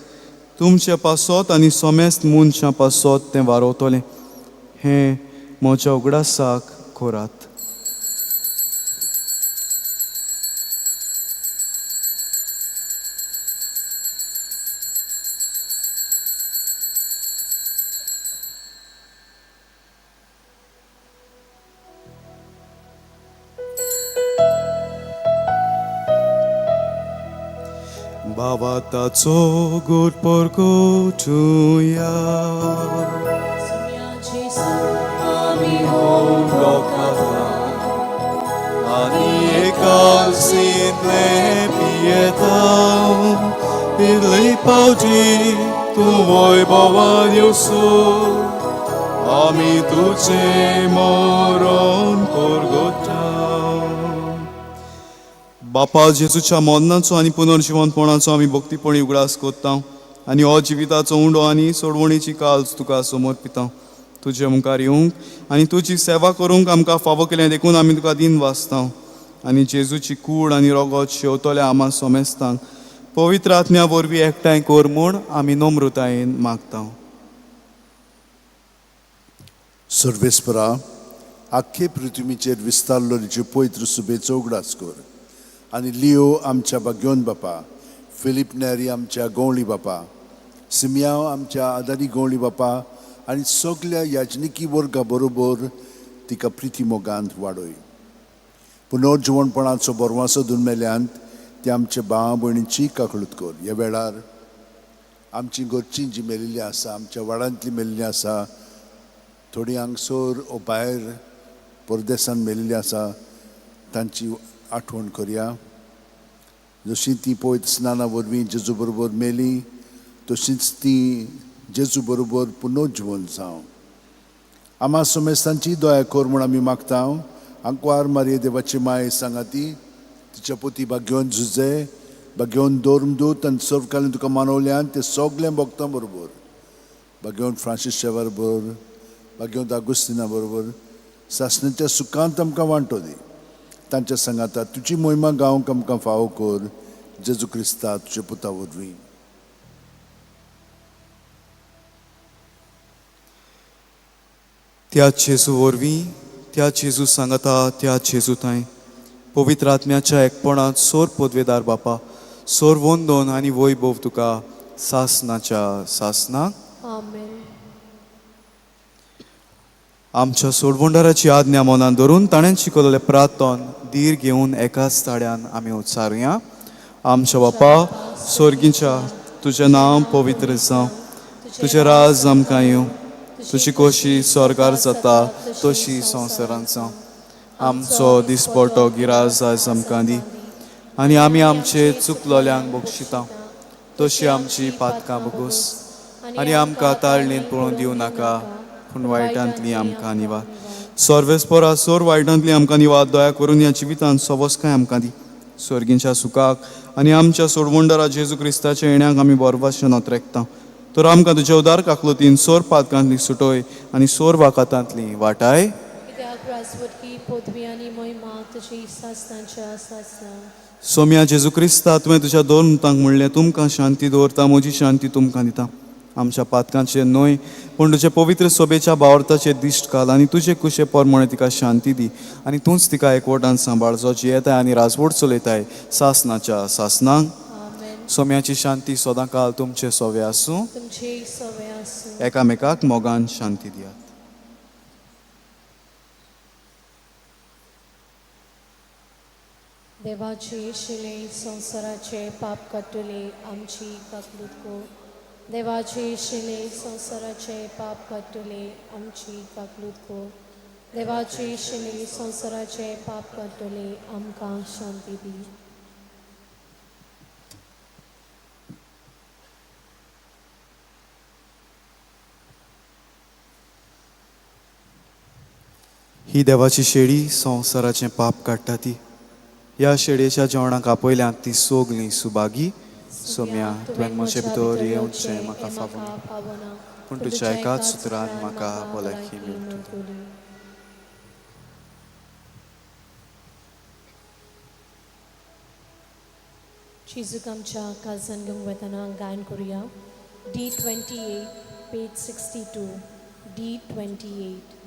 तुमचे पासत आनी सोमेस मनशां पासत तें वारोवतलें, हें म्हज्या उगडासाक करात. भावार्थाचो गोड परगटुया. आनी एकासींतलें पियेता, इतले पावटी तूं वैभवान येवसो, आमी तुजें मरण परगटा. बापा, जेजूच्या मरणाचो आनी पुनर्जिवनपणाचो आमी भक्तीपणी उगडास करता आनी हो जिविताचो उंडो आनी सोडवणीची काल्स तुका समर्पिता. तुजे मुखार येवंक आनी तुजी सेवा करूंक आमकां फावो केलें देखून आमी तुका दिन वाचता आनी जेजूची कूड आनी रोगत शेवतल्या आमा सोमेस्तांक पवित्र आत्म्या वरवीं एकठांय कर म्हूण आमी नम्रतायेन मागता. सर्वेस्परा, आख्खे पृथ्वीचेर विस्तारलो तिचे पवित्र सुबेचो उगडास कर आनी लियो आमच्या बाग्योन बापा, फिलीप नेरी आमच्या गवळी बापा, सिमियांव आमच्या आदारी गवळी बापा आनी सगल्या याजनिकी वर्गा बरोबर तिका प्रिती मोगांत वाडय. पुनर्जिवणपणाचो बरवासो दुर्मेल्यांत ती आमच्या भावा भयणीची काकळूत कर. ह्या वेळार आमची घरची जी मेलिल्ली आसा, आमच्या वाडांतली मेलिल्ली आसा, थोडी हांगसर ओ भायर परदेसान मेलिल्ली आसा, तांची आठवण करया. जशी ती पवित्र स्नाना वरवीं जेजू बरोबर मेली, तशीच ती जेजू बरोबर पुनर्जिवन जावं. आमा समेस्तांची दया कर म्हूण आमी मागता. आंकवार मारये देवाची माय सांगाती, तिच्या पोती भाग्योन झुजे, भाग्योन धर्मदूत आनी सर्वकालीन तुका मानवल्यान ते सगळें भोगता बरोबर, भाग्योन फ्रांसीस शेवर बरोबर, भाग्योन आगुस्तिना बरोबर सासणेच्या सुखांत आमकां वांटो दी. तांच्या सांगाता तुजी मोहिमा गावंक आमकां फावो कर, जेजू क्रिस्ता तुज्या पुता वरवीं. त्या जेजू वरवीं, त्या जेजू सांगाता, त्या जेजू थांय पवित्र आत्म्याच्या एकपणांत सोर पदवेदार बापा, सोर वंदोन आनी वैभव तुका सासनाच्या सासनाक. आमेन. आमच्या सोडवंडाराची आज्ञा मनान धरून ताणें शिकवलेलें प्रार्थन धीर घेवन एकाच ताळ्यान आमी उच्चारुया. आमच्या बापा स्वर्गीच्या, तुजें नांव पवित्र जावं, तुजें राज आमकां येवं, तुजी खोशी स्वर्गार जाता तशी संवसारांत जावं. आमचो दिसपटो गिराज आयज आमकां दी आनी आमी आमचे चुकलोल्यांक बक्षिता तशी आमची पातकां बगोस आनी आमकां ताळणेंत पळोवन दिवं नाका, पूण वायटांतली आमकां निवाद. सर्वेस्परा, सोर वायटांतली आमकां निवाद, दया करून ह्या जिवितांत सवसकाय आमकां दी. स्वर्गींच्या सुखाक आनी आमच्या सोडवंडरा जेजू क्रिस्ताच्या येण्याक आमी बरवाशें नोत्रेकता. तर आमकां तुज्या उदार काकलुतीन सोर पातकांतली सुटोय आनी सोर वाकातांतली वाटाय. राजवटकी पदवी आनी मोहिमा तुजी सासनाच्या सासना. सोम्या जेजू क्रिस्ता, तुवें तुज्या दोन मुतांक म्हणलें, तुमकां शांती दवरता, म्हजी शांती तुमकां दिता. आमच्या पातकांचेर न्हय पूण तुजे पवित्र सोबेच्या बावर्थाचेर दिश्ट घाल आनी तुजे कुशे प्रमाणे तिका शांती दी आनी तूंच तिका एकवटान सांबाळ, जो जियेताय आनी राजवट चलयताय सासनाच्या सासनांक. सोम्याची शांती सदां काल तुमचे सोवे आसूं. तुमचे सोवे आसूं. एकामेकाक मोगान शांती दियात. देवाचे शिले संवसाराचे पाप काडटले आमची काकलूत कर. देवाचे शिले संवसाराचे पाप काडटले आमची काकलूत कर. देवाचे शिले संवसाराचे पाप काडटले आमकां शांती दी. ही देवाची शेळी संवसाराचें पाप काडटा ती. ह्या शेळयेच्या जेवणाक आपयल्यांत ती सगळीं सुभागी. सोम्या, तुवें म्हजे भितर येवचें म्हाका फावना, पूण तुज्या एकाच सुत्रान म्हाका भलायकी मेळटली. जेजूक आमच्या काळजान घेवंक वतना गायन करुया. D28 page 62. D28.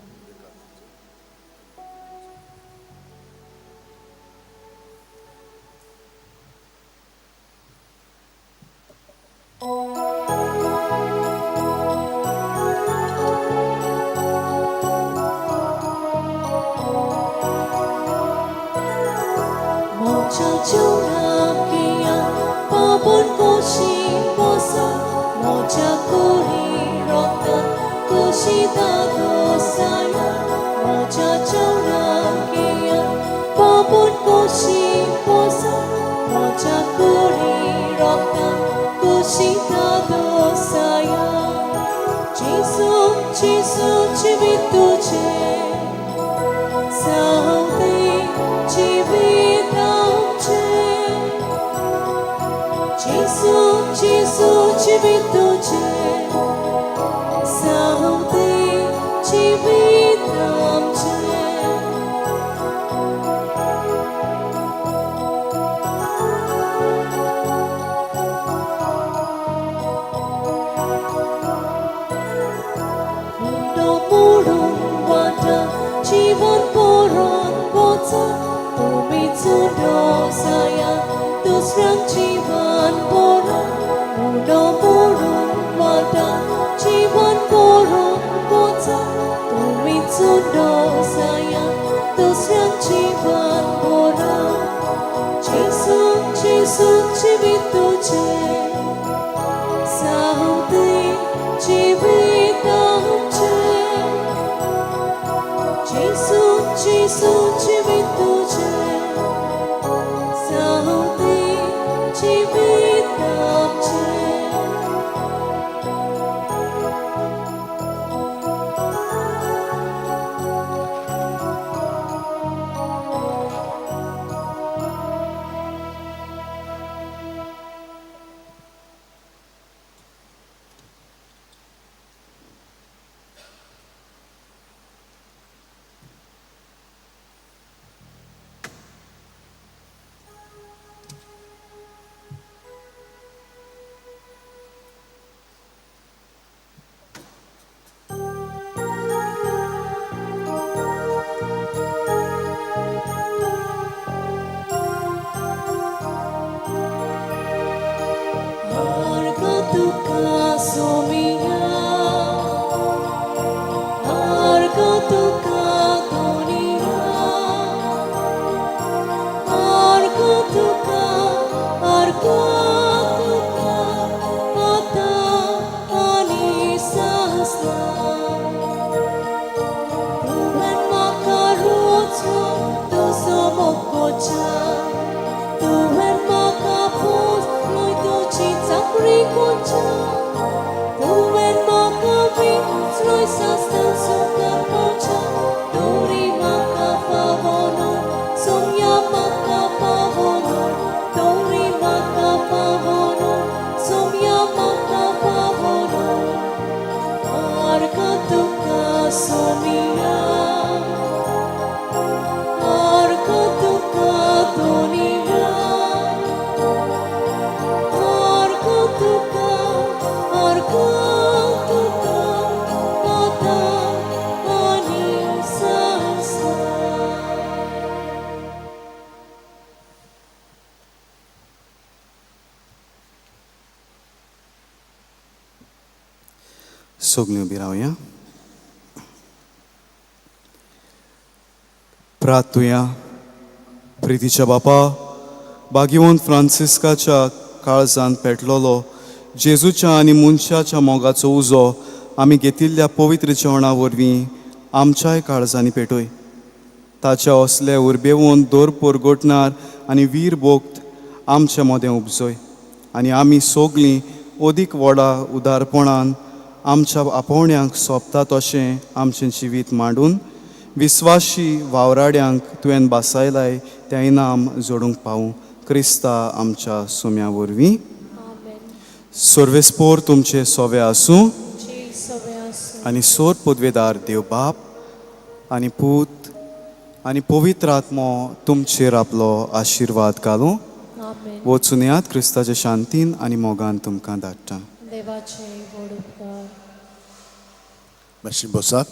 सगळीं उबी रावया. प्रार्थुया. प्रितीच्या बापा, भाग्यवंत फ्रांसिस्काच्या काळजान पेटलोलो जेजूच्या आनी मनशाच्या मोगाचो उजो आमी घेतिल्ल्या पवित्र जेवणा वरवीं आमच्याय काळजांनी पेटय. ताच्या असले उर्बेवन दर परगटणार आनी वीर भोक्त आमच्या मदें उपजय आनी आमी सगळीं अदीक व्हडा उदारपणान आमच्या आपोवण्यांक सोंपता तशें आमचें जिवीत मांडून विस्वाशी वावराड्यांक तुवें बासायलाय तें इनाम जोडूंक पावूं. क्रिस्ता आमच्या सुम्या वरवीं. सर्वेस्पोर तुमचे सोवे आसूं आनी सोर पदवेदार देव बाप आनी पूत आनी पवित्र आत्मो तुमचेर आपलो आशिर्वाद घालूं. वचून यात क्रिस्ताच्या शांतीन आनी मोगान तुमकां धाडटा. देवाचे व्हड उपकार. मातशी बसात.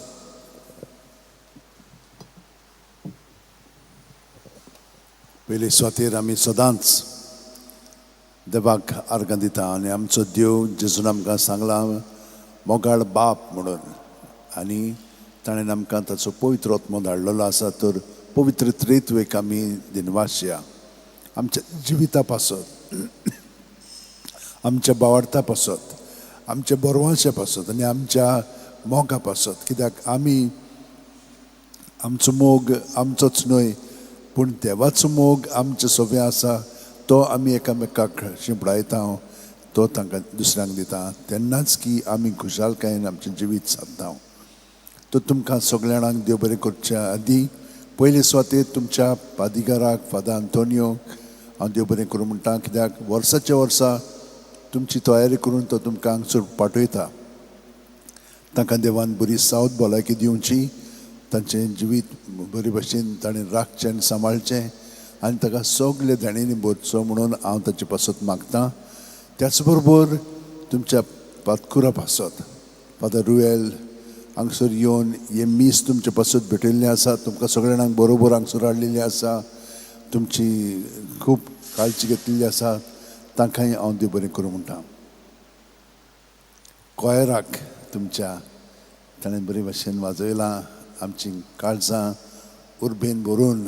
पयले सुवातेर आमी सदांच देवाक आर्गां दिता आनी आमचो देव जेजून आमकां सांगलां मोगाळ बाप म्हणून, आनी ताणें आमकां ताचो पवित्र आत्मो धाडलेलो आसा. तर पवित्र त्रित्वेक आमी दिनवासया आमच्या जिविता पासत, आमच्या बावडता पासत, आमच्या बरवांशा पासत आनी आमच्या मोगा पासत. कित्याक आमी आमचो मोग आमचोच न्हय पूण देवाचो मोग आमचे सोबे आसा, तो आमी एकामेकाक शिंपडायता, तो तांकां दुसऱ्यांक दिता, तेन्नाच की आमी खुशालकायेन आमचें जिवीत सादता. तर तुमकां सगळ्या जाणांक देव बरें करच्या आदीं पयले सुवातेर तुमच्या पादिगाराक फादर आंतोनियो हांव देव बरें करूं म्हणटा, कित्याक वर्साच्या वर्सा तुमची तयारी करून तो तुमकां हांगसर पाठयता. तांकां देवान बरी सावत भलायकी दिवची, तांचें जिवीत बरे भशेन ताणें राखचें आनी सांबाळचें आनी ताका सगळे देणेंनी भरचो म्हणून हांव ताचे पासत मागतां. त्याच बरोबर तुमच्या पातकुरा पासत फादर रुएल हांगसर येवन हें मीस तुमचे पासत भेटयल्लें आसा, तुमकां सगळ्या जाणांक बरोबर हांगसर हाडलेली आसा, तुमची खूब काळजी घेतलेली आसा, तांकांय हांव देव बरें करूं म्हणटा. कॉयराक तुमच्या ताणें बरे भशेन वाजयलां, आमची काळजां उर्बेन भरून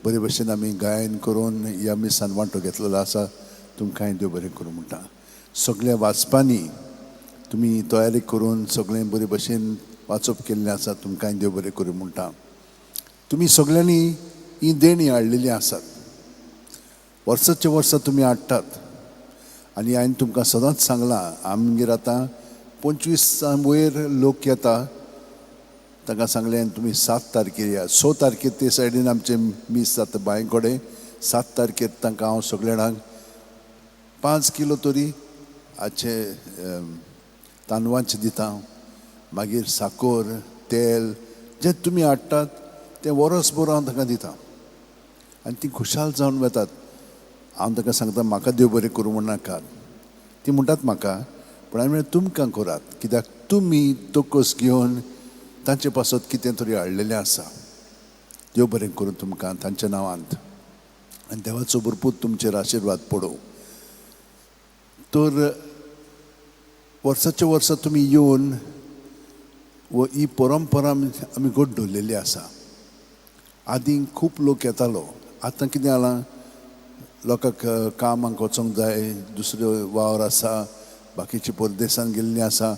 बरे भशेन आमी गायन करून ह्या मिसान वांटो घेतलेलो आसा, तुमकांय देव बरें करूं म्हणटा. सगळ्या वाचपांनी तुमी तयारी करून सगळें बरे भशेन वाचप केल्लें आसा, तुमकांय देव बरें करूं म्हणटा. तुमी सगळ्यांनी ही देणीं हाडलेलीं आसात, वर्साच्या वर्सा तुमी हाडटात आनी हांवें तुमकां सदांच सांगलां आमगेर आतां 25 वयर लोक येता, तांकां सांगलें तुमी 7 तारखेर या, 6 तारखेर ते सायडीन आमचें मीस जाता बांय कडेन, 7 तारखेर तांकां हांव सगळ्या जाणांक 5 किलो तरी हाचे तांदवांचें दिता, मागीर साकर तेल जें तुमी हाडटात तें वरसभर हांव तांकां दिता आनी तीं खुशाल जावन वतात. हांव तांकां सांगता म्हाका देव बरें करूं म्हणनाकात, तीं म्हणटात म्हाका, पूण हांवें म्हणलें तुमकां करात, कित्याक तुमी तोकस घेवन तांचे पासत कितें तरी हाडलेलें आसा. देव बरें करूं तुमकां तांच्या नांवांत आनी देवाचो भरपूर तुमचेर आशिर्वाद पडूं. तर वर्साच्या वर्सा तुमी येवन व ही परंपरा आमी घट दवरलेली आसा. आदीं खूब लोक येतालो, आतां कितें जालां लोकांक कामाक वचोंक जाय, दुसरो वावर आसा, बाकीचे परदेसान गेल्लीं आसा,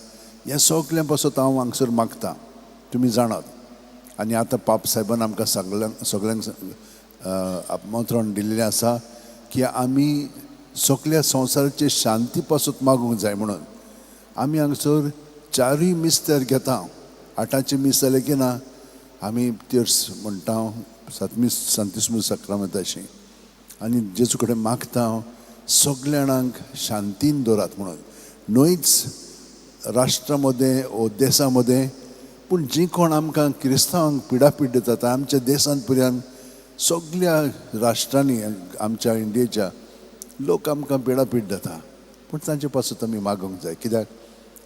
हें सगळें पासत हांव हांगसर मागता, तुमी जाणात. आनी आतां पाप साहेबान आमकां सगळ्यांक सगळ्यांक आमंत्रण दिल्लें आसा की आमी सगळ्या संवसाराचे शांती पासत मागूंक जाय म्हणून. आमी हांगसर 4 मिस्तर घेता, 8 मीस जालें की ना आमी तेर्स म्हणटा, सातमी सांतिस्मू साक्रामेंताशी, आनी जेजू कडेन मागता सगळ्या जाणांक शांतीन दवरात म्हणून, न्हयच राष्ट्रा मदें ओ देसा मदें, पूण जीं कोण आमकां क्रिस्तांवांक पिडापीड दितात आमच्या देशांत पर्यंत सगळ्या राष्ट्रांनी आमच्या इंडियेच्या लोक आमकां पिडापीड दिता, पूण तांचे पासत आमी मागूंक जाय, कित्याक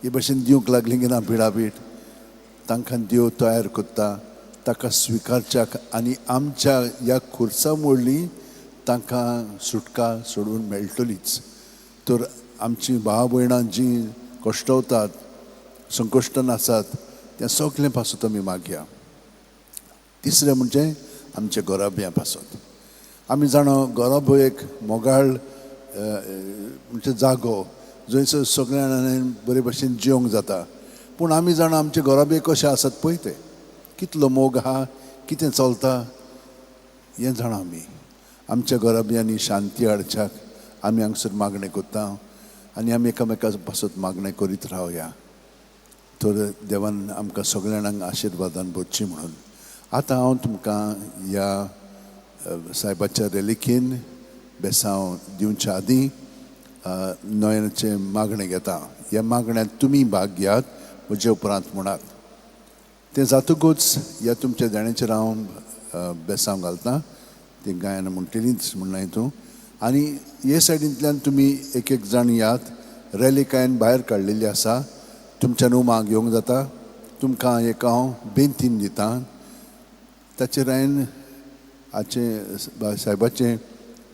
हे भशेन दिवंक लागली की ना पिडापीड, तांकां देव तयार करता ताका स्विकारच्याक आनी आमच्या ह्या खुर्सा मोडली तांकां सुटका सोडून मेळटलीच. तर आमची भाव भयणां जीं कश्टवतात संकश्टान आसात त्या सगळें पासत आमी मागया. तिसरें म्हणजे आमच्या घराब्या पासत. आमी जाणा घराबो एक मोगाळ म्हणजे जागो जंयसर सगळ्या जाणांनी बरे भशेन जिवंक जाता. पूण आमी जाणा आमचे घराबे कशे आसात पळय ते कितलो मोग आहा, कितें चलता हें जाणा आमी. आमच्या घराब्यांनी शांती हाडच्याक आमी हांगसर मागणें करता आनी आमी एकामेका पासत मागणें करीत रावया. तर देवान आमकां सगळ्या जाणांक आशिर्वादान भरची म्हणून. आतां हांव तुमकां ह्या सायबाच्या रेलिकीन बेसांव दिवच्या आदीं नयनाचें मागणें घेता. ह्या मागण्यांत तुमी भाग घेयात, म्हजे उपरांत म्हणात. तें जातकूच ह्या तुमच्या देण्याचेर हांव बेसांव घालता, तें गायन म्हणटलीच म्हणना हितून. आनी हे सायडींतल्यान तुमी एक एक जाण यात. रॅलीक हांवें भायर काडलेली आसा, तुमच्यान उमाक घेवंक जाता. तुमकां एक हांव बेंतीन दिता, ताचेर हांवें हाचें सायबाचें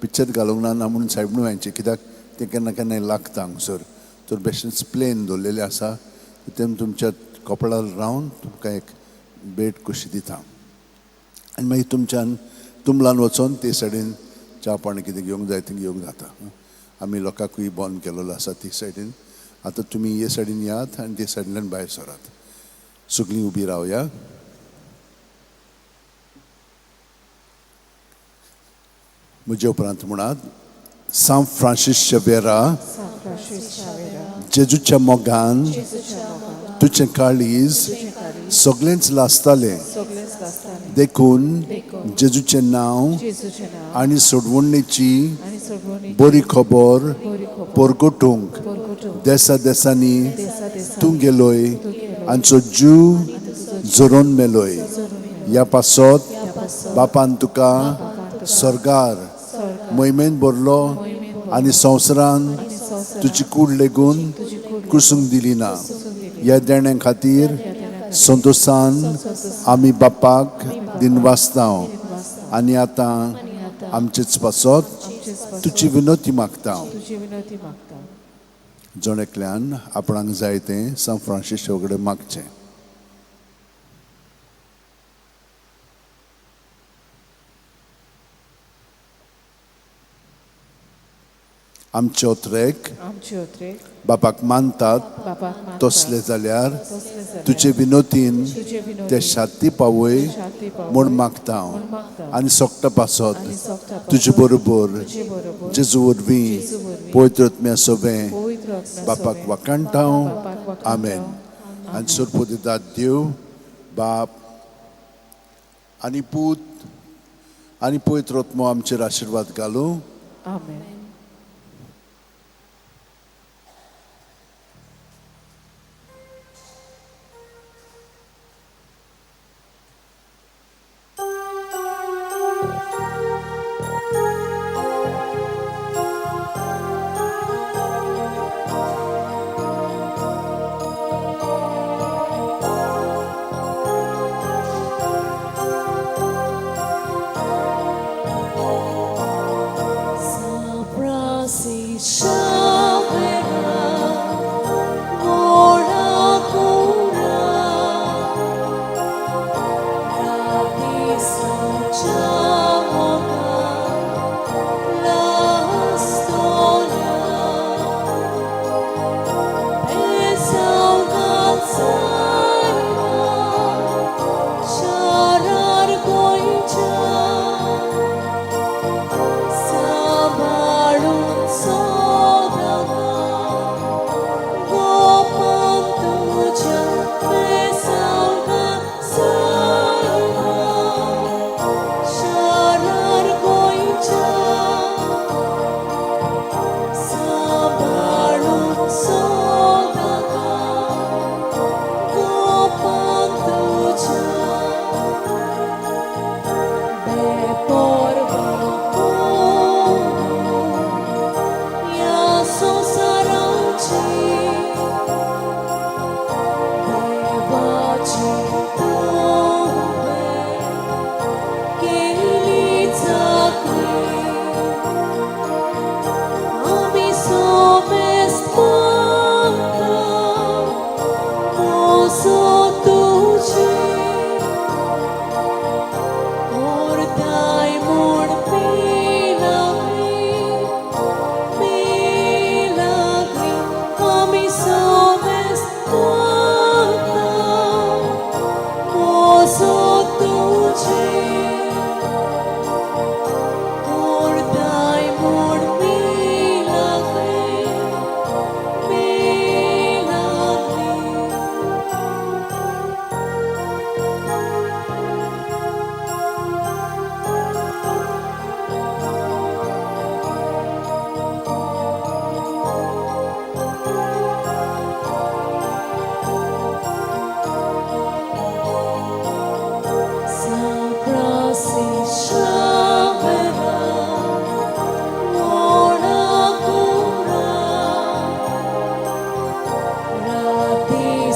पिक्चर घालूंक ना ना म्हणून सायब न्हू हांचें, कित्याक तें केन्ना केन्नाय लागता हांगसर. तर बेश्टेंच प्लेन दवरलेलें आसा, तें तुमच्या कपळार रावन तुमकां एक भेट कशी दिता. आनी मागीर तुमच्यान तुमलान वचोन ते सायडीन च्या पाणी कितें घेवंक जाय तें घेवंक जाता. आमी लोकांकूय बंद केलेलो आसा ते सायडीन. आतां तुमी हे सायडीन यात आनी ते सायडींतल्यान भायर सरात. सगळीं उबी रावया. म्हजे उपरांत म्हणात, सांत फ्रांसीस शेवेरा, जेजूच्या मोगान तुजें काळीज सगळेंच लासतालें, देखून जेजूचें नांव आनी सोडवणेची बरी खबर परगटूंक देसा देसांनी तूं गेलोय आनी जीव झरोवन मेलोय. ह्या पासत बापान तुका सर्गार मोहिमेन भरलो आनी संवसारान तुजी कूड लेगून कुसूंक दिली ना. ह्या देण्या खातीर संतोशान आमी बापाक दिनवासता आनी आतां आमचेच पासत तुजी विनोती मागता. जण एकल्यान आपणाक जाय तें सांत फ्रांसीस कडेन मागचें. आमचे ओत्रेक बापाक मानतात तसले जाल्यार तुजे विनोतीन ते शांती पावय म्हूण मागता आनी सोकटा पासत तुजे बरोबर जेजू वरवीं पवित्र आत्म्या सोबें बापाक वाखाणटा. आमेन. आनी सोरपोदितात देव बाप आनी पूत आनी पवित्र आत्मो आमचेर आशिर्वाद घालूं. आमेन.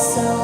आसा.